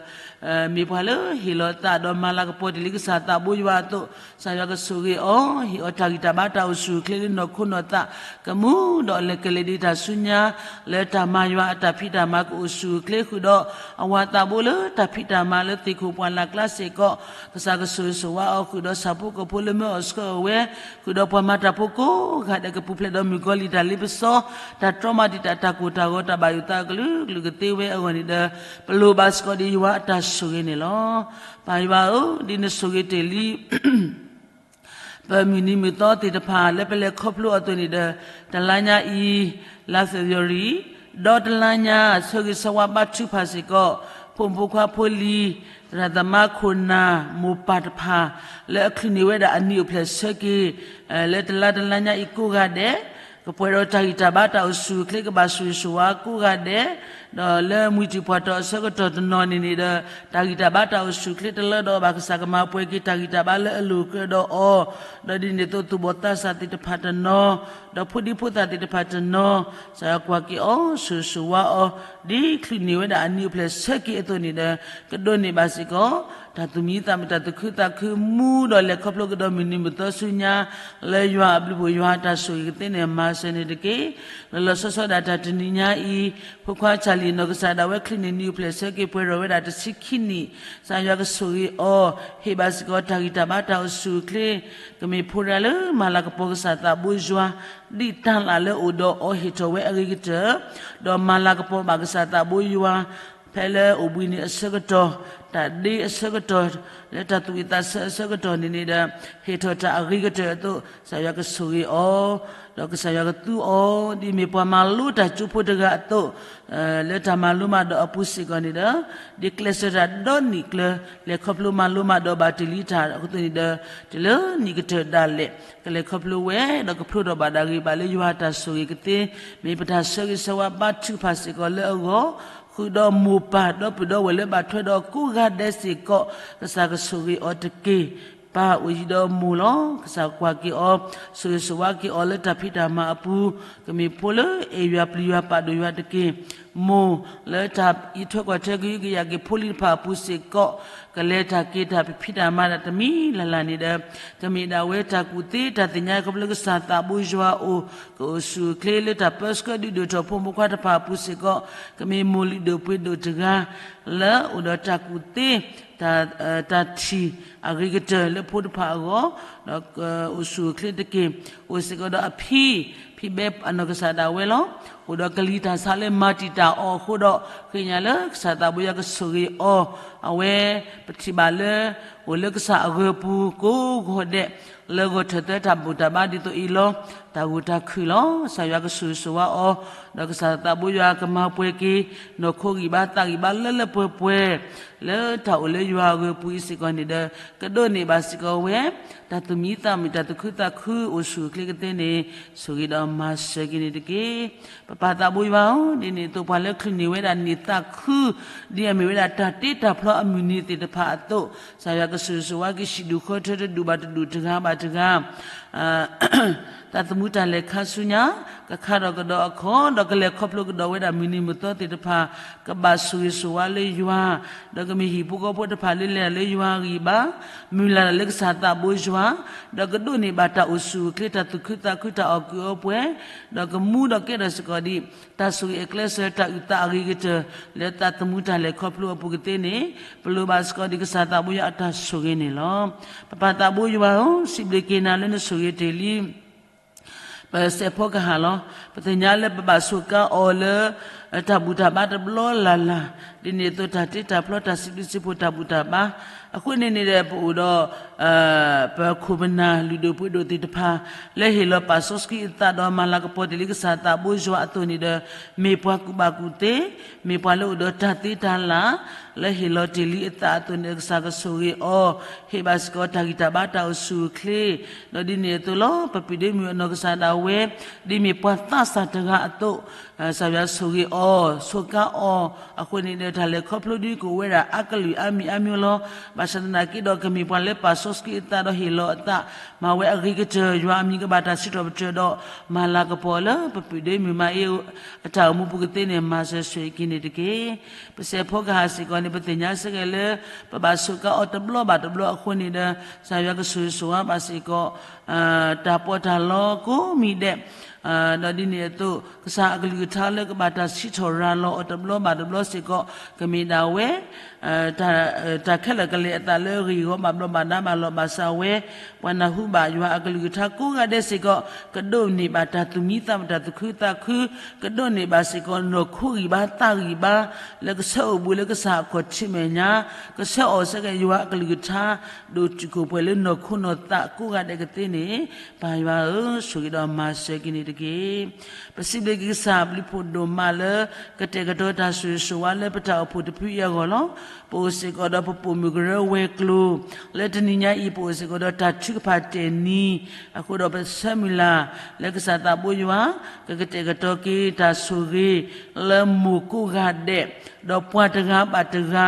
မ့ၢ်ပှၤလၢဟ့ၣ်လီၤသးဒီးမၤလၤကပီၤတ့ၢ်လံကစၢ်သးဘိယွၤအသိး, ကစၢ်ယွၤကဆိၣ်ဂ့ၤအီၤ, ဟ့ၣ်အီၤတၢ်ဂံၢ်တၢ်ဘါတၢ်အိၣ်ဆူၣ်အိၣ်ချ့လၢနီၢ်ခိနီၢ်သး, ကမူဒီးလဲၤကလဲၤဒံးတၢ်ဆူညါ, လၢတၢ်မၤယွၤအတၢ်ဖံးတၢ်မၤကအိၣ်ဆူၣ်အိၣ်ချ့ဃုာ်ဒီး အဝၤသးဘိလၢတၢ်ဖံးတၢ်မၤလၢသ့ၣ်ခိၣ်ပှၢ်လၢ်ကျါစ့ၢ်ကီး, ကစၢ်ကဆိၣ်ဂ့ၤဆိၣ်ဝါအီၤဃုာ်ဒီးဆၣ်ဖိကီၢ်ဖိလၢမၢအီၣ်ဆှၢအီၤဝဲ, ဃုာ်ဒီးပှၤမၤတၢ်ဖိကိးဂၤဒဲးကပူၤဖျဲးဒီးမုၣ်ကီၤလံၢ်တၢ်လ့ပစီ, တၢ်တြီမၤတံာ်တာ်တၢ်ကိၢ်တၢ်ဂီၤတၢ်ဘၣ်ယိၣ်သးကလုာ်ကလုာ်ကသ့ဝဲအဂီၢ်န့ၣ်ဒီး ပလိၣ်ဘၣ်စ့ၢ်ကီးဒံးယွၤအတၢ်ဆိၣ်ဂ့ၤန့ၣ်လီၤ. ပၢ်ယွၤဧၢ, ဒ်နဆိၣ်ဂ့ၤတ့ၢ်လံ ပမုၢ်နံၤမုၢ်သီသ့ၣ်တဖၣ်လၢပလဲၤခီဖျိအသိးန့ၣ်ဒီး တလါညါအံၤ လါ February ဒီးတလါညါ ဆၢဂ့ၤဆၢဝါဘါထုကဖၣ်စ့ၢ်ကီး ဖိမုၣ်ဖိခွါဖိလံၤ သရၣ်သမါခိၣ်နၢ်မိၢ်ပၢ်တဖၣ် လၢအချုးန့ၢ်ဝဲဒၣ်အနံၣ်အိၣ်ဖျဲၣ်ဆၢက့ၤ လၢတလါတလါညါအံၤကိးဂၤဒဲး, ကပှဲၤဒီးတၢ်ဂံၢ်တၢ်ဘါတၢ်အိၣ်ဆူၣ်အိၣ်ချ့ကဘၣ်ဆိၣ်ဂ့ၤဆိၣ်ဝါကိးဂၤဒဲး, ဒီးလၢမှံထံၣ်ပှၢ်တီၤအဆၢကတီၢ်တနီၤန့ၣ်န့ၣ်ဒီး တၢ်ဂံၢ်တၢ်ဘါတၢ်အိၣ်ဆူၣ်အိၣ်ချ့တလၢဒီးဘၣ် ကစၢ်ကမၤပှဲၤက့ၤတၢ်ဂံၢ်တၢ်ဘါလၢအလိၤကဒီးအီၤ, ဒီးဒ်န့ၣ်အသိးသူၣ်ဘီၣ်သးစၢ်သ့ၣ်တဖၣ်တနီၤ, ဒီးဖိဒံဖိသၣ်သ့ၣ်တဖၣ်တနီၤ, ကစၢ်ယွၤကွၢ်က့ၤအီၤ ဆိၣ်ဂ့ၤဆိၣ်ဝါအီၤ, ဒ်ချုးန့ၢ်ဝဲဒၣ်အနံၣ်အိၣ်ဖျဲၣ်ဆၢက့ၤအသိးန့ၣ်ဒီး ကဒိးန့ၢ်ဘၣ်စ့ၢ်ကီး တၢ်သူၣ်မံသးမုာ် တၢ်သူၣ်ခုသးခု မူဒီးလဲၤခီဖျိကဒီးမုၢ်နံၤမုၢ်သီဆူညါ လၢယွၤအဘျုးအဖှိၣ် ယွၤအတၢ်ဆိၣ်ဂ့ၤကသ့န့ၣ် မၤစၢၤန့ၣ်တက့ၢ်. လီၤလီၤဆီဆီဒၣ်တၢ်တနံၤညါအံၤ ဖိခွါဆၣ်လံၣ်နီၢ်ကစၢ်ဒၣ်ဝဲ ချုးန့ၢ်နံၣ်အိၣ်ဖျဲၣ်ဆၢက့ၤ ပှဲၤထီၣ်ဝဲဒၣ်တဆံခံနံၣ်, ကစၢ်ယွၤကဆိၣ်ဂ့ၤအီၤ, ဟ့ၣ်ဘၣ်စ့ၢ်ကီးတၢ်ဂံၢ်တၢ်ဘါတၢ်အိၣ်ဆူၣ်အိၣ်ချ့, ကမ့ၢ်ဖိတဂၤလၢမၤလၤကပီၤကစၢ်သးဘိယွၤ ဒ်တၢ်လၢ်လၢအအိၣ်ဒီးအီၤဟ့ၣ်ထီၣ်ဝဲအဂ့ၤကတၢၢ်, ဒီးမၤလၤကပီၤဘၣ်ကစၢ်သးဘိယွၤ ဖဲလၢအိၣ်ဘှံးနံၤအဆၢကတီၢ်, တၢ်ဒ့အဆၢကတီၢ်, လၢတၢ်သူၣ်ဝံၣ်သးဆၢအဆၢကတီၢ်န့ၣ်န့ၣ်ဒီး ဟ့ၣ်ထီၣ်တၢ်အဂ့ၤကတၢၢ်အသိး ကစၢ်ယွၤကဆိၣ်ဂ့ၤအီၤ, ဒီးကစၢ်ယွၤကသူအီၤ ဒ်မ့ၢ်ပှၤမၤလိတၢ်ကၠိဖိတဂၤအသိး, လၢတၢ်မၤလိမၤဒိးအပူၤစ့ၢ်ကီးန့ၣ်ဒီး ဒ်ကျဲးစၢးတၢ်ဒီနံၣ်ကျၢၤ လဲၤခီဖျိမၤလိမၤဒိးဘၣ်တ့ၢ်လံတၢ်အသိးန့ၣ်ဒီး တုၤလၢနံၣ်ကတၢၢ်ဒၣ်လဲာ် ကလဲၤခီဖျိဝဲ ဒီးကဖျိထီၣ်ဘၣ်ဒၣ်ဂ့ၤဘၣ်လၢယွၤအတၢ်ဆိၣ်ဂ့ၤကသ့, မ့ၢ်ပတၢ်ဆၢဂ့ၤဆၢဝါဘါထုကဖၣ်စ့ၢ်ကီးလၢအဂီၢ်, ဃုာ်ဒီးမိၢ်ပၢ်ဒီပုၢ်ဒီဝဲၢ်လၢဘၣ်ထွဲဒီးကိးဂၤဒဲးစ့ၢ်ကီး, ကစၢ်ကဆိၣ်ဂ့ၤအီၤတက့ၢ်. ပၢ်အိၣ်ယံၤဒီးမိၢ်လီၤ. ကစၢ်ကွၢ်က့ၤအီၤ, ဆိၣ်ဂ့ၤဆိၣ်ဝါက့ၤအီၤလၢတၢ်ဖံးတၢ်မၤအပူၤ, ကမ့ၢ်ဖိလၢအဲၣ်ယွၤပျံၤယွၤပာ်ဒိၣ်ယွၤတက့ၢ်. မိၢ်လၢတၢ်အံးထွဲကွၢ်ထွဲကဟုကယာ်က့ၤဖိလံၤတဖၣ်အပူၤစ့ၢ်ကီး, ကလဲၤတၢ်က့ၤတၢ် ပဖံးတၢ်မၤတၢ်တမံၤလၢ်လၢ်န့ၣ်ဒီး, ကမ့ၢ်ဒၣ်ဝဲတၢ်ကူၣ်သ့တၢ်သ့ၣ်ညါခီဖျိလၢကစၢ်သးဘိယွၤအအိၣ်, ကအိၣ်ဆူၣ်အိၣ်ချ့လၢတၢ်ပၢဆှၢဒုးဒိၣ်ထီၣ်ဖိမုၣ်ဖိခွါတဖၣ်အပူၤစ့ၢ်ကီး, ကမ့ၢ်မိၢ်လုၢ်ဒိၣ်ပှ့ၤဒိၣ်တဂၤ လၢအိၣ်ဒီးတၢ်ကူၣ်သ့ တၢ်ထံၣ်အဂ့ၤကတၢၢ်လၢဖိတဖၣ်အဂီၢ်, ဒီးအိၣ်ဆူၣ်အိၣ်ချ့တက့ၢ်. အိၣ်စ့ၢ်ကီးဒီးအဖံ, ဖံဘဲအနီၢ်ကစၢ်ဒၣ်ဝဲလီၤ. အိၣ်ဒီးကလံၤတၢ်ဆါလၢမၤတံာ်တာ်အီၤအဃိဒီး ဃ့ညါလၢကစၢ်သးဘိယွၤကဆိၣ်ဂ့ၤအီၤ, အဝဲပထံၣ်ဘၣ်လၢ အိၣ်လၢကစၢ်အဂီၤပူၤကိးဂီၤဒဲး, လၢဂီၤထၢၣ်သၢတၢ်ဘူၣ်တၢ်ဘါဒ်သိးအံၤလီၤ. တၢ်ဂိၢ်တၢ်ခုၣ်လီၤ. ကစၢ်ယွၤကဆိၣ်ဂ့ၤဆိၣ်ဝါအီၤ, ဒီးကစၢ်သးဘိယွၤကမၤပှဲၤက့ၤ နီၢ်ခိဂံၢ်ဘါသးဂံၢ်ဘါလၢလၢပှဲၤပှဲၤ လၢတၢ်အိၣ်လၢယွၤအဂီၤပူၤအံၤစ့ၢ်ကီးန့ၣ်ဒီး ကဒိးန့ၢ်ဘၣ်စ့ၢ်ကီးဝဲ တၢ်သူၣ်မံသးမုာ် တၢ်သူၣ်ခုသးခု အိၣ်ဆူၣ်အိၣ်ချ့ကသ့န့ၣ် ဆိၣ်ဂ့ၤဒီးမၤစၢၤက့ၤန့ၣ်တက့ၢ်. ပပၢ်သးဘိယွၤဧၢ, ဒ်န့ၣ်အသိး ပှၤလၢချုးန့ၢ်ဝဲဒၣ်န့ၢ်သးခု ဒ်အမ့ၢ်ဝဲဒၣ်တၢ်တ့တၢ်ဖျီအမုၢ်နံၤသ့ၣ်တဖၣ်အသိး, ကစၢ်ယွၤကဆိၣ်ဂ့ၤဆိၣ်ဝါက့ၤ ဟံၣ်ဒူၣ်ဃီထၢတဒူၣ်ဘၣ်တဒူၣ် တဂၤဘၣ်တဂၤ တၢ်သမူတၢ်လဲၤခါဆူညါ ကခါထီၣ်ကဒီးအခီၣ် ဒီးကလဲၤခီဖျိကဒီးဝဲဒၣ်မုၢ်နံၤမုၢ်သီသ့ၣ်တဖၣ် ကဘၣ်ဆိၣ်ဂ့ၤဆိၣ်ဝါလၢယွၤ, ဒီးကမ့ၢ်ဟံၣ်ဖိဃီဖိတဖၣ်လၢလဲၤတၢ်လၢယွၤအဂံၢ်ဘါ, မုၢ်လၢ်တၢ်လၢကစၢ်သးဘိယွၤ, ဒီးကဒိးန့ၢ်ဘၣ်တၢ်အိၣ်ဆူၣ်အိၣ်ချ့ တၢ်သူၣ်ခုသးခု တၢ်အီၣ်ကုးအီပှဲၤ, ဒီးကမူဒီးကဲထီၣ်စ့ၢ်ကီးဒ် တၢ်ဆိၣ်ဂ့ၤအကျဲးစၢး တၢ်အုၣ်သးအဂ့ၤကတၢၢ် လၢတၢ်သမူတၢ်လဲၤခီဖျိအပူၤကသ့န့ၣ် ပလိၣ်ဘၣ်စ့ၢ်ကီးဒ်ကစၢ်သးဘိယွၤအတၢ်ဆိၣ်ဂ့ၤန့ၣ်လီၤ. ပပၢ်သးဘိယွၤဧၢ, စံးဘျုးက့ၤနၤလၢနဆိၣ်ဂ့ၤတ့ၢ်လံ ပစဲးဖီကဟၣ်လီၤ. ပသ့ၣ်ညါလၢပဘၣ်စူးကါအီၤလၢ တၢ်ဘူၣ်တၢ်ဘါတဘျီလၢ်လၢ်, ဒ်န့ၣ်အသိးတၢ်တ့တၢ်ဖျီ တၢ်စံးဘျုးစံးဖှိၣ် တၢ်ဘူၣ်တၢ်ဘါ, အဃိန့ၣ်န့ၣ်ဒီး ပအိၣ်ဒီး ပခိၣ်ပနၢ်လုၢ်ဒိၣ်ပှ့ၤဒိၣ်သ့ၣ်တဖၣ် လၢဟ့ၣ်လီၤပာ်စီဆှံအသးဒီးမၤလၤကပီၤတ့ၢ်လံကစၢ်သးဘိယွၤအသိးန့ၣ်ဒီး မ့ၢ်ပှၤကူၣ်ဘၣ်ကူၣ်သ့, မ့ၢ်ပှၤလၢအိၣ်ဒီးတၢ်သ့တၢ်လၢ် လၢဟ့ၣ်လီၤတ့ၢ်လံအသးအသိးန့ၣ် ကစၢ်ကဆိၣ်ဂ့ၤအီၤ, ဟ့ၣ်ဘၣ်စ့ၢ်ကီးတၢ်ဂံၢ်တၢ်ဘါတၢ်အိၣ်ဆူၣ်အိၣ်ချ့, ဒီးဒ်န့ၣ်အသိးလီၤ. ပပုၢ်ဒ့မုၣ်အနီၢ်ကစၢ်ဒၣ်ဝဲ ဒ်မ့ၢ်ပှၤသးစၢ်တဂၤအသိး ကစၢ်ယွၤဆိၣ်ဂ့ၤအီၤ စူးကါအီၤ, အဃိန့ၣ်ဒီး တၢ်လဲၤခီဖျိဒ်ကအိၣ်ဝဲဒၣ်အါကလုာ်အါမံၤအါမံၤလီၤ. ဘၣ်ဆၣ်သနာ်က့ဒီး ကမ့ၢ်ပှၤလၢပာ်စီဆှံအသးဒီးဟ့ၣ်လီၤအသး မၤဝဲအဂ့ၤကတၢၢ် ယွၤအမံၤကဘၣ်တၢ်စံးထီၣ်ပတြၢၤဒီး မၤလၤကပီၤလၢပပုၢ်ဒ့မုၣ်မၤအ့ အတၢ်အိၣ်မူပူၤကသ့န့ၣ် မၤစၢၤဆိၣ်ဂ့ၤက့ၤန့ၣ်တက့ၢ်. ပစဲးဖီကဟၣ်စ့ၢ်ကီးန့ၣ် ပသ့ၣ်ညါစ့ၢ်ကီးလၢ ပဘၣ်စူးကါအီၤတဘျီဘၣ်တဘျီအဃိန့ၣ်ဒီး ကစၢ်ယွၤကဆိၣ်ဂ့ၤဆိၣ်ဝါဘၣ်စ့ၢ်ကီး တၢ်ပီးတၢ်လီကိးမံၤဒဲး, ဒီးဒ်န့ၣ်အသိး ကစၢ်အကလုၢ်ကထါလၢကဘၣ်တၢ်စံးထီၣ်ရၤလီၤအီၤတဘျီဘၣ်တဘျီစ့ၢ်ကီး ကမ့ၢ်ဒၣ်ဝဲ တၢ်ခဲလၢာ်ကလဲာ်အသးလၢဂ့ၢ်ဂီၤဘၣ်ဘျီးဘၣ်ဒါဘၣ်လီၤဘၣ်စးဝဲ, ပှၤနၢ်ဟူဘၣ်ယွၤအကလုၢ်ကထါကိးဂၤဒဲးစ့ၢ်ကီး ကဒိးန့ၢ်ဘၣ်တၢ်သူၣ်မံသးမုာ် တၢ်သူၣ်ခုသးခု, ကဒိးန့ၢ်ဘၣ်စ့ၢ်ကီး နီၢ်ခိဂံၢ်ဘါသးဂံၢ်ဘါ လၢကဆၢအိၣ်ဘူးလၢကစၢ်အခီၣ်ထံးမဲာ်ညါ, ကဆၢအီၣ်ဆၢက့ၤယွၤအကလုၢ်ကထါ ဒိၣ်တုာ်ခိၣ်ပှဲၤလၢနီၢ်ခိနီၢ်သးကိးဂၤဒဲးကသ့န့ၣ်, ပၢ်ယွၤဧၢ, ဆိၣ်ဂ့ၤဒီးမၤစၢၤက့ၤန့ၣ်တက့ၢ်. ပစံးဘျုးက့ၤကစၢ်အဘျုးဖှိၣ်ဒိၣ်မးလၢ ကတဲာ်ကတီၤတၢ်ဆိၣ်ဂ့ၤဆိၣ်ဝါလၢပတၢ်အိၣ်ဖှိၣ်တဖုအံၤအဂီၢ်လီၤ. ပအိၣ်စ့ၢ်ကီးဒီးပပိာ်မုၣ်ကရၢဝဲၤကျိၤ, လၢတနံၤညါအံၤ ပအိၣ်စ့ၢ်ကီးဒီးတၢ်ထုကဖၣ်တဲာ်နံၤ, အဃိဒီးပဆၢမုၢ်လၢ် လၢကစၢ်သးဘိယွၤ ကကတဲာ်ကတီၤက့ၤတၢ်ဆိၣ်ဂ့ၤ လၢမိၢ်ကိးဂၤဒဲး, ဒီးပှၤတဂၤဘၣ်တဂၤ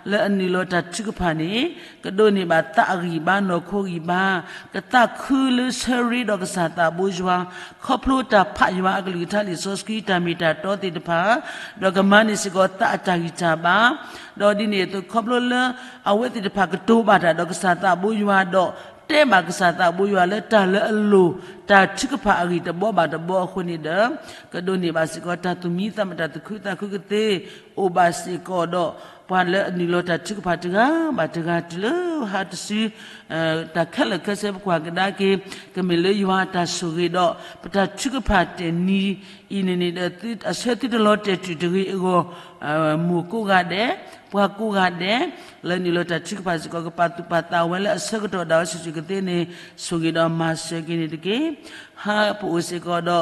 လၢအနုာ်လီၤတၢ်ထုကဖၣ်န့ၣ် ကဒိးန့ၢ်ဘၣ်သးအဂံၢ်ဘါ နီၢ်ခိဂံၢ်ဘါ, ကသးခုလၢဆၢရ့ဒီးကစၢ်သးဘိယွၤ, ခီဖျိတၢ်ဖးယွၤအကလုၢ်ကထါလံာ်စီဆှံ တၢ်မ့ၢ်တၢ်တီသ့ၣ်တဖၣ်, ဒီးကမၤန့ၢ်စ့ၢ်ကီးသးအတၢ်ဂံၢ်တၢ်ဘါ, ဒီးဒ်န့ၣ်အသိး ခီဖျိလၢအဝဲသ့ၣ်တဖၣ်ကတိၤဘၣ်တၢ်ဒီးကစၢ်သးဘိယွၤဒီး တဲဘၣ်ကစၢ်သးဘိယွၤလၢတၢ်လၢအလိၤ တၢ်ထုကဖၣ်အဂံၢ်တဘီဘၣ်တဘီအဃိန့ၣ်ဒီး ကဒိးန့ၢ်ဘၣ်စ့ၢ်ကီးတၢ်သူၣ်မံသးမုာ် တၢ်သူၣ်ခုသးခုကသ့ အိၣ်ဘၣ်စ့ၢ်ကီးဒီး ပှၤလၢအနုာ်လီၤတၢ်ထုကဖၣ်တဂၤဘၣ်တဂၤ တုၤလၢဟါတစု တၢ်ခဲလၢာ်ခဲဆ့ ပကွၢ်ကဒါက့ၤ ကမ့ၢ်လၢယွၤအတၢ်ဆိၣ်ဂ့ၤဒီး ပတၢ်ထုကဖၣ်တဲာ်နံၤအံၤန့ၣ်န့ၣ်ဒီး အဆၢသုတလီၤတဲာ်တုၤတဂ့ၤအဂီၢ် မိၢ်ကိးဂၤဒဲး, ပှၤကိးဂၤဒဲး လၢနုာ်လီၤတၢ်ထုကဖၣ်စ့ၢ်ကီး ကပာ်သူၣ်ပာ်သးဝဲလၢအဆၢကတီၢ်ဒၣ်ဝဲစုာ်စုာ်ကသ့န့ၣ် ဆိၣ်ဂ့ၤဒီးမၤစၢၤက့ၤန့ၣ်တက့ၢ်. ဟါပအိၣ်စ့ၢ်ကီးဒီး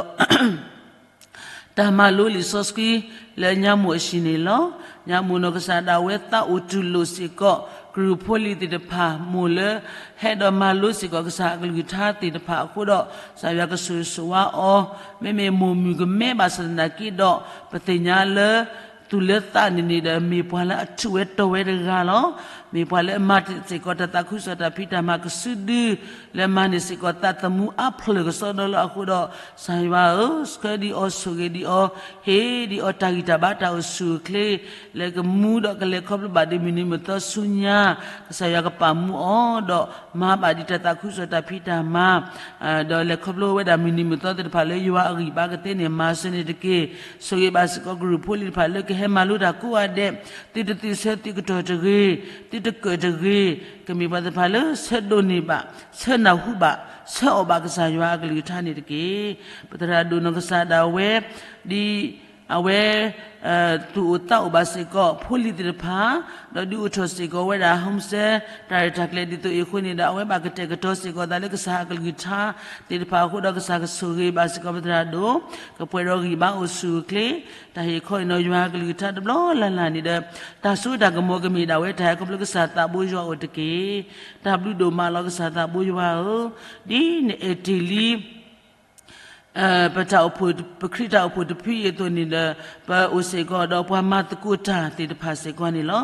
တၢ်မၤလိလံာ်စီဆှံ လၢညါမိၢ်အဟံၣ်န့ၣ်လီၤ. ညါမိၢ်နီၢ်ကစၢ်ဒၣ်ဝဲသးအိၣ်တူၢ်လိာ်စ့ၢ်ကီး ကရူၢ်ဖိလံၤသ့ၣ်တဖၣ် မိၢ်လၢဟဲဒီးမၤလိစ့ၢ်ကီးကစၢ်အကလုၢ်ကထါသ့ၣ်တဖၣ်အဃိဒီး ကစၢ်ယွၤကဆိၣ်ဂ့ၤဆိၣ်ဝါအီၤ, မ့မ့ၢ်မိၢ်မုၣ်ကမဲဘၣ်ဆၣ်သနာ်က့ဒီး ပသ့ၣ်ညါလၢ သူၣ်လၢသးန့ၣ်န့ၣ်ဒီး မ့ၢ်ပှၤလၢအထူးဝဲတီၤဝဲတဂၤလီၤ. မ့ၢ်ပှၤလၢအမၤစ့ၢ်ကီးတၢ်သးခုကစီၣ်တၢ်ဖံးတၢ်မၤကစုဒု လၢမၤန့ၢ်စ့ၢ်ကီးသးသမူအါဖျၢၣ်ကစီဒီလီၤအဃိဒီး ကစၢ်ယွၤဧၢ, ဆှၢဒံးအီၤ, ဆိၣ်ဂ့ၤဒံးအီၤ, ဟ့ၣ်ဒံးအီၤတၢ်ဂံၢ်တၢ်ဘါတၢ်အိၣ်ဆူၣ်အိၣ်ချ့ လၢကမူဒီးကလဲၤခီဖျိဘၣ်ဒ်မုၢ်နံၤမုၢ်သီဆူညါ, ကစၢ်ယွၤကပာ်မူအီၤဒီး မၤဘၣ်ဒံးတၢ်သးခုကစီၣ်တၢ်ဖံးတၢ်မၤ ဒီးလဲၤခီဖျိဝဲဒၣ်မုၢ်နံၤမုၢ်သီသ့ၣ်တဖၣ်လၢယွၤအဂံၢ်ဘါကသ့န့ၣ် မၤစၢၤန့ၣ်တက့ၢ်. ဆိၣ်ဂ့ၤဘၣ်စ့ၢ်ကီးကရူၢ်ဖိလံၤတဖၣ်လၢကဟဲမၤလိတၢ်ကိးဂၤဒဲး, သုတသုးဆၢသုးကတီၢ်တဂ့ၤ, သုတကၢၣ်တဂ့ၤ, ကမ့ၢ်ပှၤသ့ၣ်တဖၣ်လၢဆၢဒိးန့ၢ်ဘၣ်, ဆၢနၢ်ဟူဘၣ်, ဆၢအီၣ်ဘၣ်ကစၢ်ယွၤအကလုၢ်ကထါန့ၣ်တက့ၢ်. ပသရၣ်ဒိၣ်နီၢ်ကစၢ်ဒၣ်ဝဲ ဒ်အဝဲ သူၣ်အိၣ်သးအိၣ်ဘၣ်စ့ၢ်ကီး ဖိလံၤသ့ၣ်တဖၣ်, ဒီးဒုးအိၣ်ထီၣ်စ့ၢ်ကီးဝဲဒၣ် home cell တၢ်ရဲၣ်တၢ်ကျဲၤဒ်သိးအံၤအဃိန့ၣ်ဒီး အဝဲဘၣ်ကတဲာ်ကတီၤစ့ၢ်ကီးသးလၢကစၢ်အကလုၢ်ကထါသ့ၣ်တဖၣ်အဃိဒီး ကစၢ်ကဆိၣ်ဂ့ၤဘၣ်စ့ၢ်ကီးပသရၣ်ဒိၣ်, ကပှဲၤဒီးဂံၢ်ဘါအိၣ်ဆူၣ်အိၣ်ချ့, တၢ်ဟ့ၣ်ခီအံၤနီၤ ယွၤအကလုၢ်ကထါတဘျီလၢ်လၢ်န့ၣ်ဒီး တၢ်စိတၢ်ကမီၤကမ့ၢ်ဒၣ်ဝဲတၢ်ဟဲခီဖျိကစၢ်သးဘိယွၤအအိၣ်တက့ၢ်. တၢ်ဘျုးဒိၣ်မးလီၤ ကစၢ်သးဘိယွၤဧၢ, ဒ်နအဲၣ်တ့ၢ်လံ ပတၢ်အိၣ်ဖှိၣ်, ပခရံာ်တၢ်အိၣ်ဖှိၣ်တဖုအံၤအသိးန့ၣ်ဒီး ပအိၣ်စ့ၢ်ကီးဒီးပှၤမၤသကိးတၢ်သ့ၣ်တဖၣ်စ့ၢ်ကီးန့ၣ်လီၤ.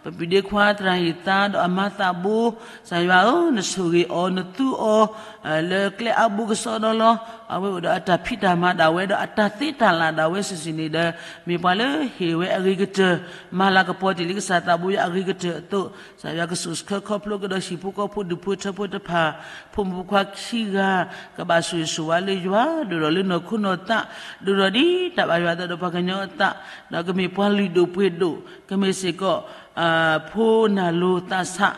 ပပုၢ်ဒ့ခွါသရၣ်ဟ့ၣ်သါဒီးအမါသးဘိ, ကစၢ်ယွၤဧၢ, နဆိၣ်ဂ့ၤအီၤ, နသူအီၤ လၢကျဲအါဘိကစီဒီလီၤ. အဝဲအိၣ်ဒီးအတၢ်ဖံးတၢ်မၤဒၣ်ဝဲဒီးအတၢ်သ့တၢ်လၢ်ဒၣ်ဝဲစုာ်စုာ်န့ၣ်ဒီး မ့ၢ်ပှၤလၢဟ့ၣ်ဝဲအဂ့ၤကတၢၢ်, မၤလၤကပီၤတ့ၢ်လံကစၢ်သးဘိယွၤအဂ့ၤကတၢၢ်အသိး, ကစၢ်ယွၤကဆိၣ်ဆၢခီဖျိကဒီးဟံၣ်ဖိဃီဖိဒူၣ်ဖိထၢဖိတဖၣ်, ဖိမုၣ်ဖိခွါခံဂၤ ကဘၣ်ဆိၣ်ဂ့ၤဆိၣ်ဝါလၢယွၤ, ဒိၣ်ဒီးလၢနီၢ်ခိနီၢ်သး, ဒိၣ်ဒီးဒ်တၢ်ဘၣ်ယွၤအသးဒီးပှၤကညီအသး, ဒီးကမ့ၢ်ပှၤလုၢ်ဒိၣ်ပှ့ၤဒိၣ်, ကမ့ၢ်စ့ၢ်ကီး ဖိနၢ်လိၤသးဆး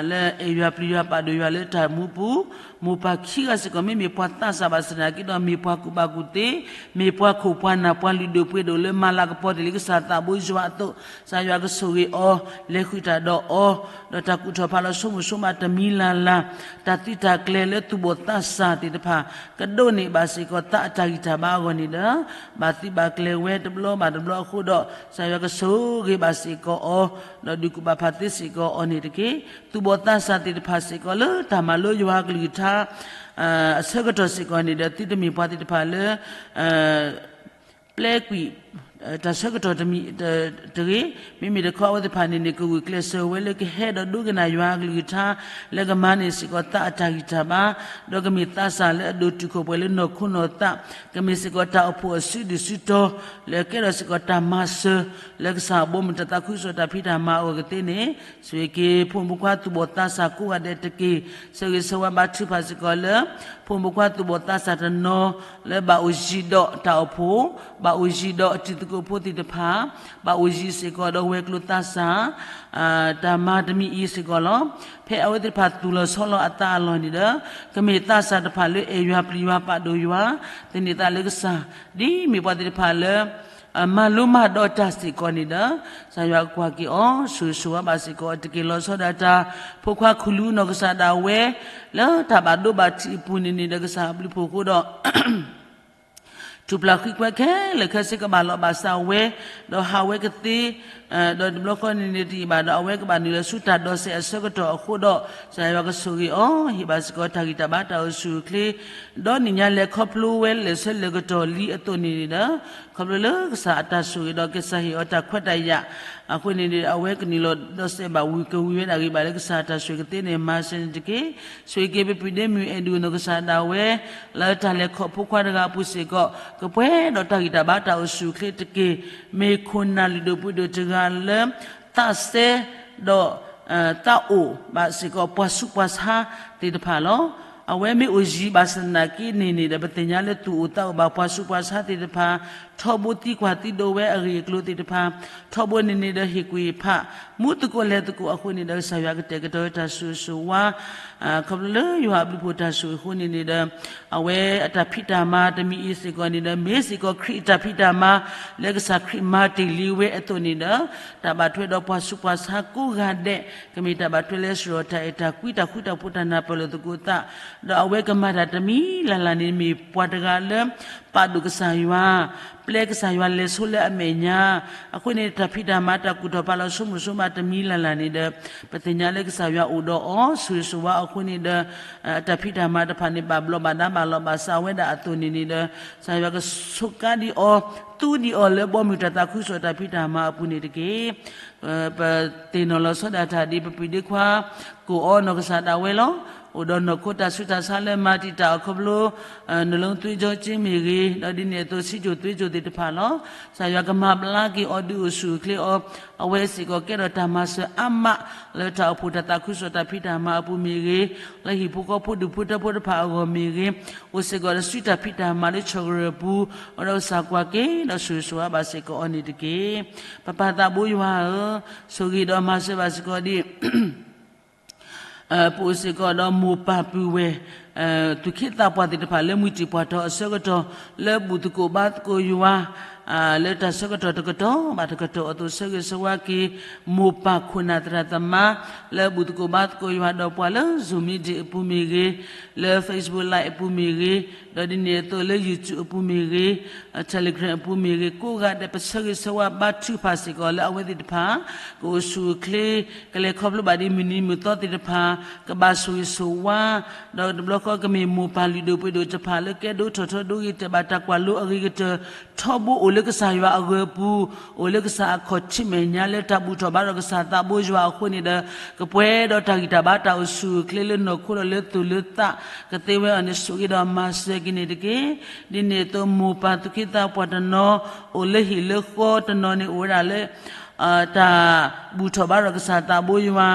လၢအဲၣ်ယွၤပျံၤယွၤပာ်ဒိၣ်ယွၤလၢတၢ်မူပူၤ, မိၢ်ပၢ်ခံဂၤစ့ၢ်ကီး မ့မ့ၢ်ပှၤသးစၢ်ဘၣ်ဆၣ်သနာ်က့ဒီး မ့ၢ်ပှၤကူၣ်ဘၣ်ကူၣ်သ့, မ့ၢ်ပှၤခိၣ်ပှၤနၢ်ပှၤလုၢ်ဒိၣ်ပှ့ၤဒိၣ်လၢမၤလၤကပီၤတ့ၢ်လံကစၢ်သးဘိယွၤအသိး, ကစၢ်ယွၤကဆိၣ်ဂ့ၤအီၤ, လဲၤဃုာ်တၢ်ဒီးအီၤ, ဒီးတၢ်ကူၣ်ထီၣ်ဖးလီၤဆိကမိၣ်ဆိကမးတမံၤလၢ်လၢ်, တၢ်သုးတၢ်ကျဲၤလၢသူၣ်ဘီၣ်သးစၢ်သ့ၣ်တဖၣ်, ကဒိးန့ၢ်ဘၣ်စ့ၢ်ကီးသးအတၢ်ဂံၢ်တၢ်ဘါအဂီၢ်န့ၣ်ဒီး ဘၣ်သုးဘၣ်ကျဲၤဝဲတဘျီဘၣ်တဘျီအဃိဒီး ကစၢ်ယွၤကဆိၣ်ဂ့ၤဘၣ်စ့ၢ်ကီးအီၤ, ဒီးဒုးကူၣ်ဘၣ်ဖးသ့စ့ၢ်ကီးအီၤန့ၣ်တက့ၢ်. သူၣ်ဘီၣ်သးစၢ်သ့ၣ်တဖၣ်စ့ၢ်ကီးလၢတၢ်မၤလိယွၤအကလုၢ်ကထါ အဆၢကတီၢ်စ့ၢ်ကီးန့ၣ်ဒီး သုတမ့ၢ်ပှၤသ့ၣ်တဖၣ်လၢ ပျဲကွံာ် တၢ်ဆၢကတီၢ်တမံၤတဂ့ၤ, မ့မ့ၢ်တခီအဝဲသ့ၣ်တဖၣ်န့ၣ်န့ၣ် ကဂုာ်ကျဲးစၢးဝဲလၢကဟဲဒီးဒိကနၣ်ယွၤအကလုၢ်ကထါ လၢကမၤန့ၢ်စ့ၢ်ကီးသးအတၢ်ဂံၢ်တၢ်ဘါ, ဒီးကမ့ၢ်သးစၢ်လၢအဒိၣ်တုာ်ခိၣ်ပှဲၤလၢနီၢ်ခိနီၢ်သး, ကမ့ၢ်စ့ၢ်ကီးတၢ်အိၣ်ဖှိၣ်အစုဒုၣ်စုတီၤ လၢကဲထီၣ်စ့ၢ်ကီးတၢ်မၤစၢၤ လၢကစၢ်အဘီအမုၢ်တၢ်သးခုကစီၣ်တၢ်ဖံးတၢ်မၤအဂီၢ်ကသ့န့ၣ်, ဆိၣ်ဂ့ၤက့ၤဖိမုၣ်ဖိခွါသူၣ်ဘီၣ်သးစၢ်ကိးဂၤဒဲးတက့ၢ်. ဆၢဂ့ၤဆၢဝါဘါထုကဖၣ်စ့ၢ်ကီးလၢ ဖိမုၣ်ဖိခွါသူၣ်ဘီၣ်သးစၢ်တနီၤ လၢဘၣ်အိၣ်ယံၤဒီးတၢ်အိၣ်ဖှိၣ်, ဘၣ်အိၣ်ယံၤဒီးအတံၤသကိးဖိသ့ၣ်တဖၣ်, ဘၣ်အိၣ်ယံၤစ့ၢ်ကီးဒီးဝဲၤကျိၤသးစၢ်, တၢ်မၤတမံၤအံၤစ့ၢ်ကီးလီၤ. ဖဲအဝဲသ့ၣ်တဖၣ်သူၣ်လီၤဆီလီၤအသးအလီၢ်န့ၣ်ဒီး ကမ့ၢ်သးစၢ်တဖၣ်လၢအဲၣ်ယွၤပျံၤယွၤပာ်ဒိၣ်ယွၤ, သန့ၤသးလၢကစၢ်, ဒ်မ့ၢ်ပှၤသ့ၣ်တဖၣ်လၢ မၤလိမၤဒိးတၢ်စ့ၢ်ကီးန့ၣ်ဒီး ကစၢ်ယွၤကကွၢ်က့ၤအီၤ, ဆိၣ်ဂ့ၤဆိၣ်ဝါဘၣ်စ့ၢ်ကီးအီၤတက့ၢ်. လီၤဆီဒၣ်တၢ် ဖိခွါခူၣ်လူနီၢ်ကစၢ်ဒၣ်ဝဲ လၢတၢ်ဘၣ်ဒိဘၣ်ထံးအပူၤန့ၣ်န့ၣ်ဒီး ကစၢ်အဘျုးဖှိၣ်အဃိဒီး စူၢ်ပျၢ်ဃံကွဲခဲလၢာ်ခဲဆ့ကဘၣ်လီၤဘၣ်စးဝဲ, ဒီးဟးဝဲကသ့, ဒီးတဘျီဃီန့ၣ်န့ၣ်တယံာ်ဘၣ်ဒီး အဝဲကဘၣ်နုာ်လီၤဆူတၢ်ဒိးစဲးအဆၢကတီၢ်အဃိဒီး ကစၢ်ယွၤကဆိၣ်ဂ့ၤအီၤ, ဟ့ၣ်ဘၣ်စ့ၢ်ကီးတၢ်ဂံၢ်တၢ်ဘါတၢ်အိၣ်ဆူၣ်အိၣ်ချ့, ဒီးနံၣ်ညါလဲၤခီဖျိဝဲလၢာ်ဆၢလၢာ်ကတီၢ်လံအသိးန့ၣ်န့ၣ်ဒီး ခီဖျိလၢကစၢ်အတၢ်ဆိၣ်ဂ့ၤဒီးကစၢ်ဟ့ၣ်အီၤတၢ်ခွဲးတၢ်ယာ် အဃိန့ၣ်န့ၣ် အဝဲကနုာ်လီၤဒိးစဲးဘၣ်ဝံၤ ကဝံၤဝဲဒၣ်ဂ့ၤဘၣ်လၢကစၢ်အတၢ်ဆိၣ်ဂ့ၤကသ့န့ၣ် မၤစၢၤန့ၣ်တက့ၢ်. ဆိၣ်ဂ့ၤက့ၤပပုၢ်ဒ့မုၣ်အဲၣ်ဒိၣ်နီၢ်ကစၢ်ဒၣ်ဝဲ လၢတၢ်လဲၤခီဖျိခွါတဂၤအပူၤစ့ၢ်ကီး ကပှဲၤဒီးတၢ်ဂံၢ်တၢ်ဘါတၢ်အိၣ်ဆူၣ်အိၣ်ချ့တက့ၢ်. မ့ၢ်ခိၣ်နၢ်လုၢ်ဒိၣ်ပှ့ၤဒိၣ်တဂၤလၢ သးစဲ ဒီး သးအိၣ်ဘၣ်စ့ၢ်ကီးပှၤဆူးပှၤဆါသ့ၣ်တဖၣ်လီၤ. အဝဲမ့ၢ်အိၣ်ယံၤဘၣ်ဆၣ်သနာ်က့န့ၣ်န့ၣ်ဒီး ပသ့ၣ်ညါလၢသူၣ်အိၣ်သးအိၣ်ဘၣ်ပှၤဆူးပှၤဆါသ့ၣ်တဖၣ်, ထီဘိသံကွၢ်သံဒိးဝဲအဂ့ၢ်အကျိၤသ့ၣ်တဖၣ်, ထီဘိန့ၣ်န့ၣ်ဒီးဟ့ၣ်ကွံာ်ဖး မူသကိးလဲၤသကိးအဃိန့ၣ်ဒီး ကစၢ်ယွၤကတဲာ်ကတီၤဝဲတၢ်ဆိၣ်ဂ့ၤဆိၣ်ဝါ ခီဖျိလၢယွၤအဘျုးဖှိၣ်တၢ်ဆိၣ်ဂ့ၤအဃိန့ၣ်န့ၣ်ဒီး အဝဲအတၢ်ဖံးတၢ်မၤတမံၤအံၤစ့ၢ်ကီးန့ၣ်ဒီး မ့ၢ်စ့ၢ်ကီးခရံာ်အတၢ်ဖံးတၢ်မၤ လၢကစၢ်ခရံာ်မၤတ့ၢ်လံဝဲအသိးန့ၣ်ဒီး တၢ်ဘၣ်ထွဲဒီးပှၤဆူးပှၤဆါကိးဂၤဒဲး ကမ့ၢ်တၢ်ဘၣ်ထွဲလၢစရီတၢ်အဲၣ်တၢ်ကွံတၢ်ဃူတၢ်ဖိးတၢ်နၢ်ပၢၢ်လိာ်သကိးသး ဒီးအဝဲကမၤတၢ်တမံၤလၢ်လၢ်န့ၣ် မ့ၢ်ပှၤတဂၤလၢ ပာ်ဒိၣ်ကစၢ်ယွၤ, ပျဲကစၢ်ယွၤလဲၤဆိလၢအမဲာ်ညါ, အဃိန့ၣ် တၢ်ဖံးတၢ်မၤတၢ်ကူၣ်ထီၣ်ဖးလီၤဆိကမိၣ်ဆိကမးတမံၤလၢ်လၢ်န့ၣ်ဒီး ပသ့ၣ်ညါလၢကစၢ်ယွၤအိၣ်ဒီးအီၤ ဆိၣ်ဂ့ၤဆိၣ်ဝါအဃိန့ၣ်ဒီး တၢ်ဖံးတၢ်မၤတဖၣ်န့ၣ် ဘၣ်ဘျီးဘၣ်ဒါဘၣ်လီၤဘၣ်စးဝဲဒၣ်အသိးန့ၣ်န့ၣ်ဒီး ကစၢ်ယွၤကဆိးကါဒံးအီၤ သူဒံးအီၤလၢဘီမုၢ်တၢ်သးခုကစီၣ်တၢ်ဖံးတၢ်မၤအပူၤန့ၣ်တက့ၢ်. ပသ့ၣ်နီၣ်လီၤဆီဒၣ်တၢ်ဒ်ပပုၢ်ဒ့ခွါ ကိၣ်အီနီၢ်ကစၢ်ဒၣ်ဝဲလီၤ. အိၣ်ဒီးနီၢ်ခိတၢ်ဆူးတၢ်ဆါလၢမၤတံာ်တာ်အီၤခီဖျိ နလီသုကၠိကၠ့မ့ၢ်ဂ့ၤ, ဒီးဒ်န့ၣ်အသိး ဆံးကိၣ်သွ့ကိၣ်သ့ၣ်တဖၣ်လီၤ. ကစၢ်ယွၤကမၤဘျါက့ၤအီၤဒုးအိၣ်ဆူၣ်အိၣ်ချ့အီၤ, အဝဲစ့ၢ်ကီးကဲထီၣ်တၢ်မၤစၢၤအါမး လၢတၢ်အိၣ်ဖှိၣ်တၢ်သးခုကစီၣ်တၢ်ဖံးတၢ်မၤအပူၤမ့ၢ်ဂ့ၤ, လၢဟံၣ်ဖိဃီဖိဒူၣ်ဖိထၢဖိတဖၣ်အဂီၢ်မ့ၢ်ဂ့ၤ, အိၣ်စ့ၢ်ကီးဒီးစုတၢ်ဖံးတၢ်မၤလၢဆီၣ်ကရၢၢ်ပူၤ, အဝဲဒီးကစၢ်ကွၢ်က့ၤ ဒီးဆိၣ်ဂ့ၤဆိၣ်ဝါဘၣ်စ့ၢ်ကီးအီၤန့ၣ်တက့ၢ်. ပပၢ်သးဘိယွၤဧၢ, ဆိၣ်ဂ့ၤဒီးမၤစၢၤဘၣ်စ့ၢ်ကီးဒ် ပအိၣ်စ့ၢ်ကီးဒီးမိၢ်ပၢ်ပုၢ်ဝဲၢ် သူၣ်က့သးပှၢ်သ့ၣ်တဖၣ်လၢမုၢ်တံၢ်ပှၢ်ထီၣ်အဆၢကတီၢ် လၢဘူၣ်သကိးဘါသကိးယွၤ လၢတၢ်ဆၢကတီၢ်တကတီၢ်ဘၣ်တကတီၢ်အသိး ဆၢဂ့ၤဆၢဝါက့ၤ မိၢ်ပၢ်ခိၣ်နၢ်သရၣ်သမါ လၢဘူၣ်သကိးဘါသကိးယွၤဒီးပှၤလၢ Zoom meeting အပူၤမ့ၢ်ဂ့ၤ, လၢ Facebook Live အပူၤမ့ၢ်ဂ့ၤ, ဒီးဒ်န့ၣ်အသိးလၢ YouTube အပူၤမ့ၢ်ဂ့ၤ, Telegram အပူၤမ့ၢ်ဂ့ၤ, ကိးဂၤဒဲး ပဆၢဂ့ၤဆၢဝါဘါထုကဖၣ်စ့ၢ်ကီးလၢအဝဲသ့ၣ်တဖၣ် ကအိၣ်ဆူၣ်အိၣ်ချ့ ကလဲၤခီဖျိဘၣ်ဒ်မုၢ်နံၤမုၢ်သီသ့ၣ်တဖၣ် ကဘၣ်ဆိၣ်ဂ့ၤဆိၣ်ဝါ, ဒီးတဘျီဃီကမ့ၢ်မိၢ်ပၢ်လုၢ်ဒိၣ်ပှ့ၤဒိၣ်တဖၣ်လၢကဲဒိၣ်ထီၣ်ထီဒိဂ့ၤတဲာ်ဘၣ်တၢ်ကွၢ်လိအဂ့ၤကတၢၢ် ထီဘိအိၣ်လၢကစၢ်ယွၤအဂၢၤအပူၤ, အိၣ်လၢကစၢ်အခီၣ်ထံးမဲာ်ညါလၢတၢ်ဘူၣ်ထီၣ်ဘါထီၣ်ကစၢ်သးဘိယွၤအဃိန့ၣ်ဒီး ကပှဲၤဒီးတၢ်ဂံၢ်တၢ်ဘါတၢ်အိၣ်ဆူၣ်အိၣ်ချ့လၢနီၢ်ခိဒီးလၢသူၣ်လၢသး ကသ့ဝဲအီၤန့ၣ် ဆိၣ်ဂ့ၤဒီးမၤစၢၤက့ၤန့ၣ်တက့ၢ်. ဒ်န့ၣ်အသိးမိၢ်ပၢ်သူၣ်က့သးပှၢ်တနီၤ အိၣ်လၢဟံၣ်လၢဃီတနီၤန့ၣ် အိၣ်ဝဲဒၣ်လၢ တၢ်ဘူၣ်ထီၣ်ဘါထီၣ်ကစၢ်သးဘိယွၤ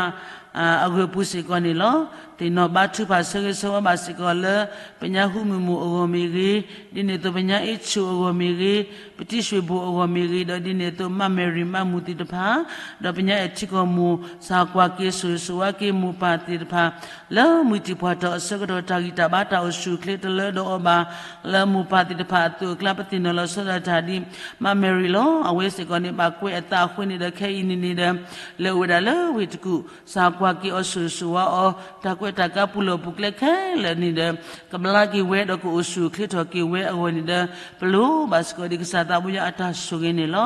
အဂၢၤပူၤစ့ၢ်ကီးန့ၣ်လီၤ. သ့ၣ်နီၣ်ဘါထုကဖၣ်ဆၢဂ့ၤဆၢဝါဘၣ်စ့ၢ်ကီးလၢ ပညါဟူမုၢ်မုၢ်အဂီၢ်မ့ၢ်ဂ့ၤ, ဒ်န့ၣ်အသိးပညါအ့ၣ်ဆူၣ်အဂီၢ်မ့ၢ်ဂ့ၤ, ပတံၢ်ရွှ့ၣ်ဘိၣ်အဂီၢ်မ့ၢ်ဂ့ၤ, ဒီးဒ်န့ၣ်အသိးမၣ်မဲၣ်ရံၣ်မၣ်မူသ့ၣ်တဖၣ်, ဒီးပညါအဲၣ်ထံကီၢ်မိၢ် စၢ်ကွၢ်က့ၤဆိၣ်ဂ့ၤဆိၣ်ဝါက့ၤမိၢ်ပၢ်သ့ၣ်တဖၣ် လၢမုၢ်တံၢ်ပှၢ်ထီၣ်အဆၢကတီၢ် တၢ်ဂံၢ်တၢ်ဘါတၢ်အိၣ်ဆူၣ်အိၣ်ချ့တလၢဒီးအီၤဘၣ်, လၢမိၢ်ပၢ်သ့ၣ်တဖၣ်အသိးအကျါ ပသ့ၣ်နီၣ်လီၤဆီဒၣ်တၢ်ဒ် မၣ်မဲၣ်ရံၣ်လီၤ. အဝဲစ့ၢ်ကီးန့ၣ် ဘၣ်ကွဲးအသးအဃိန့ၣ်ဒီး ခဲအံၤန့ၣ်န့ၣ်ဒီး လဲၤအိၣ်ဝဲဒၣ်လၢဝ့ၢ်တကူၣ် စၢ်ကွၢ်က့ၤအီၤဆိၣ်ဂ့ၤဆိၣ်ဝါအီၤ တၢ်ကွဲးတၢ်ကါပူၤလီၢ်ပူၤကျဲခဲလၢာ်န့ၣ်ဒီး ကဘျါက့ၤဝဲဒီးကအိၣ်ဆူၣ်အိၣ်ချ့ထီၣ်က့ၤဝဲအဂီၢ်န့ၣ်ဒီး ပလိၣ်ဘၣ်စ့ၢ်ကီးဒ်ကစၢ်သးဘိယွၤအတၢ်ဆိၣ်ဂ့ၤန့ၣ်လီၤ.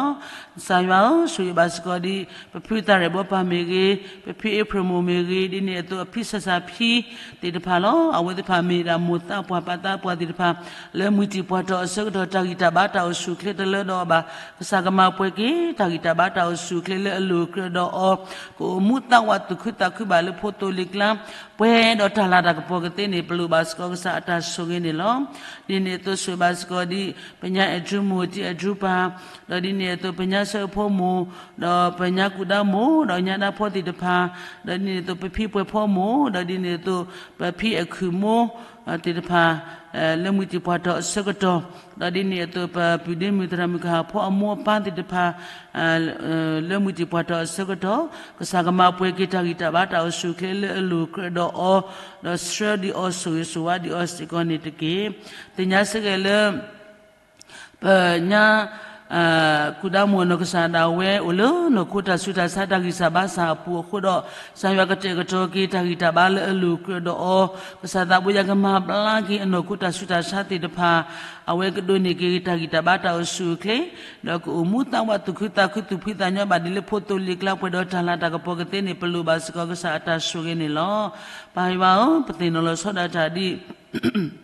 ကစၢ်ယွၤဧၢ, ဆိၣ်ဂ့ၤဘၣ်စ့ၢ်ကီးဒ် ပဖုသးရဲၣ်ဘီပၢ်မ့ၢ်ဂ့ၤ, ပဖုအ့ဖြ့ၣ်မိၢ်မ့ၢ်ဂ့ၤ, ဒ်န့ၣ်အသိးအဖံစၢ်စၢ်ဖံသ့ၣ်တဖၣ်လီၤ. အဝဲသ့ၣ်တဖၣ်မ့ၢ်ဒၣ်မိၢ်သးပှၢ်ပၢ်သးပှၢ်သ့ၣ်တဖၣ် လၢမုၢ်တံၢ်ပှၢ်ထီၣ်အဆၢကတီၢ် တၢ်ဂံၢ်တၢ်ဘါတၢ်အိၣ်ဆူၣ်အိၣ်ချ့တလၢဒီးအီၤဘၣ်. ကစၢ်ကမၤပှဲၤက့ၤ တၢ်ဂံၢ်တၢ်ဘါတၢ်အိၣ်ဆူၣ်အိၣ်ချ့လၢအလိၤအကြၢးဒီးအီၤ, ကအိၣ်မူသးဝးသူၣ်ခုသးခုဘၣ်လၢဖိသိလ့ၣ်ကျါ ပှဲၤဒီးတၢ်လၤတၢ်ကပီၤကသ့န့ၣ် ပလိၣ်ဘၣ်စ့ၢ်ကီးကစၢ်အတၢ်ဆိၣ်ဂ့ၤန့ၣ်လီၤ. ဒ်န့ၣ်အသိးဆိၣ်ဂ့ၤဘၣ်စ့ၢ်ကီးဒ် ပညါအဲၣ်ဒရူးမိၢ် တံၢ်အဲၣ်ဒရူးပၢ်, ဒီးဒ်န့ၣ်အသိးပညါဆၢဖိမိၢ်, ဒီးပညါကူၣ်ဒါမိၢ်, ဒီးညါဒါဖီသ့ၣ်တဖၣ်, ဒီးဒ်န့ၣ်အသိးပဖံပှဲၤဖီမိၢ်, ဒီးဒ်န့ၣ်အသိး ပဖံအဲၣ်ခုၣ်မိၢ် သ့ၣ်တဖၣ် လၢမုၢ်တံၢ်ပှၢ်ထီၣ်အဆၢကတီၢ်, ဒီးဒ်န့ၣ်အသိးပပုၢ်ဒ့မုၣ်သရၣ်မုၣ်ကဟၣ်ဖီအမိၢ်အပၢ်သ့ၣ်တဖၣ် လၢမုၢ်တံၢ်ပှၢ်ထီၣ်အဆၢကတီၢ်, ကစၢ်ကမၤပှဲၤက့ၤတၢ်ဂံၢ်တၢ်ဘါတၢ်အိၣ်ဆူၣ်အိၣ်ချ့လၢအလိၤအကြၢးဒီးအီၤ, ဒီးဆှၢဒံးအီၤဆိၣ်ဂ့ၤဆိၣ်ဝါဒံးအီၤစ့ၢ်ကီးန့ၣ်တက့ၢ်. သ့ၣ်ညါစ့ၢ်ကီးလၢ ပညါ ကူဒါမိၢ်အနီၢ်ကစၢ်ဒၣ်ဝဲ အိၣ်လၢနီၢ်ခိတၢ်ဆူးတၢ်ဆါတၢ်ဂံၢ်စၢ်ဘါစၢ်အပူၤအဃိဒီး ကစၢ်ယွၤကတဲာ်ကတီၤက့ၤတၢ်ဂံၢ်တၢ်ဘါလၢအလိၤကြၢးဒီးအီၤ, ကစၢ်သးဘိယွၤကမၤဘျါက့ၤအနီၢ်ခိတၢ်ဆူးတၢ်ဆါသ့ၣ်တဖၣ်, အဝဲကဒိးန့ၢ်က့ၤတၢ်ဂံၢ်တၢ်ဘါတၢ်အိၣ်ဆူၣ်အိၣ်ချ့, ဒီးကအိၣ်မူသးဝးသူၣ်ခုသးခုသူၣ်ဖှံသးညီဘၣ်ဒ်လၢဖိသိလ့ၣ်ကျါပှဲၤဒီး တၢ်လၤတၢ်ကပီၤကသ့န့ၣ် ပလိၣ်ဘၣ်စ့ၢ်ကီးကစၢ်အတၢ်ဆိၣ်ဂ့ၤန့ၣ်လီၤ. ပၢ်ယွၤဧၢ, ပသ့ၣ်နီၣ်လီၤဆီဒၣ်တၢ်ဒ်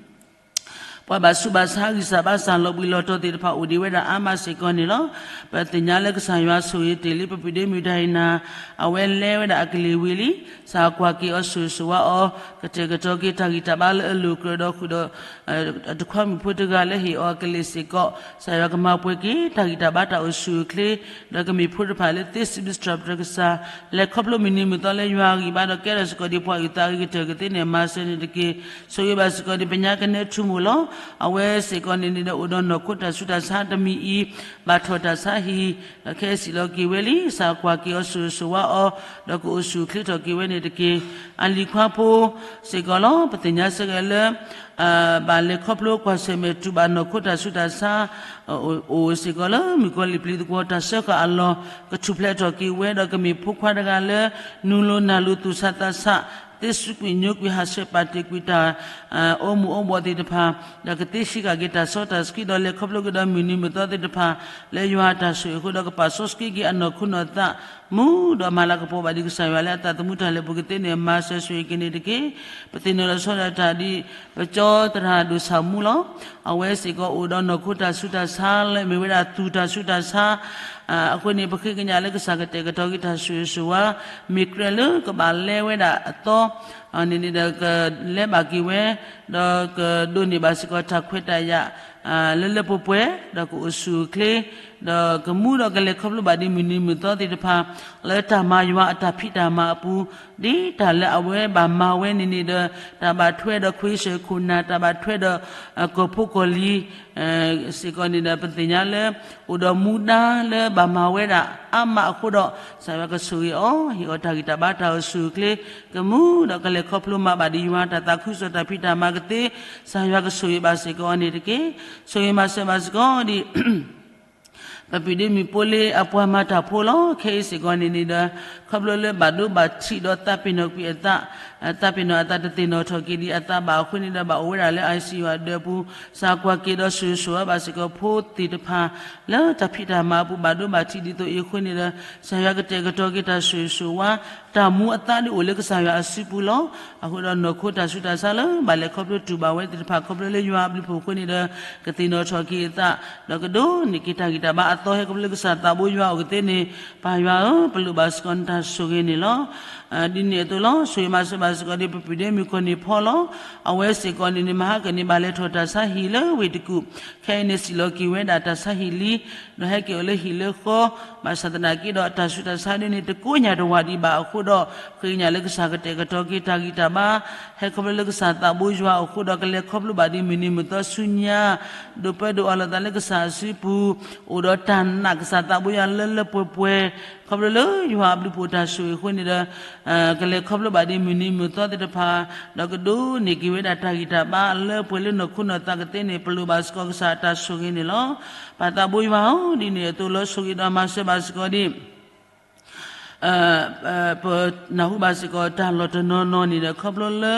ပှၤဘၣ်ဆူးဘၣ်ဆါဂံၢ်စၢ်ဘါစၢ်လီၤဘှံးလီၤတီၤသ့ၣ်တဖၣ်အိၣ်ဒံးဝဲဒၣ်အါမးစ့ၢ်ကီးန့ၣ်လီၤ. ပသ့ၣ်ညါလၢကစၢ်ယွၤဆိၣ်ဂ့ၤတ့ၢ်လံပပုၢ်ဒ့မုၣ်ဒိၣ်နၤ, အဝဲလဲၤဝဲဒၣ်အကလံၤဝံၤလံ, ကစၢ်ကွၢ်က့ၤအီၤဆိၣ်ဂ့ၤဆိၣ်ဝါအီၤ, ကတဲာ်ကတီၤက့ၤတၢ်ဂံၢ်တၢ်ဘါလၢအလိၤကြၢးဒီးဃုာ်ဒီး အတခွါမုၣ်ဖိတဂၤလၢဟ့ၣ်အီၤအကလံၤစ့ၢ်ကီး, ကစၢ်ယွၤကမၤပှဲၤက့ၤတၢ်ဂံၢ်တၢ်ဘါတၢ်အိၣ်ဆူၣ်အိၣ်ချ့, ဒီးကမ့ၢ်ဖိတဖၣ်လၢသ့စံးဘျုးစံးထီၣ်ပတြၢၤကစၢ်, လဲၤခီဖျိမုၢ်နံၤမုၢ်သီလၢယွၤအဂံၢ်ဘါဒီးကဲထီၣ်စ့ၢ်ကီးဒ်ပှၤအုၣ်သးအဂ့ၤကတၢၢ်ကသ့န့ၣ် မၤစၢၤန့ၣ်တက့ၢ်. ဆိၣ်ဂ့ၤဘၣ်စ့ၢ်ကီးဒ်ပညါကနဲထူမိၢ်လီၤ. အဝဲစ့ၢ်ကီးန့ၣ်န့ၣ်ဒီး အိၣ်ဒီးနီၢ်ခိတၢ်ဆူးတၢ်ဆါတမံၤအံၤ, ဘၣ်ထီၣ်တၢ်ဆါဟံၣ်, ဒီးခဲအံၤစံၣ်လီၤက့ၤဝဲလံ, ကစၢ်ကွၢ်က့ၤအီၤဆိၣ်ဂ့ၤဆိၣ်ဝါအီၤ, ဒီးကအိၣ်ဆူၣ်အိၣ်ချ့ထီၣ်က့ၤဝဲန့ၣ်တက့ၢ်. အလံၤခွါဖိစ့ၢ်ကီးလီၤ. ပသ့ၣ်ညါစ့ၢ်ကီးလၢ ဘၣ်လဲၤခီဖျိကွၢ်ဆၢၣ်မဲာ်တူၢ်ဘၣ်နီၢ်ခိတၢ်ဆူးတၢ်ဆါ အိၣ်စ့ၢ်ကီးလၢမုၣ်ကီၤလံၢ်ပျံၤသကွီၤတၢ်စၢဃာ်အလီၢ်, ကထူၣ်ဖျဲးထီၣ်က့ၤဝဲ, ဒီးကမ့ၢ်ဖိခွါတဂၤလၢ နုာ်လိၤနၢ်လိၤသူၣ်ဆးသးဆး, သ့ဆူးကွံာ်ညိကွံာ်ဟးဆှဲးပာ်တ့ၢ်ကွံာ်တၢ် အိမူးအိဘှီးသ့ၣ်တဖၣ်, ဒီးကသ့ဆံးဃာ်က့ၤတၢ်စီတၢ်ဆှံ ဒီးလဲၤခီဖျိကဒီးမုၢ်နံၤမုၢ်သီသ့ၣ်တဖၣ် လၢယွၤအတၢ်ဆိၣ်ဂ့ၤအဃိဒီး ကပာ်စီဆှံက့ၤအနီၢ်ခိနီၢ်သး မူဒီးမၤလၤကပီၤဘၣ်ဒ်ကစၢ်ယွၤလၢအသးသမူတၢ်လဲၤပူၤကသ့န့ၣ် မၤစၢၤဆိၣ်ဂ့ၤက့ၤန့ၣ်တက့ၢ်. ပသ့ၣ်နီၣ်လီၤဆီဒၣ်တၢ်ဒ် ပကၠီသရၣ်ဒိၣ်ဆၣ်မူလီၤ. အဝဲစ့ၢ်ကီးအိၣ်ဒီးနီၢ်ခိတၢ်ဆူးတၢ်ဆါလၢမ့ၢ်ဝဲဒၣ်သူၣ်တၢ်ဆူးတၢ်ဆါ အဃိန့ၣ် ပဃ့ကညးလၢကစၢ်ကတဲာ်ကတီၤက့ၤတၢ်ဆိၣ်ဂ့ၤဆိၣ်ဝါ မ့ၢ်ကြၢးလၢကဘၣ်လဲဝဲဒၣ်အသီ န့ၣ်န့ၣ်ဒီးကလဲဘၣ်က့ၤဝဲ, ဒီးကဒိးန့ၢ်ဘၣ်စ့ၢ်ကီးတၢ်ခွဲးတၢ်ယာ် လၢလၢပှဲၤပှဲၤ, ဒီးကအိၣ်ဆူၣ်အိၣ်ချ့, ဒီးကမူဒီးကလဲၤခီဖျိဘၣ်ဒ်မုၢ်နံၤမုၢ်သီသ့ၣ်တဖၣ် လၢတၢ်မၤယွၤအတၢ်ဖံးတၢ်မၤအပူၤ, ဒ်တၢ်လၢအဝဲဘၣ်မၤဝဲန့ၣ်န့ၣ်ဒီး တၢ်ဘၣ်ထွဲဒီးခွံဆၢၣ်ခိၣ်နၢ် တၢ်ဘၣ်ထွဲဒီး ကီၢ်ဖိကီၢ်လံၤ စ့ၢ်ကီးန့ၣ်ဒီး ပသ့ၣ်ညါလၢ အိၣ်ဒီးမူဒါလၢဘၣ်မၤဝဲဒၣ်အါမးအဃိဒီး ကစၢ်ယွၤကဆိၣ်ဂ့ၤအီၤ ဟ့ၣ်အီၤတၢ်ဂံၢ်တၢ်ဘါတၢ်အိၣ်ဆူၣ်အိၣ်ချ့ ကမူဒီးကလဲၤခီဖျိမၤဘၣ်ဒ်ယွၤတၢ်သးခုကစီၣ်တၢ်ဖံးတၢ်မၤကသ့ ကစၢ်ယွၤကဆိၣ်ဂ့ၤဘၣ်စ့ၢ်ကီးအီၤန့ၣ်တက့ၢ်. ဆိၣ်ဂ့ၤမၤစၢၤဘၣ်စ့ၢ်ကီးဒ် ပပုၢ်ဒ့မုၣ်ဖိလ့အပှၤမၤတၢ်ဖိလီၤ. ခဲအံၤစ့ၢ်ကီးန့ၣ်န့ၣ်ဒီး ခီဖျိလၢဘၣ်ဒိဘၣ်ထံးဒီးသးပ့ၤနီၣ်ကွံာ်အသး, သးပ့ၤနီၣ်အသးတသ့ၣ်နီၣ်ထီၣ်က့ၤဒံးအသးဘၣ်အဃိန့ၣ်ဒီး ဘၣ်အိၣ်ဝဲဒၣ်လၢ ICU အဒၢးပူၤ, ကစၢ်ကွၢ်က့ၤဒီးဆိၣ်ဂ့ၤဆိၣ်ဝါဘၣ်စ့ၢ်ကီးဖိသ့ၣ်တဖၣ် လၢတၢ်ဖံးတၢ်မၤအပူၤဘၣ်ဒိဘၣ်ထံးဒ်သိးအံၤအဃိန့ၣ်ဒီး ကစၢ်ယွၤကတဲာ်ကတီၤက့ၤတၢ်ဆိၣ်ဂ့ၤဆိၣ်ဝါ တၢ်မူအသါဒ်အိၣ်လၢကစၢ်ယွၤအစုပူၤလီၤ. အဃိဒီးနီၢ်ခိတၢ်ဆူးတၢ်ဆါလၢ ဘၣ်လဲၤခီဖျိတူၢ်ဘၣ်ဝဲသ့ၣ်တဖၣ် ခီဖျိလၢယွၤအဘျုးအဖှိၣ်အဃိန့ၣ်ဒီး ကသ့ၣ်နီၣ်ထီၣ်က့ၤအသး ဒီးကဒိးန့ၢ်က့ၤတၢ်ဂံၢ်တၢ်ဘါအသီဟဲခီဖျိလၢကစၢ်သးဘိယွၤအအိၣ်ကသ့န့ၣ် ပၢ်ယွၤဧၢ ပလိၣ်ဘၣ်စ့ၢ်ကီးနတၢ်ဆိၣ်ဂ့ၤန့ၣ်လီၤ. ဒ်န့ၣ်အသိးလီၤ. ဆိၣ်ဂ့ၤမၤစၢၤဘၣ်စ့ၢ်ကီးဒ်ပပုၢ်ဒ့မုၣ်ကီၢ်န့ၣ်ဖီလီၤ. အဝဲစ့ၢ်ကီးန့ၣ်န့ၣ် မဟါကၢန့ၣ် ဘၣ်လဲၤထီၣ်တၢ်ဆါဟံၣ်လၢဝ့ၢ်တကူၣ်, ခဲအံၤန့ၣ်စံၣ်လီၤက့ၤဝဲဒၣ်တၢ်ဆါဟံၣ်လံ ဒီးဟဲက့ၤအိၣ်လၢဟံၣ်လၢဃီ, ဘၣ်ဆၣ်သနာ်က့ဒီး တၢ်ဆူးတၢ်ဆါဒ်န့ၣ်တကိးညၣ်တဝာ်ဒံးဘၣ်အဃိဒီး ဃ့ကညးလၢကစၢ်ကတဲာ်ကတီၤက့ၤတၢ်ဂံၢ်တၢ်ဘါ ဟဲခီဖျိလၢကစၢ်သးဘိယွၤအအိၣ်အဃိဒီး ကလဲၤခီဖျိဘၣ်ဒ်မုၢ်နံၤမုၢ်သီဆူညါ, ဒိးပၢဒိးအီၤလိာ်သးလၢကစၢ်အစုပူၤ, အိၣ်ဒီးတၢ်နာ်ကစၢ်သးဘိယွၤလၢလၢပှဲၤပှဲၤ, ခီဖျိလၢယွၤအဘျုးအဖှိၣ်တၢ်ဆိၣ်ဂ့ၤအဃိန့ၣ်ဒီး ကလဲၤခီဖျိဘၣ်ဒ်မုၢ်နံၤမုၢ်သီသ့ၣ်တဖၣ်, ဒီးကဒိးန့ၢ်က့ၤဝဲဒၣ်တၢ်ဂံၢ်တၢ်ဘါလၢပှဲၤလၢနီၢ်ခိနီၢ်သးကသ့န့ၣ် ပလိၣ်ဘၣ်စ့ၢ်ကီးကစၢ်အတၢ်ဆိၣ်ဂ့ၤန့ၣ်လီၤ. ပၢ်သးဘိယွၤဧၢ, ဒ်န့ၣ်အသိးလီၤ. ဆိၣ်ဂ့ၤဒီးမၤစၢၤဘၣ်စ့ၢ်ကီးဒ် ပနၢ်ဟူဘၣ်စ့ၢ်ကီးတၢ်လီၢ်တနီၤနီၤန့ၣ်ဒီး ခီဖျိလၢ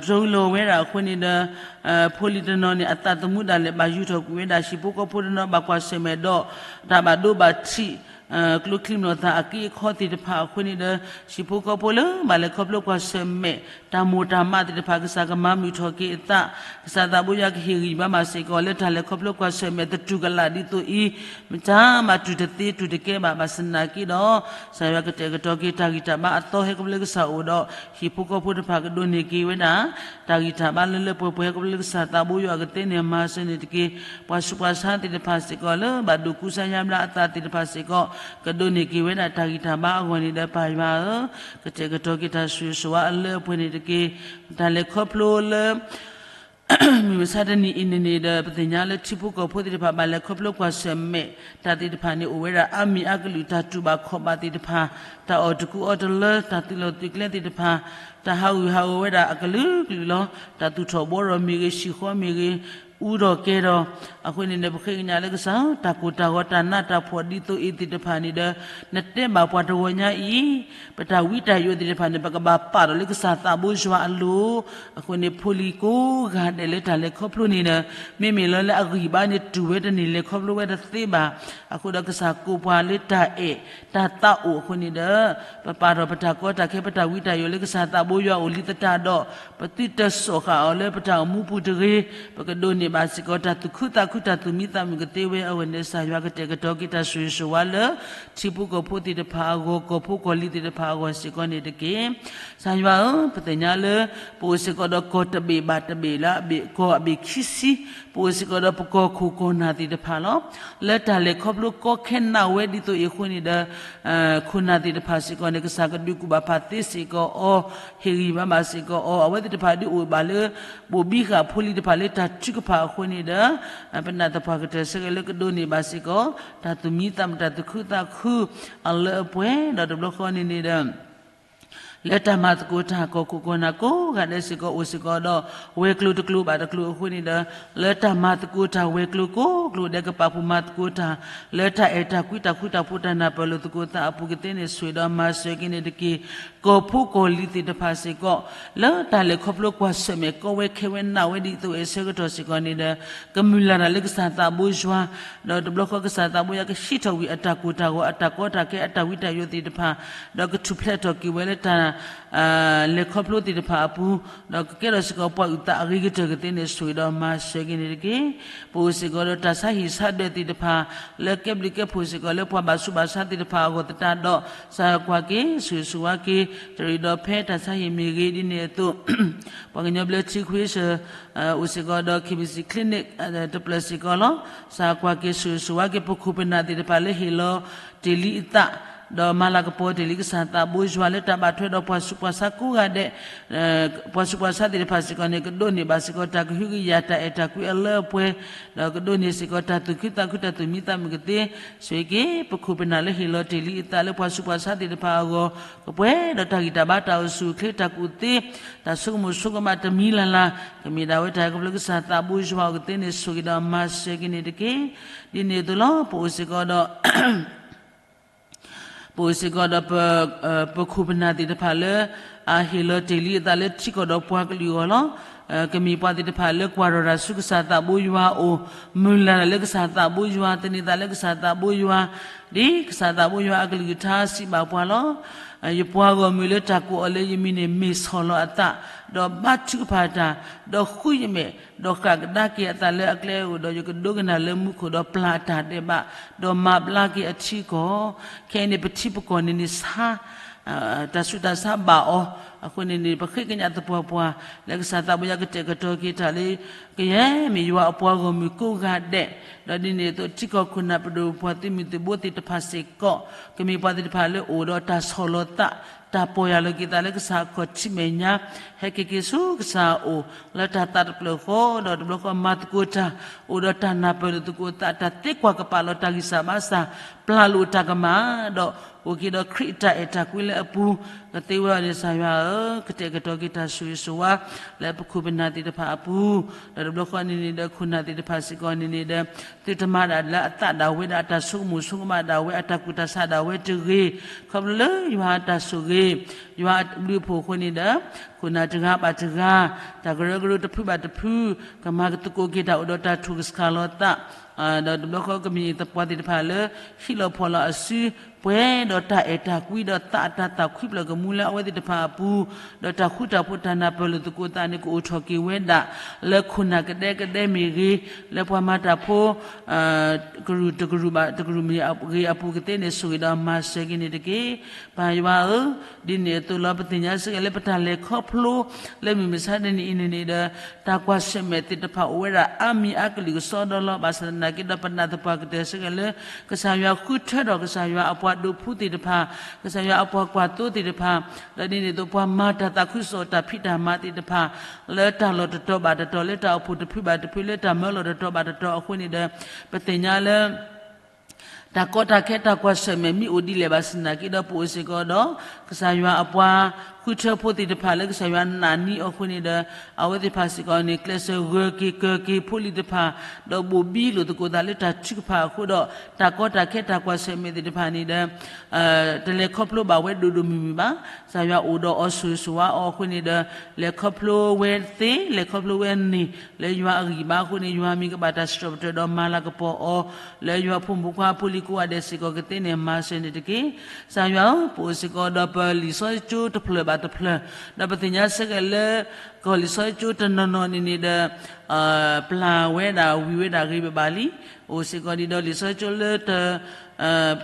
drone လီၤဝဲဒၣ်အဃိန့ၣ်ဒီး ဖိလံၤတနီၤန့ၣ် အသးသမူဒၣ်လဲာ်ဘၣ်ယူၤထီၣ်ကွံာ်ဝဲဒၣ် ဟံၣ်ဖိဃီဖိတနီၤ ဘၣ်ကွၢ်ဆၢၣ်မဲာ်ဒီး တၢ်ဘၣ်ဒိဘၣ်ထံး ကျိချံမျိာ်သၣ်အက့အခီသ့ၣ်တဖၣ်အဃိန့ၣ်ဒီး ဟံၣ်ဖိဃီဖိလၢဘၣ်လဲၤခီဖျိကွၢ်ဆၢၣ်မဲာ် တၢ်မိၢ်တၢ်မးသ့ၣ်တဖၣ် ကစၢ်ကမၤမုာ်ထီၣ်က့ၤအသး, ကစၢ်သးဘိယွၤကဟ့ၣ်ဂံၢ်ဘါဘၣ်စ့ၢ်ကီးလၢတၢ်လဲၤခီဖျိကွၢ်ဆၢၣ်မဲာ်သတူၢ်ကလာ်ဒ်သိးအံၤ, မတၤမးတူၢ်တသ့တူၢ်တကဲဘၣ် ဘၣ်ဆၣ်သနာ်က့ဒီး ကစၢ်ယွၤကတဲာ်ကတီၤက့ၤတၢ်ဂံၢ်တၢ်ဘါအသီဟဲခီဖျိလၢကစၢ်အအိၣ်ဒီး ဟံၣ်ဖိဃီဖိတဖၣ်ကဒိးန့ၢ်က့ၤဝဲဒၣ် တၢ်ဂံၢ်တၢ်ဘါလၢလၢပှဲၤပှဲၤဟဲခီဖျိလၢကစၢ်သးဘိယွၤအကသ့န့ၣ် မၤစၢၤန့ၣ်တက့ၢ်. ပှၤဆူးပှၤဆါသ့ၣ်တဖၣ်စ့ၢ်ကီးလၢဘၣ်ဒိးကူစါညါဘျါအသးသ့ၣ်တဖၣ်စ့ၢ်ကီး ကဒိးန့ၢ်က့ၤဝဲဒၣ်တၢ်ဂံၢ်တၢ်ဘါအဂီၢ်န့ၣ်ဒီး ပၢ်ယွၤဧၢ, ကတဲာ်ကတီၤက့ၤတၢ်ဆိၣ်ဂ့ၤဆိၣ်ဝါအလၢအပှဲၤန့ၣ်တက့ၢ်. တၢ်လဲၤခီဖျိလၢ မုၢ်မဆါတနံၤအံၤန့ၣ်န့ၣ်ဒီး ပသ့ၣ်ညါလၢထံဖိကီၢ်ဖိသ့ၣ်တဖၣ် ဘၣ်လဲၤခီဖျိကွၢ်ဆၢၣ်မဲာ်တၢ်သ့ၣ်တဖၣ်န့ၣ် အိၣ်ဝဲဒၣ်အါမံၤအါကလုာ် တၢ်တူၢ်ဘၣ်ခီၣ်ဘၣ်သ့ၣ်တဖၣ် တၢ်အီၣ်တကူအီတလၢ တၢ်သုးလီၢ်သုးကျဲသ့ၣ်တဖၣ် တၢ်ဟးဂူာ်ဟးဂီၤဝဲဒၣ်အကလုာ်ကလုာ်လီၤ. တၢ်သူၣ်ထီၣ်ဘှီထီၣ်မ့ၢ်ဂ့ၤ ဟံၣ်ဃီမ့ၢ်ဂ့ၤ အူထီၣ်ကဲထီၣ် အဃိန့ၣ်ဒီး ပဃ့ကညးလၢကစၢ် တၢ်ကိၢ်တၢ်ဂီၤတၢ်နးတၢ်ဖှီၣ်ဒ်သိးအံၤသ့ၣ်တဖၣ်န့ၣ်ဒီး နတဲဘၣ်ပှၤတဂီၤညါအံၤ ပတၢ်ဝံတၢ်ယိးသ့ၣ်တဖၣ်န့ၣ် ပကဘၣ်ပာ်ထီၣ်လၢကစၢ်သးဘိယွၤအလိၤ အဃိန့ၣ် ဖိလံၤကိးဂၤဒဲးလၢတၢ်လဲၤခီဖျိန့ၣ်ဒီး မ့မ့ၢ်လၢလၢအဂံၢ်ဘါန့ၣ် တူၢ်ဝဲတန့ၢ် လဲၤခီဖျိဝဲတသ့ဘၣ်. အဃိဒီးကစၢ်ကိးပှၤလၢတၢ်အဲၣ် တၢ်သးအိၣ်အဃိန့ၣ်ဒီး ပပာ်ထီၣ်ပတၢ်ကီတၢ်ခဲ ပတၢ်ဝံတၢ်ယိးလၢကစၢ်သးဘိယွၤအအိၣ်လံသတးဒီး ပသုတစိာ်ဃာ်အီၤလၢပတၢ်အိၣ်မူပူၤတဂ့ၤ, ပကဒိးန့ၢ်ဘၣ်စ့ၢ်ကီး တၢ်သူၣ်ခုသးခု တၢ်သူၣ်မံသးမုာ်ကသ့ဝဲအဂီၢ်န့ၣ် ကစၢ်ယွၤကတဲာ်ကတီၤက့ၤတၢ်ဆိၣ်ဂ့ၤဆိၣ်ဝါလၢ ထံဖိကီၢ်ဖိသ့ၣ်တဖၣ်အဂီၢ်, ကီၢ်ဖိကီၢ်လံၤသ့ၣ်တဖၣ်အဂီၢ်စ့ၢ်ကီးန့ၣ်တက့ၢ်. ကစၢ်ယွၤဧၢ, ပသ့ၣ်ညါလၢ ပအိၣ်စ့ၢ်ကီးဒီးကီၢ်တဘ့ၣ်ဘၣ်တဘ့ၣ်လၢအဘ့ၣ်ကီၢ်အဘ့ၣ်ခံဆံ, ပအိၣ်စ့ၢ်ကီးဒီးပကီၢ်ခိၣ်ကီၢ်နၢ်သ့ၣ်တဖၣ်လီၤ. လၢတၢ်လဲၤခီဖျိကီခဲနးဝဲဒ်သိးအံၤအဃိန့ၣ်ဒီး ခိၣ်နၢ်သ့ၣ်တဖၣ်စ့ၢ်ကီးန့ၣ် ကစၢ်ကဒုးကူၣ်ဘၣ်ဖးသ့စ့ၢ်ကီးအီၤ, ဟ့ၣ်ဂံၢ်ဘါဘၣ်စ့ၢ်ကီးအီၤ, အဝဲသ့ၣ်တဖၣ်ဒုးအိၣ်ဘၣ်လၢ ဘိၣ်ဘံဃာ်ဖိလံၤတဖၣ်လၢတၢ်ထုကဖၣ်အဃိန့ၣ်ဒီး ပနာ်သပှၢ်ကတၢၢ်ဆၢက့ၤလၢကဒိးန့ၢ်ဘၣ်စ့ၢ်ကီး တၢ်သူၣ်မံသးမုာ် တၢ်သူၣ်ခုသးခု အလၢအပှဲၤဒီးတဘျီဃီန့ၣ်န့ၣ်ဒီး လၢတၢ်မၤသကိးတၢ် ကီၢ်ခိၣ်ကီၢ်နၢ်ကိးဂၤဒဲးစ့ၢ်ကီး အိၣ်စ့ၢ်ကီးဒီး ဝဲၤကျိၤတကျိၤဘၣ်တကျိၤအဃိန့ၣ်ဒီး လၢတၢ်မၤသကိးတၢ်ဝဲၤကျိၤကိးကျိၤဒဲး ကပာ်ဖှိၣ်မၤသကိးတၢ် လၢတၢ်အဲၣ်တၢ်ကွံ တၢ်ဃူတၢ်ဖိး တၢ်နၢ်ပၢၢ်လိာ်သကိးသးအပူၤကသ့န့ၣ် ဆိၣ်ဂ့ၤဒီးမၤစၢၤက့ၤန့ၣ်တက့ၢ်. ကီၢ်ဖိကီၢ်လံၤသ့ၣ်တဖၣ်စ့ၢ်ကီး လၢတၢ်လဲၤခီဖျိကွၢ်ဆၢၣ်မဲာ်ကီဝဲခဲဝဲနးဝဲဒ်သိးအံၤအဆၢကတီၢ်စ့ၢ်ကီးန့ၣ်ဒီး ကမုၢ်လၢ်တၢ်လၢကစၢ်သးဘိယွၤ ဒီးတဘျီဃီကစၢ်သးဘိယွၤကဟံးထီၣ်ဝံၤအတၢ်ကိၢ်တၢ်ဂီၤ အတၢ်ကီတၢ်ခဲ အတၢ်ဝံတၢ်ယိးသ့ၣ်တဖၣ် ဒီးကထူၣ်ဖျဲးထီၣ်က့ၤဝဲလၢတၢ် လဲၤခီဖျိသ့ၣ်တဖၣ်အပူၤ ဒီးကကဲထီၣ်စ့ၢ်ကီးပှၤအုၣ်သးအဂ့ၤကတၢၢ်ကသ့န့ၣ် ဆိၣ်ဂ့ၤဒီးမၤစၢၤက့ၤန့ၣ်တက့ၢ်. ပအိၣ်စ့ၢ်ကီးဒီးတၢ်ဆါဟံၣ်ဆါဒၢးသ့ၣ်တဖၣ် လၢကဲဘျုးကဲဖှိၣ်စ့ၢ်ကီးလၢပှၤဘၣ်ဆူးဘၣ်ဆါသ့ၣ်တဖၣ်အဂီၢ်သတးဒီး ကစၢ်ကွၢ်က့ၤ ဆိၣ်ဂ့ၤဆိၣ်ဝါက့ၤ တရံးဒီးဖဲတၢ်ဆါဟံၣ်မ့ၢ်ဂ့ၤဒ်န့ၣ်အသိး ပှၤကညီဘျၢထံခွ့ဆၢၣ် အိၣ်စ့ၢ်ကီးဒီး KBC Clinic တဖျၢၣ်စ့ၢ်ကီးလီၤ. ကစၢ်ကွၢ်က့ၤ ဆိၣ်ဂ့ၤဆိၣ်ဝါက့ၤ ပခိၣ်ပနၢ်သ့ၣ်တဖၣ်လၢဟ့ၣ်လီၤတ့ၢ်လံအသး ဒီးမၤလၤကပီၤတ့ၢ်လံကစၢ်သးဘိယွၤလၢတၢ်ဘၣ်ထွဲဒီးပှၤဆူးပှၤဆါကိးဂၤဒဲး ပှၤဆူးပှၤဆါသ့ၣ်တဖၣ်စ့ၢ်ကီးန့ၣ် ကဒိးန့ၢ်ဘၣ်စ့ၢ်ကီးတၢ်ကဟုကယာ် တၢ်အဲၣ်တၢ်ကွံအလၢအပှဲၤ ဒီးကဒိးန့ၢ်စ့ၢ်ကီးတၢ်သူၣ်ခုသးခု တၢ်သူၣ်မံသးမုာ်ကသ့ ဆိၣ်ဂ့ၤက့ၤ ပခိၣ်ပနၢ်လၢဟ့ၣ်လီၤတ့ၢ်လံအသးလၢပှၤဆူးပှၤဆါသ့ၣ်တဖၣ်အဂီၢ် ကပှဲၤဒီးတၢ်ဂံၢ်တၢ်ဘါ တၢ်အိၣ်ဆူၣ်အိၣ်ချ့ တၢ်ကူၣ်သ့ တၢ်ဆိကမိၣ်ဆိကမးတမံၤလၢ်လၢ် ကမ့ၢ်ဒၣ်ဝဲတၢ်ဟဲခီဖျိကစၢ်သးဘိယွၤအီၤကသ့န့ၣ် ဆိၣ်ဂ့ၤဒီးမၤစၢၤက့ၤန့ၣ်တက့ၢ်. ဒ်န့ၣ်အသိးလီၤ ပအိၣ်စ့ၢ်ကီးဒီး ပအိၣ်စ့ၢ်ကီးဒီး ပခိၣ်ပနၢ်သ့ၣ်တဖၣ်လၢ အဟ့ၣ်လီၤတ့ၢ်လံအသးလၢထံကီၢ်ဒီးပှၤကလုာ်အဂီၢ်လီၤ. ကမ့ၢ်ပှၤသ့ၣ်တဖၣ်လၢကွၢ်ထီၣ်တၢ်ဆူကစၢ်သးဘိယွၤအအိၣ်, မုၢ်လၢ်တၢ်လၢကစၢ်သးဘိယွၤ, သန့ၤသးလၢကစၢ်သးဘိယွၤ, ဒ်ကစၢ်သးဘိယွၤအကလုၢ်ကထါစံးဘၣ်ပှၤလီၤ. ယပှၤဂီၢ်မုၢ်လၢတၢ်ကိးအီၤလၢယမံၤန့ၣ် မ့ၢ်ဆီၣ်လီၤအသး, ဒီးဘါထုကဖၣ်တၢ်, ဒီးဃုယမဲာ်, ဒီးဃၣ်ကဒါက့ၤအသးလၢအကျဲအအိၣ်ဒီး ယကဒိကနၣ်လၢမူခိၣ်ဒီးပျၢ်အတၢ်ဒဲးဘး, ဒီးမၤဘျါက့ၤအထံအကီၢ်, ခဲအံၤန့ၣ် ပထံပကီၢ်န့ၣ်န့ၣ်ဆါ တၢ်ဆူးတၢ်ဆါဘၣ်အီၤ, အဃိန့ၣ်န့ၣ် ပဃ့ကညးသပှၢ်ပှၢ် လၢကစၢ်သးဘိယွၤကတဲာ်ကတီၤက့ၤတၢ်လၢ ကယဲၢ်မ့ၢ်ယွၤအပှၤဂီၢ်မုၢ်ကိးဂၤဒဲး, ဒီးဒ်န့ၣ်အသိး ထံကီၢ်ခိၣ်နၢ်ပဒိၣ်ပှၤသုးမုၢ်သုးဘိသ့ၣ်တဖၣ်စ့ၢ်ကီး, ကမ့ၢ်ပှၤသ့ၣ်တဖၣ်လၢအိၣ်ဒီးတၢ်ဆီၣ်လီၤသး, တၢ်ပီၢ်ယၢ်လီၤက့ၤသးလၢကစၢ်အခီၣ်ထံးမဲာ်ညါ, ဟဲက့ၤက့ၤဆူကစၢ်အအိၣ် လၢတၢ်သးတဖျၢၣ်ဃီ, ဒီးတဘျီဃီမၤသကိးတၢ်, အိၣ်ဒီးတၢ်နၢ်ပၢၢ်လိာ်သကိးသး, တၢ်သ့ကွၢ်ကပာ်လီၤတၢ်ဂံၢ်စၢ်ဘါစၢ်, ပျၢ်လိာ်တၢ်ကမၣ်, ဒီးအိၣ်က့ၤဒီးခရံာ်အတၢ်အဲၣ်တၢ်ကွံလၢအပူၤ, ကသ့ဝဲအီၤန့ၣ် ကစၢ်ယွၤဧၢ, ကတဲာ်ကတီၤက့ၤတၢ်ဆိၣ်ဂ့ၤဆိၣ်ဝါ လၢပခိၣ်ပနၢ်သ့ၣ်တဖၣ်အပူၤ, ဒီးတဘျီဃီန့ၣ်န့ၣ်ဒီး ခိၣ်နၢ်သ့ၣ်တဖၣ်စ့ၢ်ကီးန့ၣ်န့ၣ်ဒီး သုတမၤဒၣ်လၢအသးဒၣ်ဝဲဒၣ် အတၢ်ဆိကမိၣ်ဆိကမးဒၣ်ဝဲ အတၢ်ကူၣ်တၢ်ဆးဒၣ်ဝဲတဂ့ၤ, ခီဖျိလၢယွၤအတၢ်ဆိၣ်ဂ့ၤ, ယွၤအဘျုးအဖှိၣ်အဃိန့ၣ်ဒီး ခိၣ်နၢ်တဂၤဘၣ်တဂၤ, တၢ်ကရၢကရိတဖုဘၣ်တဖု, ကမၤကသကိးက့ၤတၢ်အိၣ်ဒီးတၢ်ထူၣ်ကဆှီလီၤသး, ဒီးတဘျီဃီကမ့ၢ်သပှၢ်သ့ၣ်တဖၣ်လၢ ဟံးလီၤဖီၣ်လီၤအစု, ပှဲၤဒီးတၢ်အဲၣ်တၢ်ကွံဒီးသးအတၢ်သးခွံဖျၢၣ်ကမူလၢအဝဲသ့ၣ်တဖၣ်အပူၤ, ဒီးတၢ်ဃူတၢ်ဖိးတၢ်နၢ်ပၢၢ်လိာ်သကိးသးန့ၣ် ကအိၣ်ထီၣ်က့ၤဝဲဒၣ် လၢခိၣ်နၢ်ကဒဲကဒဲမ့ၢ်ဂ့ၤ, လၢပှၤမၤတၢ်ဖိ ကရူၢ်တကရူၢ်ဘၣ်တကရူၢ်မ့ၢ်ဂ့ၤအပူၤကသ့န့ၣ် ဆိၣ်ဂ့ၤဒီးမၤစၢၤက့ၤန့ၣ်တက့ၢ်. ပၢ်ယွၤဧၢ, ဒ်န့ၣ်အသိးလီၤ ပသ့ၣ်ညါစ့ၢ်ကီးလၢပတၢ်လဲၤခီဖျိ လၢမုၢ်မဆါတနံၤအံၤန့ၣ်န့ၣ်ဒီး တၢ်ကွၢ်ဆၢၣ်မဲာ်သ့ၣ်တဖၣ်အိၣ်ဝဲဒၣ်အါမံၤအါကလုာ်ကစီဒီလီၤ. ဘၣ်ဆၣ်သနာ်က့ဒီးပနာ်သပှၢ်ကတၢၢ်စ့ၢ်ကီးလၢ ကစၢ်ယွၤဃုထၢထီၣ် ကစၢ်ယွၤအပှၤဒိးဖုသ့ၣ်တဖၣ်, ကစၢ်ယွၤအပှၤကွၢ်သိသ့ၣ်တဖၣ်, ဒီးဒ်န့ၣ်အသိးပှၤမၤတၢ်သးခုကစီၣ်တၢ်ဖံးတၢ်မၤသ့ၣ်တဖၣ် လၢတၢ်လီၢ်တတီၤဘၣ်တတီၤ လၢတၢ်အိၣ်ဖှိၣ်တဖုဘၣ်တဖု လၢတၢ်မၢလီၢ်တတီၤဘၣ်တတီၤအဃိန့ၣ်ဒီး ပသ့ၣ်ညါလၢ တၢ်ကီတၢ်ခဲတၢ်ကွၢ်ဆၢၣ်မဲာ်မ့ၢ်အိၣ်ဒ်လဲၣ်ဘၣ်ဆၣ်သနာ်က့ဒီး ပအိၣ်စ့ၢ်ကီးဒီး ကစၢ်ယွၤအပှၤဃုထၢဖိသ့ၣ်တဖၣ်လၢကစၢ်ယွၤနာ်န့ၢ်အီၤအဃိန့ၣ်ဒီး အဝဲသ့ၣ်တဖၣ်စ့ၢ်ကီးန့ၣ် ကျဲးစၢးဂၢၤက့ၤကၢၤက့ၤဖိလံၤတဖၣ် ဒီးဘိၣ်ဘံလိာ်သကိးသးလၢတၢ်ထုကဖၣ်အဃိဒီး တၢ်ကီတၢ်ခဲတၢ်ကွၢ်ဆၢၣ်မဲာ်သ့ၣ်တဖၣ်န့ၣ်ဒီး တလဲၤခီဖျိဘၣ်ဝဲဒိၣ်ဒိၣ်မုၢ်မုၢ်ဘၣ်. ကစၢ်ယွၤအိၣ်ဒီးအီၤဆိၣ်ဂ့ၤဆိၣ်ဝါအီၤအဃိန့ၣ်ဒီး လဲၤခီဖျိဝဲသ့ လဲၤခီဖျိဝဲန့ၣ် လၢယွၤအဂံၢ်ဘါအဃိန့ၣ် ယွၤမ့ၢ်ကဘၣ်တၢ်စံးထီၣ်ပတြၢၤဒီးမၤလၤကပီၤအီၤ လၢယွၤဖိမုၣ်ဖိခွါဖိလံၤကိးဂၤဒဲးစ့ၢ်ကီးကသ့န့ၣ် မၤစၢၤန့ၣ်တက့ၢ်. ကစၢ်ယွၤဧၢ, ပအိၣ်စ့ၢ်ကီးဒီးပလံာ်စီဆှံကၠိတဖျၢၣ်ဘၣ်တဖျၢၣ်, ဒီးပသ့ၣ်ညါစ့ၢ်ကီးလၢ ကီၢ်လံာ်စီဆှံကၠိတနီၤနီၤန့ၣ်န့ၣ်ဒီး ပျၢ်ဝဲဒၣ်ဝံၤဝဲဒၣ်ဂ့ၤဘၣ်ဘၣ်လံ. အိၣ်စ့ၢ်ကီးဒ်ဒီးလံာ်စီဆှံကၠိလၢတ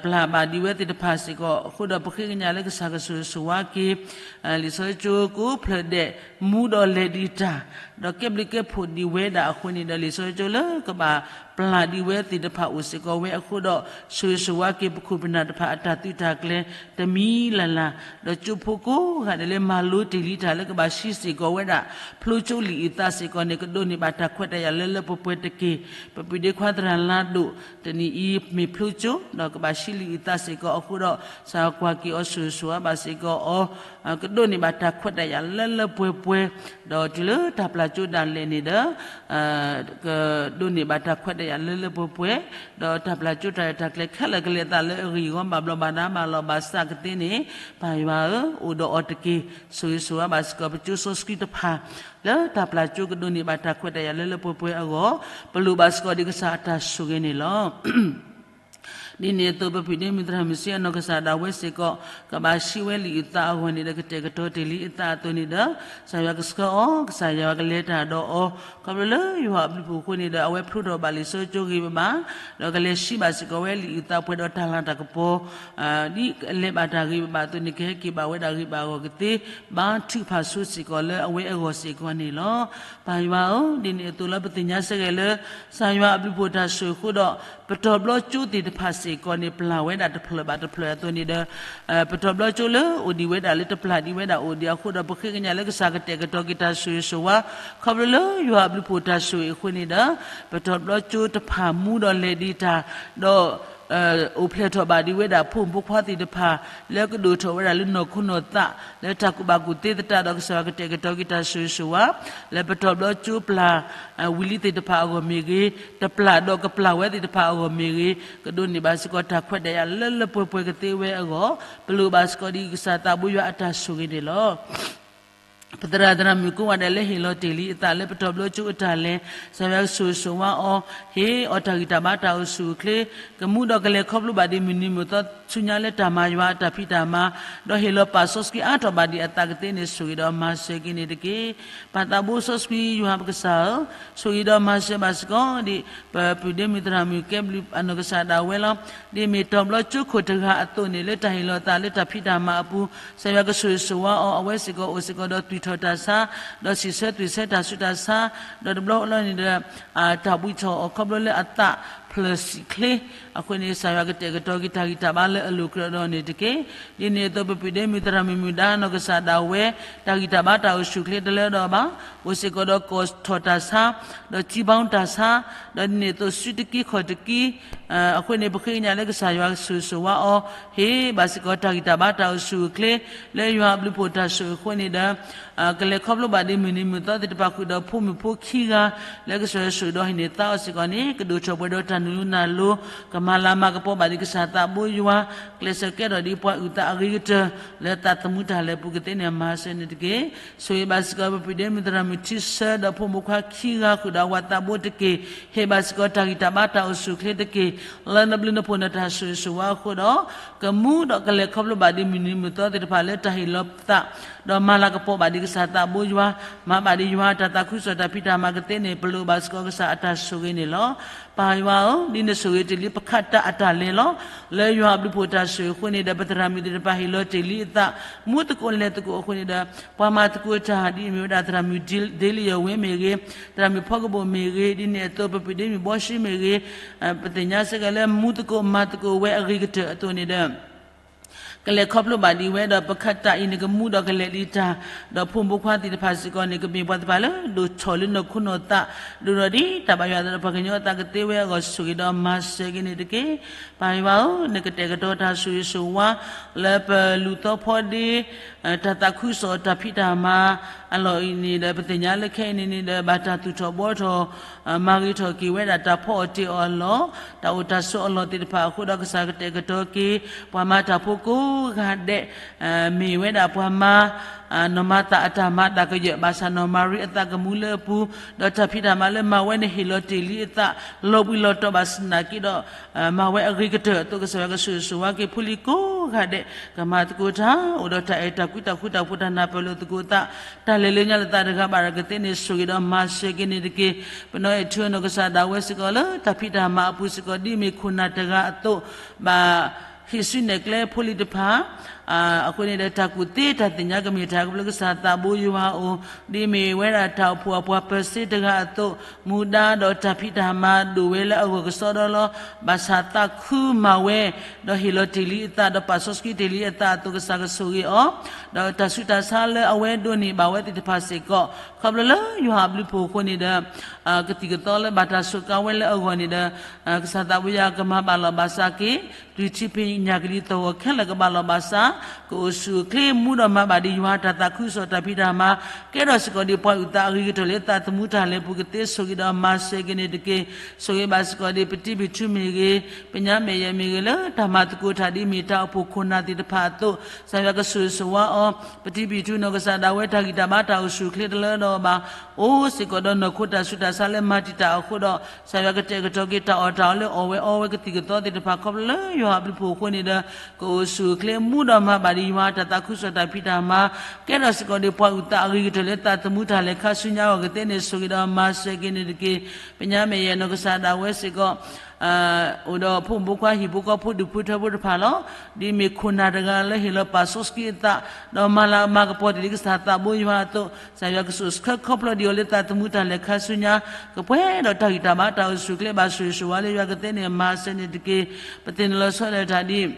ပျၢ်ဘၣ်ဒံးဝဲသ့ၣ်တဖၣ်စ့ၢ်ကီး အဃိဒီးပဃ့ကညးလၢကစၢ်ကဆိၣ်ဂ့ၤဆိၣ်ဝါက့ၤ လံာ်စီဆှံကၠိကိးဖျၢၣ်ဒဲး မူဒီးလဲၤဒံးတၢ် ဒီးကဲဘျုးကဲဖှိၣ်ဒံးဝဲဒၣ်အဃိန့ၣ်ဒီး လံာ်စီဆှံကၠိလၢကဘၣ်ပျၢ်ဒံးဝဲသ့ၣ်တဖၣ်အိၣ်စ့ၢ်ကီးဝဲအဃိဒီး ဆိၣ်ဂ့ၤဆိၣ်ဝါက့ၤပခိၣ်ပနၢ်တဖၣ်အတၢ်သုးတၢ်ကျဲၤတမံၤလၢ်လၢ်, ဒီးကၠိဖိကိးဂၤဒဲးလၢမၤလိတ့ၢ်လံတၢ်လၢကဘၣ်ဆှံစ့ၢ်ကီးဝဲဒၣ် ဖျိကၠိလံာ်အုၣ်သးစ့ၢ်ကီးန့ၣ် ကဒိးန့ၢ်ဘၣ်တၢ်ခွဲးတၢ်ယာ်လၢလၢပှဲၤပှဲၤတက့ၢ်. ပပုၢ်ဒ့ခွါသရၣ်လါဒိၣ် တနံၤအံၤမ့ၢ်ဖျိကၠိ ဒီးကဘၣ်ဆှံလံာ်အုၣ်သးစ့ၢ်ကီးအဃိဒီး ကစၢ်ကွၢ်က့ၤအီၤဆိၣ်ဂ့ၤဆိၣ်ဝါဘၣ်စ့ၢ်ကီးအီၤ ကဒိးန့ၢ်ဘၣ်တၢ်ခွဲးတၢ်ယာ်လၢလၢပှဲၤပှဲၤ, ဒီးတုၤလၢတၢ်ပျၢ်ကၠိဒၣ်လဲာ်န့ၣ်ဒီး ကဒိးန့ၢ်ဘၣ်တၢ်ခွဲးတၢ်ယာ်လၢလၢပှဲၤပှဲၤ, ဒီးတၢ်ပျၢ်ကၠိတၢ်ရဲၣ်တၢ်ကျဲၤခဲလၢာ်ကလဲၤအသးလၢအဂံၢ်အဂီၢ်ဘၣ်ဘျီးဘၣ်ဒါဘၣ်လီၤဘၣ်စးကသ့န့ၣ် ပၢ်ယွၤဧၢ, အိၣ်ဒီးအီၤတက့ၢ်. ဆိၣ်ဂ့ၤဆိၣ်ဝါဘၣ်စ့ၢ်ကီးပကၠိစီဆှံတဖၣ် လၢတၢ်ပျၢ်ကၠိကဒိးန့ၢ်ဘၣ်တၢ်ခွဲးတၢ်ယာ်လၢလၢပှဲၤပှဲၤအဂီၢ် ပလိၣ်ဘၣ်စ့ၢ်ကီးဒ်ကစၢ်အတၢ်ဆိၣ်ဂ့ၤန့ၣ်လီၤ. ဒ်န့ၣ်အသိး ပပုၢ်ဒ့မုၣ်သရၣ်မုၣ်ဆှၢအနီၢ်ကစၢ်ဒၣ်ဝဲစ့ၢ်ကီး ကဘၣ်ဆှံဝဲလံာ်အုၣ်သးအဂီၢ်န့ၣ်ဒီး ကတဲာ်ကတီၤတ့ၢ်လံအသးအသိးန့ၣ်ဒီး ကစၢ်ယွၤကဆှၢအီၤ, ကစၢ်ယွၤကလဲၤတၢ်ဒီးအီၤ, ခီဖျိလၢယွၤအဘျုးအဖှိၣ်အဃိန့ၣ်ဒီး အဝဲဖျိထီၣ်ဘၣ်လံာ်စီဆှံကၠိဂ့ၤဘၣ်ဘၣ်, ဒီးကလဲၤဆှံဘၣ်စ့ၢ်ကီးဝဲလံာ်အုၣ်သးပှဲၤဒီးတၢ်လၤတၢ်ကပီၤ ဒ်လဲၤဘၣ်တၢ်ဂ့ၤဘၣ်ဘၣ်အသိးန့ၣ် ကဟဲက့ၤဘၣ်ဝဲဒၣ်ဂ့ၤဘၣ်အဂီၢ်ကသ့, ဘါထုကဖၣ်ဆိစ့ၢ်ကီးလၢအဝဲအဂီၢ်စ့ၢ်ကီးန့ၣ်လီၤ. ပၢ်ယွၤဧၢ, ဒ်န့ၣ်အသိးလၢပသ့ၣ်ညါစ့ၢ်ကီးလၢ ကစၢ်ယွၤအဘျုးအဖှိၣ်တၢ်ဆိၣ်ဂ့ၤအဃိဒီး ပတီၢ်ဘျီကၠိသ့ၣ်တဖၣ်စ့ၢ်ကီးန့ၣ် ပျၢ်ဝဲဒၣ်တဖျၢၣ်ဘၣ်တဖျၢၣ်အသိးန့ၣ်ဒီး ပတီၢ်ဘျီကၠိလၢအိၣ်ဒံးဝဲဒၣ်လၢတပျၢ်ဒံးဝဲဒၣ်အိၣ်ဒံးအဃိဒီး ပဃ့ကညးလၢကစၢ်ကတဲာ်ကတီၤက့ၤတၢ်ဆိၣ်ဂ့ၤဆိၣ်ဝါ ခီဖျိလၢယွၤအဘျုးအဖှိၣ်တၢ်ဆိၣ်ဂ့ၤအဃိန့ၣ်ဒီး ပတီၢ်ဘျီကၠိတဖၣ်မူဒီးလဲၤဒံးတၢ် ဒီး အိၣ်ဖျဲၣ်ထီၣ်ဘၣ်ဒံးဝဲဒၣ်ဖိမုၣ်ဖိခွါသ့ၣ်တဖၣ် လၢကဒိၣ်ထီၣ်ဝဲဒၣ်လၢနီၢ်ခိနီၢ်သး လၢတၢ်ကူၣ်ဘၣ်ကူၣ်သ့သတးဒီး ကစၢ်ယွၤကတဲာ်ကတီၤက့ၤတၢ်ဆိၣ်ဂ့ၤဆိၣ်ဝါ လၢပတီၢ်ဘျီကၠိပျၢ် ဝံၤလံသ့ၣ်တဖၣ်အဂီၢ်မ့ၢ်ဂ့ၤ, တပျၢ်ဒီးကပျၢ်ဝဲသ့ၣ်တဖၣ်အဂီၢ်မ့ၢ်ဂ့ၤ, ကဒိးန့ၢ်ဘၣ်စ့ၢ်ကီးတၢ်ခွဲးတၢ်ယာ်လၢလၢပှဲၤပှဲၤကသ့ဝဲအဂီၢ် ပလိၣ်ဘၣ်စ့ၢ်ကီးဒ်ကစၢ်သးဘိယွၤအတၢ်ဆိၣ်ဂ့ၤန့ၣ်လီၤ. ပသရၣ်သရၣ်မုၣ်ကိးဂၤဒဲးလၢဟ့ၣ်လီၤတ့ၢ်လံအသးလၢပတီၢ်ဘျီကၠိအတၢ်လဲၤ, ကစၢ်ယွၤကဆိၣ်ဂ့ၤဆိၣ်ဝါအီၤ, ဟ့ၣ်အီၤတၢ်ဂံၢ်တၢ်ဘါတၢ်အိၣ်ဆူၣ်အိၣ်ချ့, ကမူဒီးကလဲၤခီဖျိဘၣ်ဒံးမုၢ်နံၤမုၢ်သီဆူညါလၢတၢ်မၤယွၤအတၢ်ဖံးတၢ်မၤ, ဒီးဟ့ၣ်လီၤပာ်စီဆှံအါထီၣ်ဘၣ်ဒံးအသးကသ့န့ၣ် ဆိၣ်ဂ့ၤဒီးမၤစၢၤက့ၤန့ၣ်တက့ၢ်. ပၢ်သးဘိစီဆှံယွၤပကစၢ်ဧၢ, ဆိၣ်ဂ့ၤဒီးမၤစၢၤဘၣ်စ့ၢ်ကီးဒံး ပပုၢ်ဒ့မုၣ်သရၣ်မုၣ်ကဲဘျုးအနီၢ်ကစၢ်ဒၣ်ဝဲလီၤ. ဒ်မ့ၢ်တီၢ်ဘျီကၠိခိၣ်တဂၤအသိးန့ၣ် လၢတၢ်ဟ့ၣ်လီၤသးလၢတၢ်ဖံးတၢ်မၤအပူၤ, ကစၢ်ယွၤကဆိၣ်ဂ့ၤဆိၣ်ဝါအီၤ အဝဲစ့ၢ်ကီးအိၣ်စ့ၢ်ကီးဒီးသွံၣ်ထီၣ်တၢ်ဆါ, ဒီးစံးဆၢသွံၣ်ဆၢတၢ်ဆူးတၢ်ဆါ, ဒီးတဘျီလီၤန့ၣ်ဒီး တၢ်ဘှံးထီၣ်အီၤခီဖျိလၢအသးဖျၢၣ်ဆံးချ့, အဃိန့ၣ် ကစၢ်ယွၤကတဲာ်ကတီၤက့ၤတၢ်ဂံၢ်တၢ်ဘါလၢအလိၤကြၢးဒီးန့ၣ်တက့ၢ်. ဒ်န့ၣ်အသိး ပပုၢ်ဒ့မုၣ်သရၣ်မုၣ်မုၢ်ဒါနီၢ်ကစၢ်ဒၣ်ဝဲ, တၢ်ဂံၢ်တၢ်ဘါတၢ်အိၣ်ဆူၣ်အိၣ်ချ့တလၢဒီးဘၣ်, အိၣ်စ့ၢ်ကီးဒီးကီၢ်ထီၣ်တၢ်ဆါ, ဒီးစံဘီတၢ်ဆါ, ဒီးဒ်န့ၣ်အသိးစုတကံခီၣ်တကံ အဃိန့ၣ် ပဃ့ကညးလၢကစၢ်ယွၤကဆိၣ်ဂ့ၤဆိၣ်ဝါအီၤ, ဟ့ၣ်ဘၣ်စ့ၢ်ကီးတၢ်ဂံၢ်တၢ်ဘါတၢ်အိၣ်ဆူၣ်အိၣ်ချ့, လၢယွၤအဘျုးအဖှိၣ်တၢ်ဆိၣ်ဂ့ၤအဃိန့ၣ်ဒီး ကလဲၤခီဖျိဘၣ်ဒံးမုၢ်နံၤမုၢ်သီသ့ၣ်တဖၣ်ဃုာ်ဒီးဖိမုၣ်ဖိခံဂၤ, လၢကစၢ်ယွၤဆိၣ်ဂ့ၤဒီးဟ့ၣ်န့ၢ်သါအီၤစ့ၢ်ကီးန့ၣ် ကဒိၣ်ထီၣ်ပှဲၤဒီးတၢ်နုာ်လီၤနုာ်လီၤ, ကမၤလၤမၤကပီၤဘၣ်ဒံးကစၢ်သးဘိယွၤ, ကျဲးစၢးကဲထီၣ်ဒံးပှၤအုၣ်သးအဂ့ၤကတၢၢ် လၢသးသမူတၢ်လဲၤပူၤကသ့န့ၣ် မၤစၢၤန့ၣ်တက့ၢ်. ဆိၣ်ဂ့ၤဘၣ်စ့ၢ်ကီး ပပုၢ်ဒ့မုၣ်သရၣ်မုၣ်ထံဆၢ ဒီးဖိမုၣ်ဖိခွါခံဂၤဃုာ်ဒီးအဝၤသးဘိတက့ၢ်. ဟ့ၣ်ဘၣ်စ့ၢ်ကီးတၢ်ဂံၢ်တၢ်ဘါတၢ်အိၣ်ဆူၣ်အိၣ်ချ့တက့ၢ်. လၢနဘျုးနဖှိၣ်နတၢ်ဆိၣ်ဂ့ၤဆိၣ်ဝါအဃိဒီး ကမူဒီးကလဲၤခီဖျိဘၣ်ဒံးမုၢ်နံၤမုၢ်သီသ့ၣ်တဖၣ်လၢတၢ်ဟ့ၣ်လီၤသး, ဒီးမၤလၤကပီၤဘၣ်ဒံးကစၢ်သးဘိယွၤ, မၤဘၣ်ဒံးယွၤတၢ်သးခုကစီၣ်တၢ်ဖံးတၢ်မၤကသ့န့ၣ် ပလိၣ်ဘၣ်စ့ၢ်ကီးကစၢ်အတၢ်ဆိၣ်ဂ့ၤန့ၣ်လီၤ. ပၢ်ယွၤဧၢ, ဒ်နဆိၣ်ဂ့ၤတ့ၢ်လံပခးတၢ်အတၢ်လဲၤလီၤ. လၢယွၤအဘျုးဖှိၣ်တၢ်ဆိၣ်ဂ့ၤအဃိန့ၣ်ဒီး ပသရၣ်မုၣ်သ့ၣ်တဖၣ်ဟ့ၣ်လီၤတ့ၢ်လံအသး, မူသကိးလဲၤသကိးအဃိန့ၣ်ဒီး ပှၤမၤသကိးတၢ်ဒ်အမ့ၢ်ဝဲဒၣ်သရၣ်မုၣ်ဒ့လံယီၤဝဲမ့ၢ်ဂ့ၤ, သရၣ်မုၣ်ဖီကဘိၣ်မ့ၢ်ဂ့ၤ, ဒ်န့ၣ်အသိး ပပုၢ်ဒ့မုၣ်ဘီၡ့မ့ၢ်ဂ့ၤ, ပသ့ၣ်ညါစ့ၢ်ကီးလၢမူသကိးမၤသကိးဝဲအဂ့ၤကတၢၢ်အသိးန့ၣ်ဒီး ကလဲၤခီဖျိဘၣ်ဒံးဝဲဒီး ပခးတၢ်အံၤန့ၣ် ကမူဒီးကလဲၤဒံးတၢ်, ဒီးဖိမုၣ်ဖိခွါသ့ၣ်တဖၣ်စ့ၢ်ကီးန့ၣ် ကမ့ၢ်ပှၤသ့ၣ်တဖၣ်လၢဒိၣ်ထီၣ်လၢနီၢ်ခိနီၢ်သး, ဒိၣ်ထီၣ်ဒ်တၢ်ဘၣ်ယွၤအသးဒီးပှၤကညီအသးကသ့ဝဲအဂီၢ် ဆိၣ်ဂ့ၤဒီးမၤစၢၤက့ၤန့ၣ်တက့ၢ်. ပၢ်ယွၤဧၢ, နကတဲာ်ကတီၤတၢ်ဆိၣ်ဂ့ၤဆိၣ်ဝါ လၢပလူၤသီဖီဒ့ တၢ်သးခုကစီၣ်တၢ်ဖံးတၢ်မၤအလီၢ်အံၤန့ၣ်ဒီး ပသ့ၣ်ညါလၢခဲအံၤန့ၣ်န့ၣ်ဒီး ဘၣ်တၢ်သူၣ်ထီၣ်ဘှီထီၣ် မၤဂ့ၤထီၣ်က့ၤဝဲဒၣ်တၢ်ဖီအီၣ်တ့ၢ်အီၣ်အလီၢ်, တၢ်အိၣ်တၢ်ဆိးအလီၢ်သ့ၣ်တဖၣ်အဃိဒီး ကစၢ်ကတဲာ်ကတီၤက့ၤ ပှၤမၤတၢ်ဖိကိးဂၤဒဲး မ့ၢ်ဝဲဒၣ်ပှၤမၤ နီၢ်မၤသၤအတၢ်မၤတၢ်ကယၢၢ် ဘၣ်ဆၣ်နီၢ်မၤရံအသးကမူလၢအပူၤ, ဒီးတၢ်ဖံးတၢ်မၤလၢမၤဝဲန့ၣ် ဟ့ၣ်လီၤတ့ၢ်လံအသး လီၤဘှံးလီၤတီၤဘၣ်ဆၣ်သနာ်က့ဒီး မၤဝဲအဂ့ၤကတၢၢ်အသိး ကစၢ်ယွၤကဆိၣ်ဂ့ၤဆိၣ်ဝါက့ၤ ဖိလံၤကိးဂၤဒဲး ကမၤသကိးတၢ် အိၣ်ဒီးတၢ်အဲၣ်တၢ်ကွံတၢ်ဃူတၢ်ဖိးတၢ်နၢ်ပၢၢ်လိာ်သကိးအသး တၢ်လဲၤလၢညါလၢသးတဂၤဘၣ်ဒီးကသ့န့ၣ် ဆိၣ်ဂ့ၤဒီးမၤစၢၤက့ၤန့ၣ်တက့ၢ်. ပနီၢ်အဲၣ်ထံနီၢ်ကစၢ်ဒၣ်ဝဲစ့ၢ်ကီးလၢ တၢ်ဖံးတၢ်မၤအပူၤစ့ၢ်ကီး ဒ်မ့ၢ်ခိၣ်နၢ်တဂၤအသိး ဘၣ် ဟ့ၣ်စုနဲၣ်ကျဲဖိလံၤတဖၣ် အဃိန့ၣ်ဒီး တၢ်ကူၣ်သ့တၢ်သ့ၣ်ညါကမ့ၢ်တၢ်ကဘျၢကစၢ်သးဘိယွၤအအိၣ်, ဒ်မ့ၢ်ဝဲဒၣ်တၢ်အိၣ်ဖှိၣ်အပှၤပၢၤစ့တဂၤအသိး, မူဒါဒီးတၢ်ဖံးတၢ်မၤဒိၣ်ဝဲလၢအဂီၢ်ကစီဒီလီၤ. ဘၣ်ဆၣ်သးခုမၤဝဲ, ဒီးဟ့ၣ်လီၤတ့ၢ်လံအသး ဒီးပာ်စီဆှံတ့ၢ်လံအသးအသိး ကစၢ်ကဆိၣ်ဂ့ၤအီၤ, ဒီးတၢ်ဆူးတၢ်ဆါလၢအဝဲဒိးန့ၢ်ဘၣ်ဝဲသ့ၣ်တဖၣ်စ့ၢ်ကီး ခီဖျိလၢယွၤအဘျုးအဖှိၣ်အဃိန့ၣ်ဒီး ကသံၣ်ကသီလၢဘၣ်တၢ်စူးကါဝဲလၢအဂီၢ်န့ၣ်ဒီး ကစၢ်သးဘိယွၤကမၤဘၣ်လီၤဘၣ်စးက့ၤ, ပျုၤထံဖံးညၣ်ကလံၤသီၣ်ဂီၤခဲလၢာ်ကဘၣ်လီၤဘၣ်စး, ကအိၣ်ဆူၣ်အိၣ်ချ့မူဒီးမၤဘၣ်ဒံးယွၤတၢ်သးခုကစီၣ်တၢ်ဖံးတၢ်မၤ, ကဲထီၣ်စ့ၢ်ကီးဒံးပှၤအုၣ်သးအဂ့ၤကတၢၢ်လၢသးသမူတၢ်လဲၤပူၤကသ့ ဆိၣ်ဂ့ၤဒီးမၤစၢၤက့ၤန့ၣ်တက့ၢ်. ဆိၣ်ဂ့ၤဘၣ်စ့ၢ်ကီးဒံး ပတံၤဘံၣ်ထူမ့ၢ်ဂ့ၤ, ပညါမဲာ်ယဲၢ်မ့ၢ်ဂ့ၤ လၢတၢ်မၤသကိးတၢ်ဒ်မ့ၢ်တၢ်အိၣ်ဖှိၣ်ခိၣ်နၢ်သ့ၣ်တဖၣ်အသိး ကစၢ်ယွၤကဆိၣ်ဂ့ၤဆိၣ်ဝါအီၤ, ပတံၤဘံၣ်ထူနီၢ်ကစၢ်ဒၣ်ဝဲ တၢ်ဂံၢ်တၢ်ဘါတၢ်အိၣ်ဆူၣ်အိၣ်ချ့တလၢဒီးဘၣ် အိၣ်စ့ၢ်ကီးဒီးနီၢ်ခိတၢ်ဆူးတၢ်ဆါလၢမၤတံာ်တာ်အဃိဒီး ကစၢ်ယွၤကတဲာ်ကတီၤက့ၤတၢ်အီၣ်တၢ်အီလၢအီၣ်ဝဲအီဝဲကသံၣ်ကသီသ့ၣ်တဖၣ် ခီဖျိလၢယွၤအဘျုးအဖှိၣ်အဃိန့ၣ်ဒီး ကအိၣ်ဆူၣ်အိၣ်ချ့မူဒီးမၤဘၣ်ဒံးယွၤတၢ်သးခုကစီၣ်တၢ်ဖံးတၢ်မၤ, ကဲထီၣ်စ့ၢ်ကီးဒံးပှၤအုၣ်သးအဂ့ၤကတၢၢ်လၢသးသမူတၢ်လဲၤခါဆူညါအဂီၢ်ကသ့န့ၣ် ဆိၣ်ဂ့ၤဒီးမၤစၢၤက့ၤန့ၣ်တက့ၢ်. ပညါမဲာ်ယဲၢ်နီၢ်ကစၢ်ဒၣ်ဝဲစ့ၢ်ကီး အိၣ်ဒီးဖိမုၣ်ဖိခွါဟံၣ်ဖိဃီဖိဒူၣ်ဖိထၢဖိတဖၣ်လီၤ. ဒ်မ့ၢ်ခိၣ်နၢ်တဂၤလၢဟ့ၣ်လီၤပာ်စီဆှံအသး ဒီးမၤလၤမၤကပီၤတ့ၢ်လံကစၢ်သးဘိယွၤအသိး ကစၢ်ယွၤကဆိၣ်ဆၢခီဖျိဒံးအီၤလၢသးသမူတၢ်လဲၤခါဆူညါ ကပှဲၤဒီးတၢ်ဂံၢ်တၢ်ဘါတၢ်အိၣ်ဆူၣ်အိၣ်ချ့ဘၣ်ဆိၣ်ဂ့ၤဆိၣ်ဝါလၢယွၤကသ့န့ၣ် မၤစၢၤန့ၣ်တက့ၢ်. ပသ့ၣ်နီၣ်လီၤဆီဒီးတၢ်ဒ်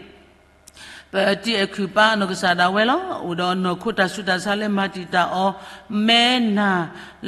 ပတံၤအဲၣ်ခုၣ်ပၢ်နီၢ်ကစၢ်ဒၣ်ဝဲလီၤ. အိၣ်ဒီးနီၢ်ခိတၢ်ဆူးတၢ်ဆါလၢမၤတံာ်တာ်အီၤ မဲနၤ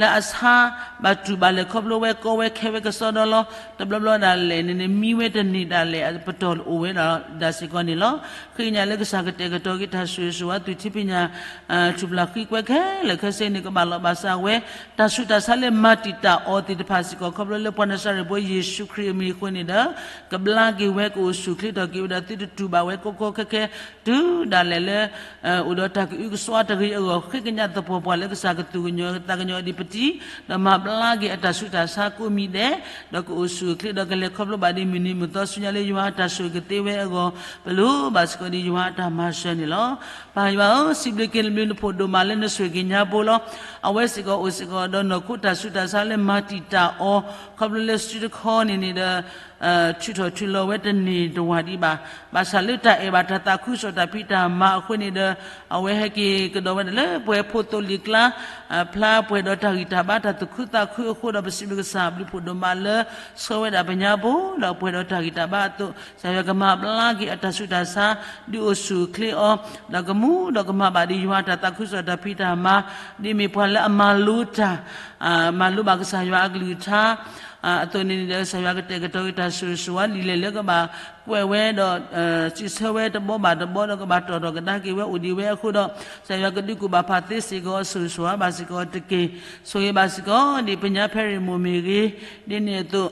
လၢအဆါ ဘၣ်တူၢ်ဘၣ်လဲၤခီဖျိဝဲကီဝဲခဲဝဲကစီဒီလီၤ. တဘျီဘျီဒၣ်လဲာ်န့ၣ်န့ၣ် မံဝဲတန့ၢ်ဒၣ်လဲာ် ပတီၢ်အိၣ်ဝဲဒၣ်စ့ၢ်ကီးန့ၣ်လီၤ. ဃ့ကညးလၢကစၢ်ကတဲာ်ကတီၤက့ၤတၢ်ဆိၣ်ဂ့ၤဆိၣ်ဝါ သူၣ်ထံဖံးညၣ် ထူၣ်ဖျါဃံကွဲခဲလၢာ်ခဲဆ့န့ၣ် ကဘၣ်လီၤဘၣ်စးဝဲ တၢ်ဆူးတၢ်ဆါလၢမၤတံာ်တာ်အီၤသ့ၣ်တဖၣ်စ့ၢ်ကီး ခီဖျိလၢပှၤနၤစၤရ့းဖိယ့ၣ်ၡူးခရံာ်အမံၤအဃိန့ၣ်ဒီး ကဘျါက့ၤဝဲကအိၣ်ဆူၣ်အိၣ်ချ့ထီၣ်က့ၤဝဲဒီးသုတတူၢ်ဘၣ်ဝဲကီကီခဲခဲ တုၤဒၣ်လဲာ်လၢ အိၣ်ဒီးတၢ်ကအုကစွါတဂ့ၤအဂီၢ် ဃ့ကညးသပှၢ်ပှၢ်လၢကစၢ်ကသူၣ်ကညီၤသးကညီၤဒံးပတံၤ ဒီးမၤဘျါက့ၤအတၢ်ဆူးတၢ်ဆါကိးမံၤဒဲး ဒီးကအိၣ်ဆူၣ်အိၣ်ချ့ဒီးကလဲၤခီဖျိဘၣ်ဒံးမုၢ်နံၤမုၢ်သီဆူညါလၢယွၤအတၢ်ဆိၣ်ဂ့ၤကသ့ဝဲအဂီၢ် ပလိၣ်ဘၣ်စ့ၢ်ကီးဒံးယွၤအတၢ်မၤစၢၤန့ၣ်လီၤ. ပၢ်ယွၤဧၢ, စံးဘျုးက့ၤနဘျုးနဖှိၣ်ဒိၣ်မးလၢနဆိၣ်ဂ့ၤက့ၤညါဘိလီၤ. အဝဲစ့ၢ်ကီးအိၣ်စ့ၢ်ကီးဒီးနီၢ်ခိတၢ်ဆူးတၢ်ဆါလၢမၤတံာ်တာ်အီၤ ခီဖျိလၢစုတခီန့ၣ်န့ၣ်ဒီး ထုးထီၣ်ထုးလီၤဝဲတန့ၢ်တဝၢ်ဒံးဘၣ်. ဘၣ်ဆၣ်လၢတၢ်အဲၣ်ဘၣ်တၢ်သးခုကစီၣ်တၢ်ဖံးတၢ်မၤအဃိန့ၣ်ဒီး အဝဲဟဲက့ၤကဒီးဝဲဒၣ်လၢပှဲၤဖိသိလံၤကျါ ဖျါပှဲၤဒီးတၢ်ဂံၢ်တၢ်ဘါတၢ်သူၣ်ခုသးခုအဃိဒီး ပစံးဘျုးကစၢ်ဘျုးဖှိၣ်ဒိၣ်မးလၢ ဆှၢဝဲဒၣ်ပညါဘိ ဒီးပှဲၤဒီးတၢ်ဂံၢ်တၢ်ဘါအသိး ကစၢ်ယွၤကမၤဘျါက့ၤအတၢ်ဆူးတၢ်ဆါ ဒုးအိၣ်ဆူၣ်အိၣ်ချ့အီၤ ဒီးကမူဒီးကမၤဘၣ်ဒံးယွၤတၢ်သးခုကစီၣ်တၢ်ဖံးတၢ်မၤ ဒ်မ့ၢ်ပှၤလၢအမၤလိတၢ် မၤလိဘၣ်ကစၢ်ယွၤအကလုၢ်ကထါ အသိးန့ၣ်န့ၣ်ဒီး ကစၢ်ယွၤကတဲာ်ကတီၤက့ၤတၢ်ဆိၣ်ဂ့ၤဆိၣ်ဝါလံာ်လဲၢ်လၢကဘၣ်ကွဲးဝဲဒီး စံးဆၢဝဲတဘီဘၣ်တဘီ ဒီးကဘၣ်တီၣ်ထီၣ်ကဒါက့ၤဝဲအိၣ်ဒံးဝဲအဃိဒီး ကစၢ်ယွၤကဒုးကူၣ်ဘၣ်ဖးသ့စ့ၢ်ကီး ဆိၣ်ဂ့ၤဆိၣ်ဝါဘၣ်စ့ၢ်ကီးတက့ၢ်. ဆိၣ်ဂ့ၤဘၣ်စ့ၢ်ကီးဒ်ပညါဖဲရံၣ်မိၢ်မ့ၢ်ဂ့ၤ, ဒ်န့ၣ်အသိး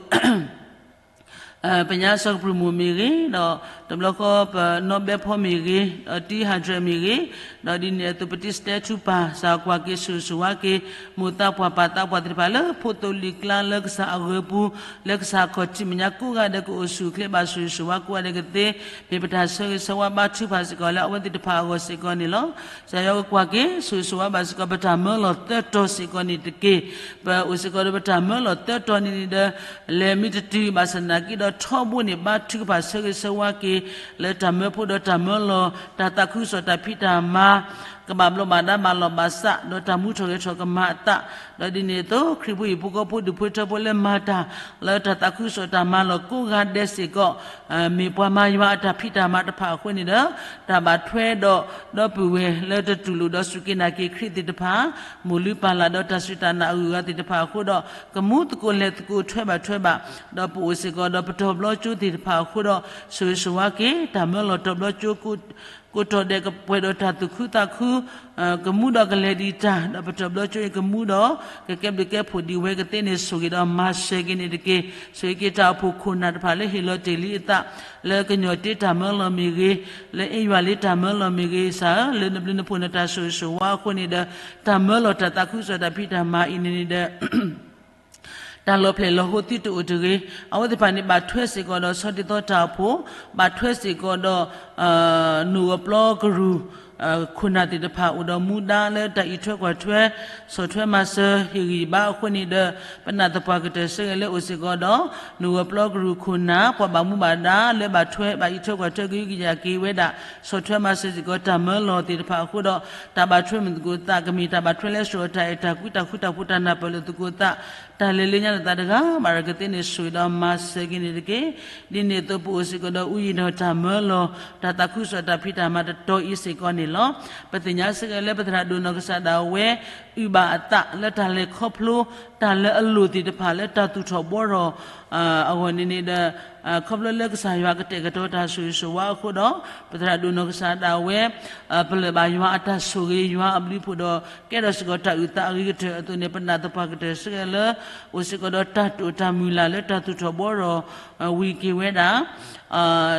ပညါစီၤကပြုၢ်မိၢ်မ့ၢ်ဂ့ၤ, ဒီးတဘျီဃီပနီၢ်ဘဲဖီမ့ၢ်ဂ့ၤ, ဒီးတံၢ်ဟးဒြဲၣ်မ့ၢ်ဂ့ၤ, ဒီးဒ်န့ၣ်အသိးပတံၢ်စတဲထူပၢ် ကစၢ်ကွၢ်က့ၤဆိၣ်ဂ့ၤဆိၣ်ဝါက့ၤ မိၢ်သးပှၢ်ပၢ်သးပှၢ်သ့ၣ်တဖၣ်လၢ ဖိသိလံၤကျါလၢကစၢ်အဂၢၤပူၤ လၢကစၢ်ခီၣ်ထံးမဲာ်ညါကိးဂၤဒဲး ကအိၣ်ဆူၣ်အိၣ်ချ့ဘၣ်ဆိၣ်ဂ့ၤဆိၣ်ဝါကိးဂၤဒဲးကသ့, မ့ၢ်ပတၢ်ဆၢဂ့ၤဆၢဝါဘါထုကဖၣ်စ့ၢ်ကီးလၢအဝဲသ့ၣ်တဖၣ်အဂီၢ်စ့ၢ်ကီးန့ၣ်လီၤ. ကစၢ်ယွၤကကွၢ်က့ၤ ဆိၣ်ဂ့ၤဆိၣ်ဝါဘၣ်စ့ၢ်ကီး ပတၢ်မၢလီၤသၢတီၤစ့ၢ်ကီးန့ၣ်တက့ၢ်. ပအိၣ်စ့ၢ်ကီးဒီးပတၢ်မၢလီၤသၢတီၤန့ၣ်န့ၣ်ဒီး လဲၤမ့ၢ်တတုၤဘၣ်ဆၣ်သနာ်က့ဒီး ထီဘိန့ၣ် ဘါထုကဖၣ်ဆၢဂ့ၤဆၢဝါက့ၤ လၢတၢ်မၢဖိဒီးတၢ်မၢလီၤ တၢ်သးခုကစီၣ်တၢ်ဖံးတၢ်မၤ ကဘၣ်ဘျီးဘၣ်ဒါဘၣ်လီၢ်ဘၣ်စး ဒီးတၢ်မူထီၣ်ဂဲၤထီၣ်ကမၤအသး, ဒီးဒ်န့ၣ်အသိး ခရံာ်ဖိဟံၣ်ဖိဃီဖိဒူၣ်ဖိထၢဖိလၢမၤတၢ် လၢတၢ်သးခုကစီၣ်တၢ်မၤလီၢ်ကိးဂၤဒဲးစ့ၢ်ကီး မ့ၢ်ပှၤမၤယွၤအတၢ်ဖံးတၢ်မၤတဖၣ်အဃိန့ၣ်ဒီး တၢ်ဘၣ်ထွဲဒီး ဒီပုၢ်ဝဲၢ်လၢတတူၢ်လိာ်ဒီးစူၢ်က့ၤနာ်က့ၤခရံာ်သ့ၣ်တဖၣ် မိၢ်လုၢ်ပၢ်လၢ်ဒီးတၢ်စူၢ်တၢ်နာ်အဂုၤအဂၤသ့ၣ်တဖၣ်အဃိဒီး ကမူသကိးလဲၤသကိးထွဲဘၣ်ထွဲဘၣ်, ဒီးပအိၣ်စ့ၢ်ကီးဒီးပတီၢ်ဘျီကၠိသ့ၣ်တဖၣ်အဃိဒီး ဆိၣ်ဂ့ၤဆိၣ်ဝါက့ၤ တၢ်မၢလီၤတီၢ်ဘျီကၠိ ကိးတီၢ်ဒဲးကပှဲၤဒီးတၢ်သူၣ်ခုသးခု ကမူဒီးကလဲၤဒံးတၢ် ဒီးပတီၢ်ဘျီကၠိအံၤကမူဒီး ကကဲဘျုးကဲဖှိၣ်ဒံးဝဲကသ့န့ၣ် ဆိၣ်ဂ့ၤဒီးမၤစၢၤက့ၤန့ၣ်တက့ၢ်. ဆိၣ်ဂ့ၤက့ၤတၢ်အိၣ်ဖှိၣ်ခိၣ်နၢ်တဖၣ်လၢဟ့ၣ်လီၤတ့ၢ်လံအသး လၢကညီၤတ့တၢ်မၢလီၤမ့ၢ်ဂ့ၤ, လၢအ့ယွၤလ့တၢ်မၢလီၤမ့ၢ်ဂ့ၤ ကစၢ်ဧၢ, လၢနဘျုးနဖှိၣ်နတၢ်ဆိၣ်ဂ့ၤဆိၣ်ဝါအဃိန့ၣ်ဒီး တၢ်မၢလီၤတၢ်သးခုကစီၣ်တၢ်ဖံးတၢ်မၤအံၤန့ၣ်န့ၣ်ဒီး တၢ်လီၤဖျဲၣ်လီၤဟိသုတအိၣ်တဂ့ၤ. အဝဲသ့ၣ်တဖၣ်န့ၣ် ဘၣ်ထွဲစ့ၢ်ကီးဒီးဆီဒၣ်သီတၢ်အိၣ်ဖှိၣ်, ဘၣ်ထွဲစ့ၢ်ကီးဒီး နိၣ်ဂီၤပျီကရူၢ် ခိၣ်နၢ်သ့ၣ်တဖၣ် အိၣ်ဒီးမူဒါလၢတၢ်အံးထွဲကွၢ်ထွဲ ဆီၣ်ထွဲမၤစၢၤဟ့ၣ်ဂံၢ်ဘါအဃိန့ၣ်ဒီး ပနာ်သပှၢ်ကတၢၢ်ဆၢဂ့ၤလၢအိၣ်စ့ၢ်ကီးဒီး နိၣ်ဂီၤပျီကရူၢ်ခိၣ်နၢ် ပှၤဘၣ်မူဘၣ်ဒါလၢဘၣ်ထွဲ ဘၣ်အံးထွဲကွၢ်ထွဲကဟုကယာ်က့ၤဝဲဒၣ် ဆီၣ်ထွဲမၤစၢၤစ့ၢ်ကီးတၢ်မၢလီၤသ့ၣ်တဖၣ်အဃိဒီး တၢ်ဘၣ်ထွဲမုၢ်သကိးသးကမ့ၢ် တၢ်ဘၣ်ထွဲလၢစှီၤတၢ်အဲၣ်တၢ်ကွံ တၢ်ဃူတၢ်ဖိး တၢ်နၢ်ပၢၢ်လိာ်သကိးသး တၢ်လဲၤလၢညါလၢသးတဂၤဘၣ်ဒီးကသ့န့ၣ် ဆိၣ်ဂ့ၤဒီးမၤစၢၤက့ၤန့ၣ်တက့ၢ်. ဒ်န့ၣ်အသိးပအိၣ်စ့ၢ်ကီးဒီး အူယံာ်ဒီးတၢ်မၢလီၤ တၢ်သးခုကစီၣ်တၢ်ဖံးတၢ်မၤတတီၤအံၤစ့ၢ်ကီးန့ၣ်လီၤ. ပသ့ၣ်ညါစ့ၢ်ကီးလၢပသရၣ်ဒိၣ်နီၢ်ကစၢ်ဒၣ်ဝဲ အုၣ်ဘၣ်အသးလၢတၢ်လဲၤခီဖျိ တၢ်လၢအလိၣ်သ့ၣ်တဖၣ်လၢတၢ်သူၣ်ထီၣ်ဘှီထီၣ် အဂီၢ်န့ၣ်န့ၣ်ဒီး ခီဖျိလၢကစၢ်ယွၤကတဲာ်ကတီၤတၢ်ဆိၣ်ဂ့ၤဆိၣ်ဝါအဃိဒီး ပသရၣ်ဒိၣ်နီၢ်ကစၢ်ဒၣ်ဝဲ ပလၢၢ်ဘၣ်ယွၤအတၢ်ဆိၣ်ဂ့ၤ ယွၤအဘျုးအဖှိၣ်ဒီး ကဲထီၣ်စ့ၢ်ကီးတၢ်အုၣ်သးအဂ့ၤကတၢၢ်အသိးန့ၣ် ပနာ်သပှၢ်ကတၢၢ်ဆၢဂ့ၤလၢ အိၣ်စ့ၢ်ကီးဒီးတၢ်တိာ်တၢ်မုၢ်လၢ်လၢတၢ်သူၣ်ထီၣ်ဘှီထီၣ် ဝံၤက့ၤဝဲဒၣ်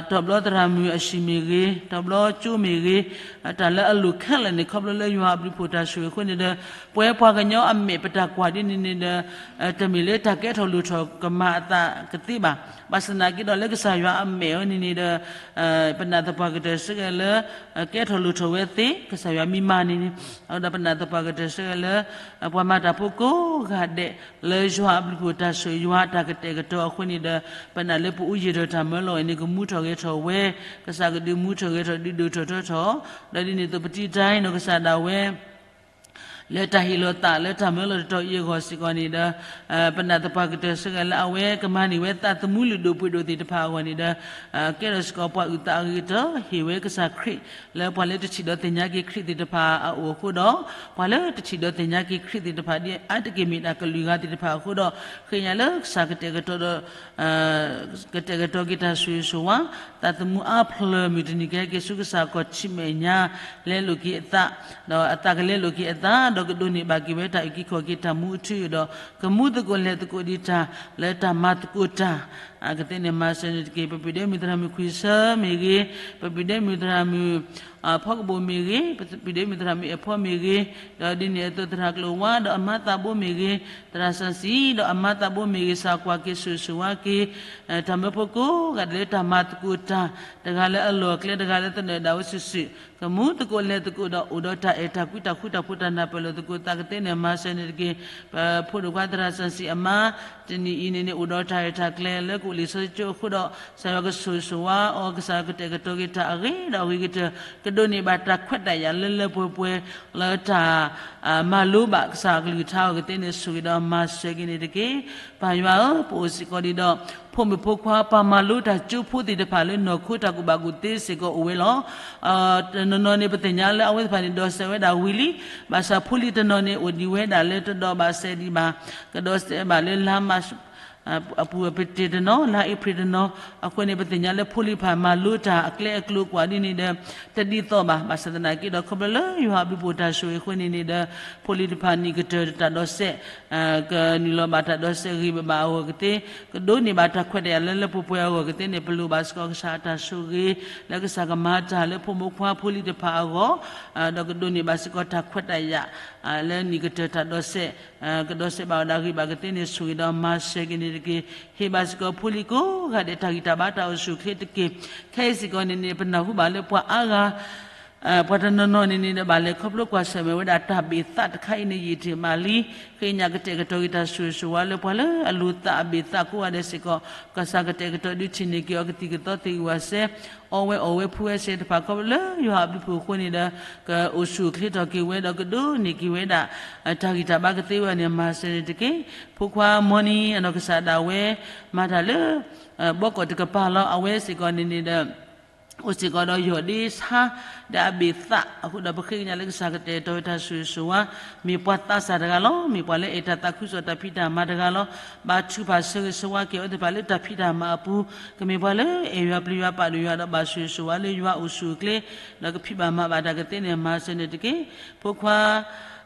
တီၤဘျီသရၣ်မုၣ်အဟံၣ်မ့ၢ်ဂ့ၤ, တီၤဘျီကၠိမ့ၢ်ဂ့ၤ, တၢ်လၢအလိၣ်ခဲလၢာ်န့ၣ် ခီဖျိလၢယွၤအဘျုးအဖှိၣ်တၢ်ဆိၣ်ဂ့ၤအဃိန့ၣ်ဒီး ပဝဲပှၤကညီအမဲာ်ပတၢ်ကွၢ်ဒ်န့ၣ်န့ၣ်ဒီး တမ့ၢ်လၢတၢ်ကဲထီၣ်လိၣ်ထီၣ်ကမၤအသးကသ့ဘၣ်. ဘၣ်ဆၣ်သနာ်က့ဒီးလၢကစၢ်ယွၤအမဲာ်အံၤန့ၣ်န့ၣ်ဒီး ပနာ်သပှၢ်ကတၢၢ်ဆၢဂ့ၤလၢ ကဲထီၣ်လိၣ်ထီၣ်ဝဲသ့ ကစၢ်ယွၤမံမၤန့ၣ်န့ၣ် ဒီးပနာ်သပှၢ်ကတၢၢ်ဆၢဂ့ၤလၢ ပှၤမၤတၢ်ဖိကိးဂၤဒဲး လၢယွၤအဘျုးအဖှိၣ်တၢ်ဆိၣ်ဂ့ၤ ယွၤအတၢ်ကတဲာ်ကတီၤအဃိန့ၣ်ဒီး ပနာ်လၢပအူယံာ်ဒီးတၢ်မၢလီၤအံၤန့ၣ် ကမူထီၣ်ဂဲၤထီၣ်ဝဲ ကစၢ်ကဒုးမူထီၣ်ဂဲၤထီၣ်ဒုးဒိၣ်ထီၣ်ထီထီၣ် ဒီးဒ်န့ၣ်အသိးပတံတၢ် နီၢ်ကစၢ်ဒၣ်ဝဲ လၢတၢ်ဟ့ၣ်လီၤသးလၢတၢ်မၢလီၤတတီၤအံၤအဂီၢ်စ့ၢ်ကီးန့ၣ်ဒီး ပနာ်သပှၢ်ကတၢၢ်ဆၢဂ့ၤလၢအဝဲကမၤန့ၢ်ဝဲသးသမူလုၢ်ဒိၣ်ပှ့ၤဒိၣ်သ့ၣ်တဖၣ်အဂီၢ်န့ၣ်ဒီး ကဲထီၣ်စ့ၢ်ကီးပှၤအုၣ်သးအဂ့ၤကတၢၢ် ဟ့ၣ်ဝဲကစၢ်ခရံာ် လၢပှၤလၢတထံၣ်ဒီးသ့ၣ်ညါက့ၤခရံာ်သ့ၣ်တဖၣ်အအိၣ်အဃိဒီး ပှၤလၢတထံၣ်ဒီးသ့ၣ်ညါက့ၤခရံာ်သ့ၣ်တဖၣ် ဒ်အါတက့ၢ်မ့ၢ်ဒၣ်ကလုာ်ဂၤသ့ၣ်တဖၣ်အဃိဒီး ဃ့ညါလၢကစၢ်ကတဲာ်ကတီၤဒီး ကတဲာ်ကတီၤက့ၤတၢ်ဆိၣ်ဂ့ၤဆိၣ်ဝါ သးသမူအါဖျၢၣ်မုၢ်တနံၤကဟဲက့ၤဆူကစၢ်ခီၣ်ထံးမဲာ်ညါ လဲလိာ်က့ၤအသး ဒီးအသးကလဲလိာ်က့ၤအသး ဒီးကဒိးန့ၢ်ဘၣ်က့ၤဝဲတၢ်အုၣ်က့ၤခီၣ်က့ၤတၢ်မူအထူအယိာ်ဒီး ကမူသကိးလဲၤသကိးဒံးတၢ် လၢတၢ်မၤသကိးတၢ် ကသ့န့ၣ်မၤစၢၤန့ၣ်တက့ၢ်. ပပုၢ်ဒဲမုၣ်သရၣ်မုၣ်ခွံဆၢမ့ၢ်ဂ့ၤ, ပပုၢ်ဒဲမုၣ်သရၣ်မုၣ် ဖီကဘိၣ်မ့ၢ်ဂ့ၤ, ပပုၢ်ဒဲမုၣ်သရၣ်မုၣ်အဲၣ်ဖီမ့ၢ်ဂ့ၤ, ဒီးဒ်န့ၣ်အသိးသရၣ်ကျိၤဝါဒီးအမါသးဘိမ့ၢ်ဂ့ၤ, သရၣ်စီဆှံဒီးအမါသးဘိမ့ၢ်ဂ့ၤ ကစၢ်ကွၢ်က့ၤဆိၣ်ဂ့ၤဆိၣ်ဝါက့ၤ တၢ်မၢဖိကိးဂၤဒဲးလၢတၢ်မၤသကိးတၢ်, တဂၤလၢအလီၢ်အကျဲ တဂၤလၢသနၢၣ်ဒၣ်ဝဲစုာ်စုာ်, ကမူသကိးလဲၤသကိးဒီးအိၣ်ဒီးတၢ်အဲၣ်တၢ်ကွံတၢ်ဃူတၢ်ဖိးတၢ်နၢ်ပၢၢ်လိာ်သကိးသးကသ့န့ၣ် မၤစၢၤန့ၣ်တက့ၢ်. ပဖိဒိၣ်ခွါသရၣ်စီဆှံအမါ တနံၤအံၤန့ၣ်န့ၣ် အိၣ်ဒီးတၢ်ရဲၣ်တၢ်ကျဲၤလၢကအိၣ်လံာ်စီဆှံကၠိအဃိဒီး ကစၢ်ယွၤကဆိၣ်ဂ့ၤဆိၣ်ဝါအီၤ ကစၢ်ကတဲာ်ကတီၤက့ၤတၢ်အဂ့ၤဒီးအဂ့ၤကတၢၢ် ကဒိးန့ၢ်ဘၣ်တၢ်ခွဲးတၢ်ယာ်လၢလၢပှဲၤပှဲၤ လၢတၢ် မၤလိဘၣ်ကစၢ်အကလုၢ်ကထါအဂီၢ်ကသ့န့ၣ် ဆိၣ်ဂ့ၤဒီးမၤစၢၤက့ၤန့ၣ်တက့ၢ်. ပၢ်ယွၤဧၢ, ပအိၣ်စ့ၢ်ကီးဒံးဒီး ဖိမုၣ်ဖိခွါ ပှၤမၤလိတၢ်ကၠိဖိသ့ၣ်တဖၣ်လၢနီၢ်ခိတၢ်ကူၣ်ဘၣ်ကူၣ်သ့စ့ၢ်ကီးအိၣ်ဝဲလီၤ. တနီၤနီၤန့ၣ် ပသ့ၣ်ညါလၢအဝဲသ့ၣ်တဖၣ်န့ၣ် ဒိးစဲးဝဲဒၣ်ဝံၤလံ. ဘၣ်ဆၣ်ဖိလံၤတနီၤန့ၣ် အိၣ်ဒံးဝဲဒၣ်လၢတဒိးဘၣ်စဲးဒံးဘၣ်, ကဒိးစဲးဘၣ်လၢလါမး အပူၤအပတ့ၢ်တနီၤ, လါအ့ဖြ့ၣ်တနီၤ, အဃိန့ၣ် ပသ့ၣ်ညါလၢဖိလံၤတဖၣ်မၤလိတၢ်အကျဲအကျိၤကွၢ်ဒ်န့ၣ်ဒီး တဒ်သိးဘၣ်. ဘၣ်ဆၣ်သနာ်က့ဒီး ခီဖျိလၢယွၤအဘျုးဖှိၣ်တၢ်ဆိၣ်ဂ့ၤအဃိန့ၣ်န့ၣ်ဒီး ဖိလံၤတဖၣ်နံၣ်ကတၢၢ်တၢ်ဒိးစဲး ကနုာ်လီၤဘၣ်တၢ်ဒိးစဲးဂ့ၤဘၣ်ဘၣ်အဂီၢ်ကသ့, ကဒိးန့ၢ်ဘၣ်တၢ်ခွဲးတၢ်ယာ်လၢလၢပှဲၤပှဲၤအဂီၢ်ကသ့န့ၣ် ပလိၣ်ဘၣ်စ့ၢ်ကီးကစၢ်အတၢ်ဆိၣ်ဂ့ၤ လၢကစၢ်ကမၤတၢ်လၢဖိမုၣ်ဖိခွါဖိလံၤတဖၣ်အဂီၢ်, ဒီးကဒိးန့ၢ်ဘၣ်စ့ၢ်ကီးတၢ်ခွဲးတၢ်ယာ် လၢနံၣ်ကတၢၢ်တၢ်ဒိးစဲး ကဒိးစဲးဘၣ်ဝဲဒၣ်ဂ့ၤဘၣ်ကသ့န့ၣ် ဆိၣ်ဂ့ၤဒီးမၤစၢၤက့ၤန့ၣ်တက့ၢ်. ဟ့ၣ်ဘၣ်စ့ၢ်ကီးဖိလံၤကိးဂၤဒဲးတၢ်ဂံၢ်တၢ်ဘါတၢ်အိၣ်ဆူၣ်အိၣ်ချ့တက့ၢ်. ခဲအံၤစ့ၢ်ကီးန့ၣ်န့ၣ် ပနၢ်ဟူဘၣ်လၢပှၤအါဂၤ ပှၤတနီၤနီၤန့ၣ်န့ၣ်ဒီး ဘၣ်လဲၤခီဖျိကွၢ်ဆၢၣ်မဲာ်ဝဲဒၣ်တၢ်ဘ့ၣ်သးတခါအံၤန့ၣ် ယံာ်တ့ၢ်မးလံ. ဃ့ကညးကတဲာ်ကတီၤက့ၤတၢ်ဆိၣ်ဂ့ၤဆိၣ်ဝါလၢပှၤလၢအလိာ်သးအဘ့ၣ်သးကိးဂၤဒဲးစ့ၢ်ကီး, ကစၢ်ကတဲာ်ကတီၤဒုးထံၣ်န့ၢ်က့ၤအီၤကသံၣ်ကသီသ့ၣ်အုးဝးစဲ, အီဝဲအီၣ်ဝဲဖှူဝဲစဲတဖၣ်ခီဖျိလၢယွၤအဘျုးဖှိၣ်အဃိန့ၣ်ဒီး ကအိၣ်ဆူၣ်အိၣ်ချ့ထီၣ်က့ၤဝဲဒီးကဒိးန့ၢ်က့ၤဝဲဒၣ် တၢ်ဂံၢ်တၢ်ဘါကသ့ဝဲအီၤန့ၣ် မၤစၢၤန့ၣ်တက့ၢ်. ဖိခွါမီနံၤအနီၢ်ကစၢ်ဒၣ်ဝဲ မၤတၢ်လၢ ဘီကီၢ်တကပၤလီၤ. အဝဲစ့ၢ်ကီးန့ၣ်န့ၣ်ဒီး အိၣ်စ့ၢ်ကီးဒီးယီၢ်ဒ့ဆါ ဒီးအဘ့ၣ်သးအဃိဒီး ပဃ့ကညးလၢကစၢ်ကတဲာ်ကတီၤတၢ်ဆိၣ်ဂ့ၤဆိၣ်ဝါ, မ့ၢ်ပှၤသးစၢ်တဂၤလီၤ. မ့ၢ်ပှၤလၢအဲၣ်တၢ်သးခုကစီၣ်တၢ်ဖံးတၢ်မၤတဂၤလီၤ. ဘါထုကဖၣ်ဆၢဂ့ၤဆၢဝါက့ၤအီၤသ့ၣ်တဖၣ်လၢတၢ်ဖံးတၢ်မၤအပူၤ, ကမ့ၢ်ပှၤလၢအဲၣ်ယွၤပျံၤယွၤပာ်ဒိၣ်ယွၤဒီးဘၣ်ဆိၣ်ဂ့ၤဆိၣ်ဝါလၢယွၤအိၣ်ဆူၣ်အိၣ်ချ့, ဒီးကဖံးဘၣ်မၤဘၣ်တၢ်ကသ့န့ၣ် မၤစၢၤန့ၣ်တက့ၢ်. ဖိခွါ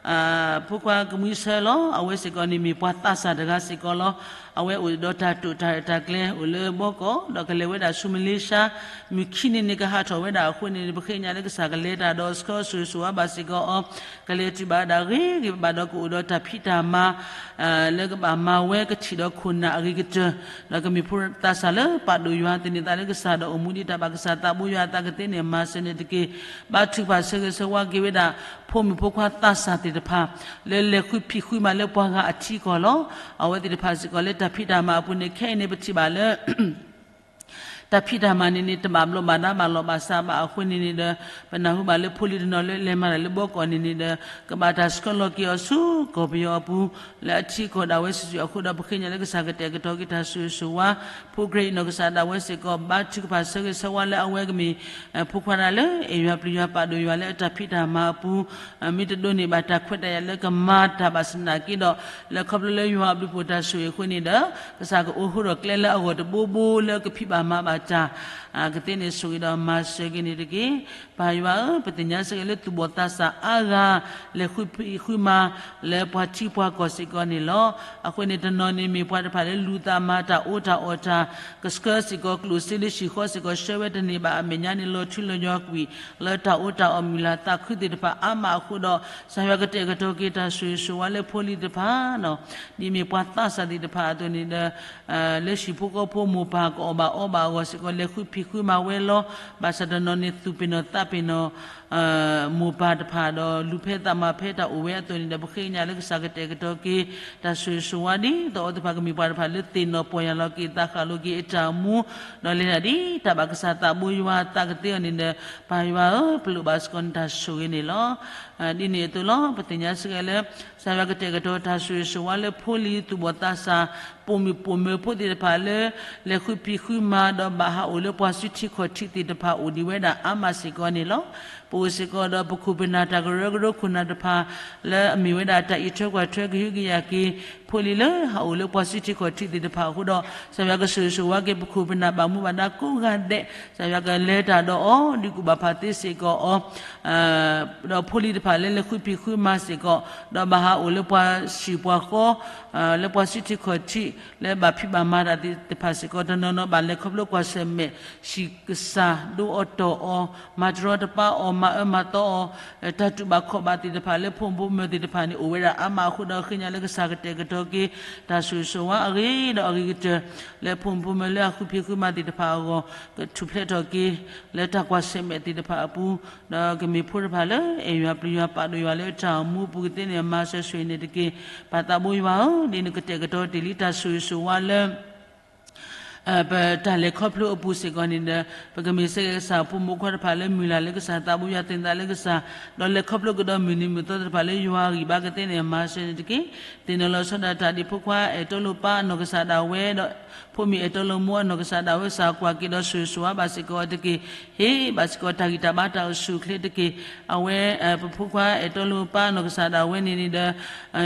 ဖိခွါကမှံဆၢလီၤ. အဝဲစ့ၢ်ကီးန့ၣ်မ့ၢ်ပှၤသးစၢ်တဂၤစ့ၢ်ကီးလီၤ. အဝဲအိၣ်ဒီးတၢ်တိာ်တၢ်ရဲၣ်တၢ်ကျဲၤအိၣ်လၢဘီကီၢ် ဒီးကလဲၤဝဲဒၣ်ဆူမလ့ၡါ, မုၢ်ခံနံၤန့ၣ်ကဟးထီၣ်ဝဲဒၣ်အဃိန့ၣ် ပဃ့ကညးလၢကစၢ်ကလဲၤတၢ်ဒီးဆှၢဆိၣ်ဂ့ၤဆိၣ်ဝါဘၣ်စ့ၢ်ကီးအီၤ, ကလဲၤတုၤဘၣ်ဒၣ်ဂ့ၤဂ့ၤဘၣ်ဒီးကအိၣ်ဒီးတၢ်ဖံးတၢ်မၤ လၢကဘၣ်မၤဝဲကထံၣ်ဒီးခိၣ်နၢ်အဂ့ၤကတၢၢ်, ဒီးကမ့ၢ်ဖိသးစၢ်လၢပာ်ဒိၣ်ယွၤသန့ၤသးလၢကစၢ်ဒီးအိၣ်မူဒ်တၢ်ဘၣ်ကစၢ်သးဘိယွၤအသးကသ့န့ၣ် မၤစၢၤန့ၣ်တက့ၢ်. ဘါထုကဖၣ်ဆၢဂ့ၤဆၢဝါက့ၤဝဲဒၣ် ဖိမုၣ်ဖိခွါသးစၢ်သ့ၣ်တဖၣ် လၢလဲၤဃုဖံးဃုမၤလၢပှၤဂၤအထံအကီၢ်လီၤ. အဝဲသ့ၣ်တဖၣ်စ့ၢ်ကီးလၢတၢ်ဖံးတၢ်မၤအပူၤန့ၣ် ခဲအံၤန့ၣ်ပထံၣ်ဘၣ်လၢ တၢ်ဖံးတၢ်မၤန့ၣ်န့ၣ် တဘၣ်ဘျီးဘၣ်ဒါဘၣ်လီၤဘၣ်စးဘၣ်အဃိန့ၣ်န့ၣ်ဒီး ပနၢ်ဟူဘၣ်လၢဖိလံၤတနီၤလၢလဲၤမၤတၢ်လၢဘီကီၢ်န့ၣ်န့ၣ်ဒီး ကဘၣ်တၢ်ဆှၢလီၤက့ၤအီၤဆူကီၢ်ပယီၤအပူၤ လၢအထံအကီၢ်ဒၣ်ဝဲစုာ်စုာ်အဃိဒီး ပဃ့ကညးလၢကစၢ်ကတဲာ်ကတီၤက့ၤတၢ်ဆိၣ်ဂ့ၤဆိၣ်ဝါ ဖိကြဲအံၤနီၢ်ကစၢ်ဒၣ်ဝဲစ့ၢ်ကီး ဘါထုကဖၣ်ဆၢဂ့ၤဆၢဝါလၢအဝဲကမ့ၢ် ဖိခွါဒၣ်လၢအဲၣ်ယွၤပျံၤယွၤပာ်ဒိၣ်ယွၤလၢအတၢ်ဖံးတၢ်မၤအပူၤ မ့ၢ်တဒိးန့ၢ်ဘၣ်တၢ်ခွဲးတၢ်ယာ်လၢကမၤတၢ်ဘၣ်ဆၣ်သနာ်က့ဒီး လၢခီဖျိလၢယွၤအဘျုးဖှိၣ်တၢ်ဆိၣ်ဂ့ၤအဃိန့ၣ်ဒီး ကစၢ်ကအိးထီၣ်ကျဲလၢအဂီၢ်တဘိဘိလၢကဖံးဘၣ်မၤဘၣ်တၢ် ကသ့န့ၣ်ဆိၣ်ဂ့ၤဒီးမၤစၢၤက့ၤန့ၣ်တက့ၢ်. ပၢ်ယွၤဧၢ, ပသ့ၣ်ညါစ့ၢ်ကီးလၢသူၣ်ဘီၣ်သးစၢ်အါဂၤ လဲၤဃုဖံးဃုမၤ လၢပှၤထံပှၤကီၢ်စ့ၢ်ကီးန့ၣ်လီၤ. အဃိန့ၣ် တနီၤန့ၣ်မ့ၢ်ပှၤတဖၣ်လၢလူၤသးမၤတၢ်အီၣ်တၢ်အီတၢ် ကဆှၢစ့ၢ်ကီးကျိၣ်စ့လၢဟံၣ်ဃီစ့ၢ်ကီး ဆှၢဝဲတန့ၢ်ဘၣ်အမဲာ်ညါန့ၣ် လီၤထူလီၤယွၤကွံာ် လၢတၢ်အီၣ်တၢ်အီမုၢ်လၢ်သးခုသ့ၣ်တဖၣ်အါမးအဃိဒီး ကစၢ်ယွၤကတဲာ်ကတီၤက့ၤတၢ်ဆိၣ်ဂ့ၤဆိၣ်ဝါလၢဖိလံၤတဖၣ်န့ၣ် ဒ်မ့ၢ်ပှၤသးစၢ်သ့ၣ်တဖၣ်အသိးန့ၣ်ဒီး လၢဟံၣ်ဖိဃီဖိမိၢ်ပၢ်ကအီၣ်ဘၣ်အီဘၣ်အဂီၢ်စ့ၢ်ကီး လဲၤဃုဖံးဃုမၤဝဲလီၤ. ဘၣ်ဆၣ်တနီၤန့ၣ်သူၣ်ပ့ၤနီၣ်သးပ့ၤနီၣ် မိၢ်ပၢ်တဖၣ်ဒီးလူၤဖဲသးမၤဖဲတၢ်အိၣ်ဝဲအသိးန့ၣ်ဒီး ပဃ့ကညးလၢကစၢ်ကတဲာ်ကတီၤက့ၤ တၢ်ဆိၣ်ဂ့ၤဆိၣ်ဝါဒ်သိးအီၤသ့ၣ်တဖၣ်ကမ့ၢ်ပှၤတဖၣ်လၢသ့ၣ်နီၣ်ပီၢ်ယၢ်လီၤက့ၤ သးဃၣ်လိၤက့ၤအတၢ်အိၣ်မူ ဒီးလဲၤဒၣ်ဒ်တၢ်ဘၣ်ကစၢ်သးဘိယွၤအသးကသ့အီၤန့ၣ်ဒီး ပၢ်ယွၤဧၢ, ပလိၣ်ဘၣ်စ့ၢ်ကီးနတၢ်ဆိၣ်ဂ့ၤန့ၣ်လီၤ. ဒ်န့ၣ်အသိးလီၤ. ပသ့ၣ်ညါစ့ၢ်ကီးလၢ ကစၢ်ယွၤကတဲာ်ကတီၤတၢ်ဆိၣ်ဂ့ၤဆိၣ်ဝါလၢဖိလံၤသူၣ်ဘီၣ်သးစၢ် ပိာ်မုၣ်ပိာ်မၢၤဖိသ့ၣ်တဖၣ်လၢ လဲၤဃုဖံးဃုမၤဒီးဘၣ်ဟးအိၣ်လၢပှၤစုထံခီၣ်ထံးသ့ၣ်တဖၣ်အိၣ်ဒံးဝဲဒၣ်အါမးစ့ၢ်ကီးန့ၣ်လီၤ. ပအိၣ်စ့ၢ်ကီးဒီးပခိၣ်ပနၢ်တၢ်ကရၢကရိခိၣ်နၢ်တဖၣ် လၢအမ့ၢ်ဝဲဒၣ်တၢ်အံးထွဲကွၢ်ထွဲကဟုကယာ်က့ၤ ဖိလံၤလၢဟးအိၣ်လၢပှၤစုထံခီၣ်ထံးသ့ၣ်တဖၣ်အဃိဒီး ကစၢ်ယွၤကဆိၣ်ဂ့ၤဆိၣ်ဝါက့ၤပခိၣ်ပနၢ်ဘၣ်မူဘၣ်ဒါကိးဂၤဒဲး, ကစၢ်ယွၤကလဲၤတၢ်ဒီးအီၤ ဒုးကူၣ်ဘၣ်ဖးသ့စ့ၢ်ကီးအီၤ ဒီးဖိလံၤတဖၣ်လၢလဲၤဃုဖံးဃုမၤစ့ၢ်ကီး ဒီးဘၣ်ဟးအိၣ်လၢပှၤဟံၣ်ပှၤဃီ လၢပှၤစုထံခီၣ်ထံး လၢဘၣ်ဖံးဘၣ်မၤတၢ်သ့ၣ်တဖၣ်စ့ၢ်ကီး တနီၤနီၤဘၣ်လဲၤခီဖျိကွၢ်ဆၢၣ်မဲာ် ဟံၣ်ကစၢ် ဒိးအီၣ်တီၢ်အီၤ မၤတရီတပါအီၤ မၤအၢမၤသီအီၤ တၢ်တူၢ်ဘၣ်ခီၣ်ဘၣ်သ့ၣ်တဖၣ်လၢဖိမုၣ်ဖိမၢၤသ့ၣ်တဖၣ်န့ၣ် အိၣ်ဝဲဒၣ်အါမးအဃိဒီး ဃ့ကညးလၢကစၢ်ကတဲာ်ကတီၤက့ၤ တၢ်ဆိၣ်ဂ့ၤဆိၣ်ဝါအဂ့ၤဒီးအဂ့ၤကတၢၢ် လၢဖိမုၣ်ဖိမၢၤလၢအဃုဖံးဃုမၤသ့ၣ်တဖၣ်အဂီၢ် ကထူၣ်ဖျဲးထီၣ်က့ၤ လၢတၢ်ကွၢ်ဆၢၣ်မဲာ်သ့ၣ်တဖၣ်အပူၤ ဒီးကမ့ၢ်ဖိတဖၣ်လၢအဲၣ်ယွၤပျံၤယွၤပာ်ဒိၣ်ယွၤလၢတၢ်အိၣ်မူအပူၤကသ့န့ၣ် မၤစၢၤဆိၣ်ဂ့ၤန့ၣ်တက့ၢ်. ပၢ်သးဘိယွၤဧၢ, ဒ်နကတဲာ်ကတီၤတ့ၢ်လံတၢ်ဆိၣ်ဂ့ၤဆိၣ်ဝါလၢ ပတၢ်လဲၤခီဖျိအပူၤစ့ၢ်ကီးန့ၣ်ဒီး ပကမ့ၢ်စ့ၢ်ကီးကစၢ်ဖိမုၣ်ဖိခွါတဖၣ်လၢမုၢ်လၢ်လၢကစၢ်သးဘိယွၤသ့ၣ်ညါလၢကစၢ် ဒီးလဲၤခီဖျိကဒီးမုၢ်နံၤမုၢ်သီသ့ၣ်တဖၣ်လၢယွၤအဂံၢ်ဘါကသ့န့ၣ် မၤစၢၤန့ၣ်တက့ၢ်. သ့ၣ်နီၣ်လီၤဆီဒၣ်တၢ်ဒ်ဖိခွါအဲၣ်တီလိပၢ်အနီၢ်ကစၢ်ဒၣ်ဝဲဒီး ဖိမုၣ်အဲၣ်တီလိမိၢ်အနီၢ်ကစၢ်ဒၣ်ဝဲစ့ၢ်ကီး ကွၢ်က့ၤဒီးဆိၣ်ဂ့ၤဆိၣ်ဝါဘၣ်စ့ၢ်ကီးအီၤတက့ၢ်. ဟ့ၣ်ဘၣ်စ့ၢ်ကီးတၢ်ဂံၢ်တၢ်ဘါတၢ်အိၣ်ဆူၣ်အိၣ်ချ့တက့ၢ်. အဝဲ ပဖိခွါအဲၣ်တီလိပၢ်အနီၢ်ကစၢ်ဒၣ်ဝဲန့ၣ်န့ၣ်ဒီး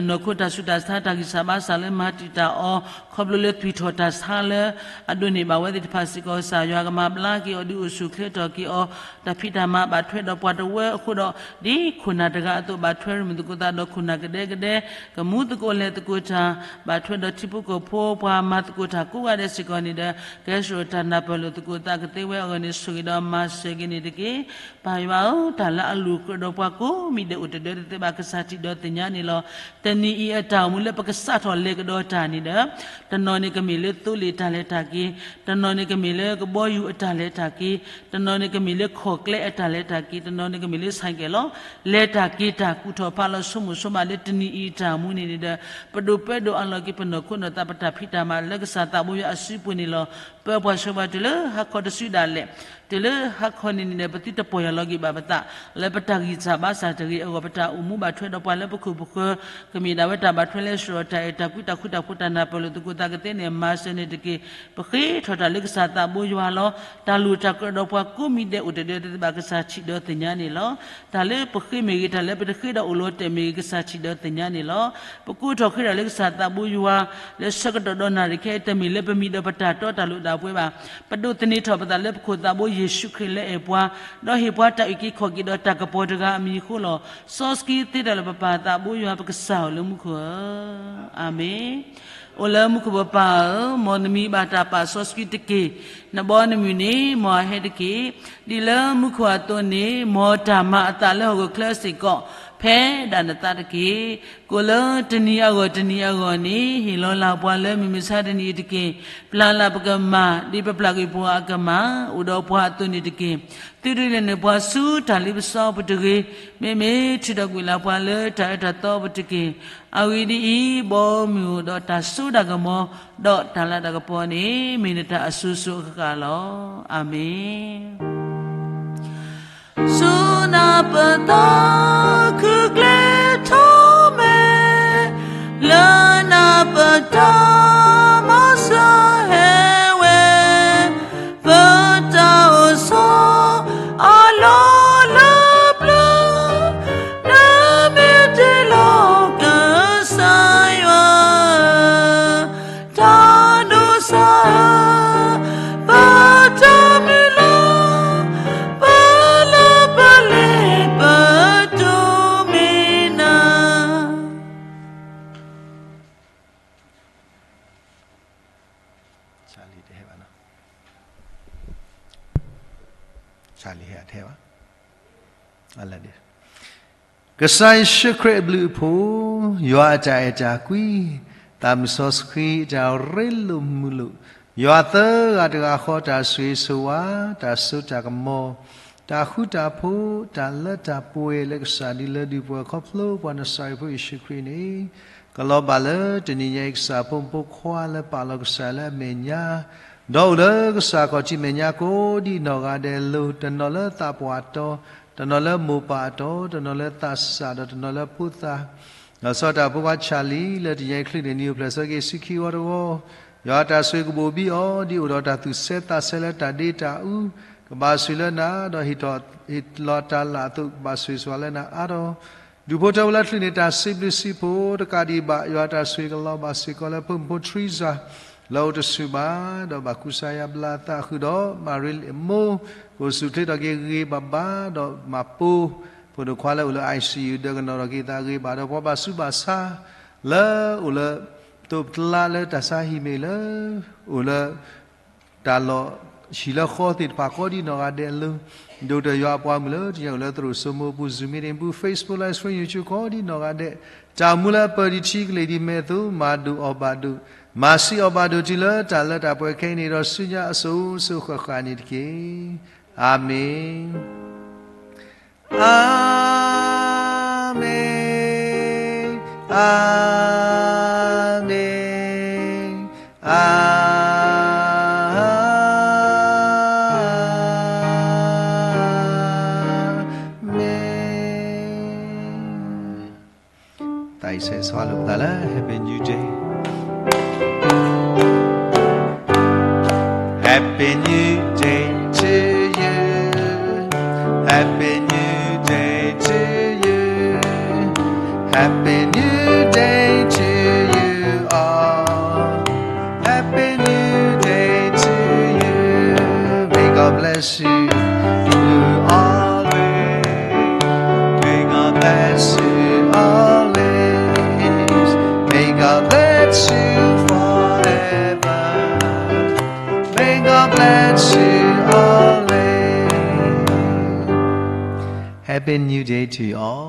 နီၢ်ခိတၢ်ဆူးတၢ်ဆါတၢ်ဂံၢ်စၢ်ဘါစၢ်လၢမၤတံာ်တာ်အီၤ ခီဖျိလၢသွံၣ်ထီၣ်တၢ်ဆါလၢ အဒိးန့ၢ်ဘၣ်ဝဲသ့ၣ်တဖၣ်စ့ၢ်ကီး ကစၢ်ယွၤကမၤဘျါက့ၤအီၤ ဒုးအိၣ်ဆူၣ်အိၣ်ချ့ထီၣ်က့ၤအီၤ တၢ်ဖံးတၢ်မၤဘၣ်ထွဲဒီးပှၤတဝၢအဃိဒီး ဒ်ခိၣ်နၢ်တဂၤအသိး ဘၣ်ထွဲရမုၢ်သကိးသးဒီးခိၣ်နၢ်ကဒဲကဒဲ ကမူသကိးလဲၤသကိးတၢ် ဘၣ်ထွဲဒီးထံဖိကီၢ်ဖိပှၤမၤသကိးတၢ်ကိးဂၤဒဲးစ့ၢ်ကီးန့ၣ်ဒီး ကဟဲစိာ်တၢ်နၢ်ပၢၢ်လိာ်သကိးသးကသ့ဝဲအဂီၢ်န့ၣ် ဆိၣ်ဂ့ၤဒီးမၤစၢၤက့ၤန့ၣ်တက့ၢ်. ပၢ်ယွၤဧၢ, တၢ်လၢအလိၤကြၢးဒီးပှၤကိးမံၤဒဲးအိၣ်တဒၢတသ့ဘၣ် ကစၢ်ထံၣ်ဒီးသ့ၣ်ညါန့ၣ်လီၤ. တနံၤအံၤအတၢ်အိၣ်မူလၢပကစးထီၣ်လဲၤကဒီးတၢ်န့ၣ်ဒီး တနီၤန့ၣ်ကမ့ၢ်လၢသိလ့ၣ်တၢ်လဲၤတၢ်က့ၤ တနီၤန့ၣ်ကမ့ၢ်လၢကဘီယူၤအတၢ်လဲၤတၢ်က့ၤ, တနီၤန့ၣ်ကမ့ၢ်လၢခီၣ်ကျဲအတၢ်လဲၤတၢ်က့ၤ, တနီၤန့ၣ်ကမ့ၢ်လၢဆဲးကဲးလီၤ. လဲၤတၢ်က့ၤတၢ်ကူၣ်ထီၣ်ဖးလီၤ ဆိကမိၣ်ဆိကမးလၢတနံၤအံၤအတၢ်မူန့ၣ်န့ၣ်ဒီး ပဒိၣ်ပၢဒိၣ်အလီၢ်က့ၤ ပနီၢ်ခိနီၢ်သး ပတၢ်ဖံးတၢ်မၤလၢကစၢ်သးဘိယွၤအစုပူၤန့ၣ်လီၤ. ပၢပှၤဆိပှၤတုၤလၢဟါခီတစုဒၣ်လဲာ်, တုၤလၢဟါခီန့ၣ်န့ၣ်ဒီး ပသုတပီၢ်ယၢ်လီၤက့ၤဘၣ်ပသး လၢပတၢ်ဂံၢ်စၢ်ဘါစၢ်တဂ့ၤအဂီၢ် ပတၢ်အိၣ်မူဘၣ်ထွဲဒီးပှၤလၢပခိၣ်ပဃၢၤ ကမ့ၢ်ဒၣ်ဝဲတၢ်ဘၣ်ထွဲလၢစရီၣ်တၢ်အဲၣ်တၢ်ကွံ တၢ်ဃူတၢ်ဖိး တၢ်နၢ်ပၢၢ်လိာ်သကိးသးကသ့န့ၣ် မၤစၢၤန့ၣ်တက့ၢ်. ပဃ့ထီၣ်တၢ်လၢကစၢ်သးဘိယွၤလီၤ. တၢ်လိၣ်တၢ်ကြၢးဒီးပှၤကိးမံၤဒဲးအိၣ်တဒၢတဘၣ် ကစၢ်ထံၣ်ဒီးသ့ၣ်ညါန့ၣ်လီၤ. တၢ်လၢပဃ့မ့ၢ်ဂ့ၤ တၢ်လၢပတဃ့ဒီးအိၣ်လီၤတဲာ်မ့ၢ်ဂ့ၤ ကစၢ်ထံၣ်ဒီးသ့ၣ်ညါန့ၣ်လီၤ. ပကိးထီၣ်ဃ့တၢ်လၢကစၢ်သးဘိယွၤ လၢဆၢကတီၢ်ဒီးနၣ်ရံၣ်ခဲအံၤ တမ့ၢ်လၢပမံၤဒီးပတၢ်တီတၢ်လိၣ်ဒၣ်ပှဲၤဘၣ်. ပဒိးသန့ၤထီၣ်ပသးလၢပခိၣ်သးဘိယ့ၣ်ၡူးခရံာ်လၢအဲၣ်ပှၤ, ဒီးဟ့ၣ်ပှၤတၢ်အုၣ်က့ၤခီၣ်က့ၤဒီးတၢ်ကပီၤတဂၤအမံၤအဃိလီၤ. စီဆှံသ့တၢ်လၢပပၢ်သးဘိယွၤပကစၢ်ဧၢ လၢမူခိၣ်ဧၢ, အၤမ့ၣ်. အိၣ်လၢမူခိၣ်ပပၢ်ဧၢ, မ်နမံၤဘၣ်တၢ်ပာ်စီဆှံတက့ၢ်. နဘီနမုၢ်န့ၣ် မ်အဟဲတက့ၢ်. ဒ်လၢမူခိၣ်အသိးန့ၣ် မ်တၢ်မၤအသးလၢဟီၣ်ခိၣ်ချၢစ့ၢ်ကီး ဖဲဒၣ်နသးတက့ၢ်. ကိးလၢတနံၤအဂီၢ်တနံၤအဂီၢ်န့ၣ် ဟ့ၣ်လီၤလၢ်ပှၤလၢမုၢ်မဆါတနံၤအံၤတက့ၢ်. ပျၢ်လၢ်ပကမၢ် ဒ်ပပျၢ်ကွံာ်ပှၤအကမၢ် အိၣ်ဒီးပှၤအသိးန့ၣ်တက့ၢ်. သုဒုးနဲၣ်နုာ်ပှၤဆူတၢ်လ့ပစီပူၤတဂ့ၤ, မ့မ့ၢ်ထုးထီၣ်ကွံာ်လၢ်ပှၤလၢတၢ်အၢတၢ်သီပူၤတက့ၢ်. အဂ့ၢ်ဒ်အံၤ, ဘီမုၢ်အိၣ်ဒီးတၢ်စိတၢ်ကမီၤ ဒီးတၢ်လၤတၢ်ကပီၤန့ၣ် မ့ၢ်နတၢ်အစိၤစိၤအဃၣ်ဃၣ်လီၤ. အၤမ့ၣ်. ဆူနၤပတၢ်ခုၣ်ကျဲထီၣ်မဲာ်, လၢနၤပတၢ်မၤစၢၤဟဲဝဲ, ပတၢ်အိၣ်ဆီ အလီၢ်လၢပျၢၤ, လၢမ့ၢ်တ့ၢ်လီၤကစၢ်ယွၤ တၢ်ဒိးစၢ်, ပတၢ်မုၢ်လၢ်, ပလၢပလဲၤပတိၢ်မံၤနၤ. ကစၢ်ယ့ၣ်ၡူးခရံာ်အဘျုးအဖှိၣ်, ယွၤအတၢ်အဲၣ်တၢ်ကွံ, သးမုၢ်စီဆှံအတၢ်ရ့လိာ်မုာ်လိာ်, ယွၤသၢဂၤတဂၤဃီတၢ်ဆိၣ်ဂ့ၤဆိၣ်ဝါ, တၢ်စိတၢ်ကမီၤ, တၢ်ဃူတၢ်ဖိး, တၢ်လၢတၢ်ပှဲၤလၢကစၢ်ဒုးလၢဒုးပှဲၤ ခီဖျိပှၤနစၤရ့းဖိယ့ၣ်ၡူးခရံာ်န့ၣ်, ကလီၤဘၣ်လၢတနံၤညါအံၤ ကစၢ်ဖိမုၣ်ဖိခွါလၢပာ်လီၤကစၢ်လၢအမဲာ်ညါ ဒီးအိၣ်လၢကစၢ်ခီၣ်ထံးမဲာ်ညါကိးဒံးနီၢ်ဂၤဒဲးအလိၤ, တနီၤလၢသးပှၢ်အတီၤ, တနီၤလၢမိၢ်ပၢ်အတီၤ, တနီၤလၢသးစၢ်ဒီးတနီၤလၢဖိသၣ်, ဒီးစီၤတၢ်ဖိခွါဆၣ်လံၤ လၢတနံၤညါအံၤချုးန့ၣ် နံၤအိၣ်ဖျဲၣ်ဆၢက့ၤဆူခံဝီတဝီ, ယွၤတၢ်ဆိၣ်ဂ့ၤကဘိးဘံအီၤ ဒ်အိၣ်ဒီးတၢ်သူၣ်ဆဲးသးဆဲးလၢတၢ်ဒ့တၢ်အူ, ကဘၣ်ဆိၣ်လၢနၤ, ဒီးဟ့ၣ်ထီၣ်ဟ့ၣ်လီၤတၢ်လၢ်အသိး ကဘၣ်ဆိၣ်ဂ့ၤဆိၣ်ဝါလၢနၤအါထီၣ် ဒူၣ်ဖိထၢဖိလၢချုးန့ၢ်တၢ်စံးဘျုးစံးဖှိၣ်တကးဒံးဘၣ်, ယွၤတၢ်ဆိၣ်ဂ့ၤကလီၤဘၣ်စ့ၢ်ကီးလၢဖိမုၣ်ဖိထရံစၢ် လၢအိၣ်တဆူၣ်ဘၣ်, ဒီးဘၣ်ကူစါယါဘျါအသးဃုာ်ဒီး မၤရ့လံာ်အမိၢ်, ကအိၣ်ဆူၣ်ချ့ထီၣ်က့ၤဂ့ၤဂ့ၤဘၣ်ဘၣ်, ဒီးမၤပိာ်ဖိဒိၣ်ခွါလၢအိၣ်လၢ ICU ဒၢးကနီၤထီၣ်က့ၤသးဂ့ၤဘၣ်, ဒီးပှၤဘၣ်ဆူးဘၣ်ဆါ လၢအိၣ်လၢ သိးပတလါလၢတၢ်ဆါဟံၣ်မ့ၢ်ဂ့ၤ, လၢအိၣ်လၢ တၢ်လီၢ်ဟံၣ်လၢဃီသ့ၣ်တဖၣ်ကိးဒံးနီၢ်ဂၤဒဲးအလိၤ, ဒိၣ်ကတၢၢ်ယွၤအပှၤမုၣ်လၢတနံၤညါအိၣ်လၢသရိာ်စိမိပူၤ Zoom meeting ပူၤ Facebook Live Stream YouTube ကိးဒံးနီၢ်ဂၤဒဲး, တၢ်မူလၢအပၢၢ်ဒံးထံကလ့ၢ်ဒံးမဲာ်အသိး မၤဒိၣ်အီၣ်ဘၣ်ဒိၣ်, မၤဆံးအီၣ်ဘၣ်ဒိၣ်တုၤလၢတၢ်လၢတၢ်ပှဲၤခဲအံၤန့ၣ်ဒီး ဆူညါအစိၤစိၤဃၣ်ဃၣ်န့ၣ်တက့ၢ်. အၤမ့ၣ်. အၤမ့ၣ်, အၤမ့ၣ်, အၤမ့ၣ်. သးအံၤဆဲးဆီလိာ်ပသးလၢ Happy New Day. Happy New Day to you. Happy New Day to you. Happy New Day to you all. Happy New Day to you. May God bless you always. May God bless you always. May God bless you forever. May God bless you always. Happy New Day to you all.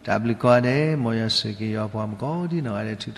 တၢ်ဘျုးကိးဂၤဒဲး, မ်ယွၤဆိၣ်ဂ့ၤက့ၤယွၤပှၤမုၣ်ကိးဒံးနီၢ်ဂၤဒဲးထူးထူး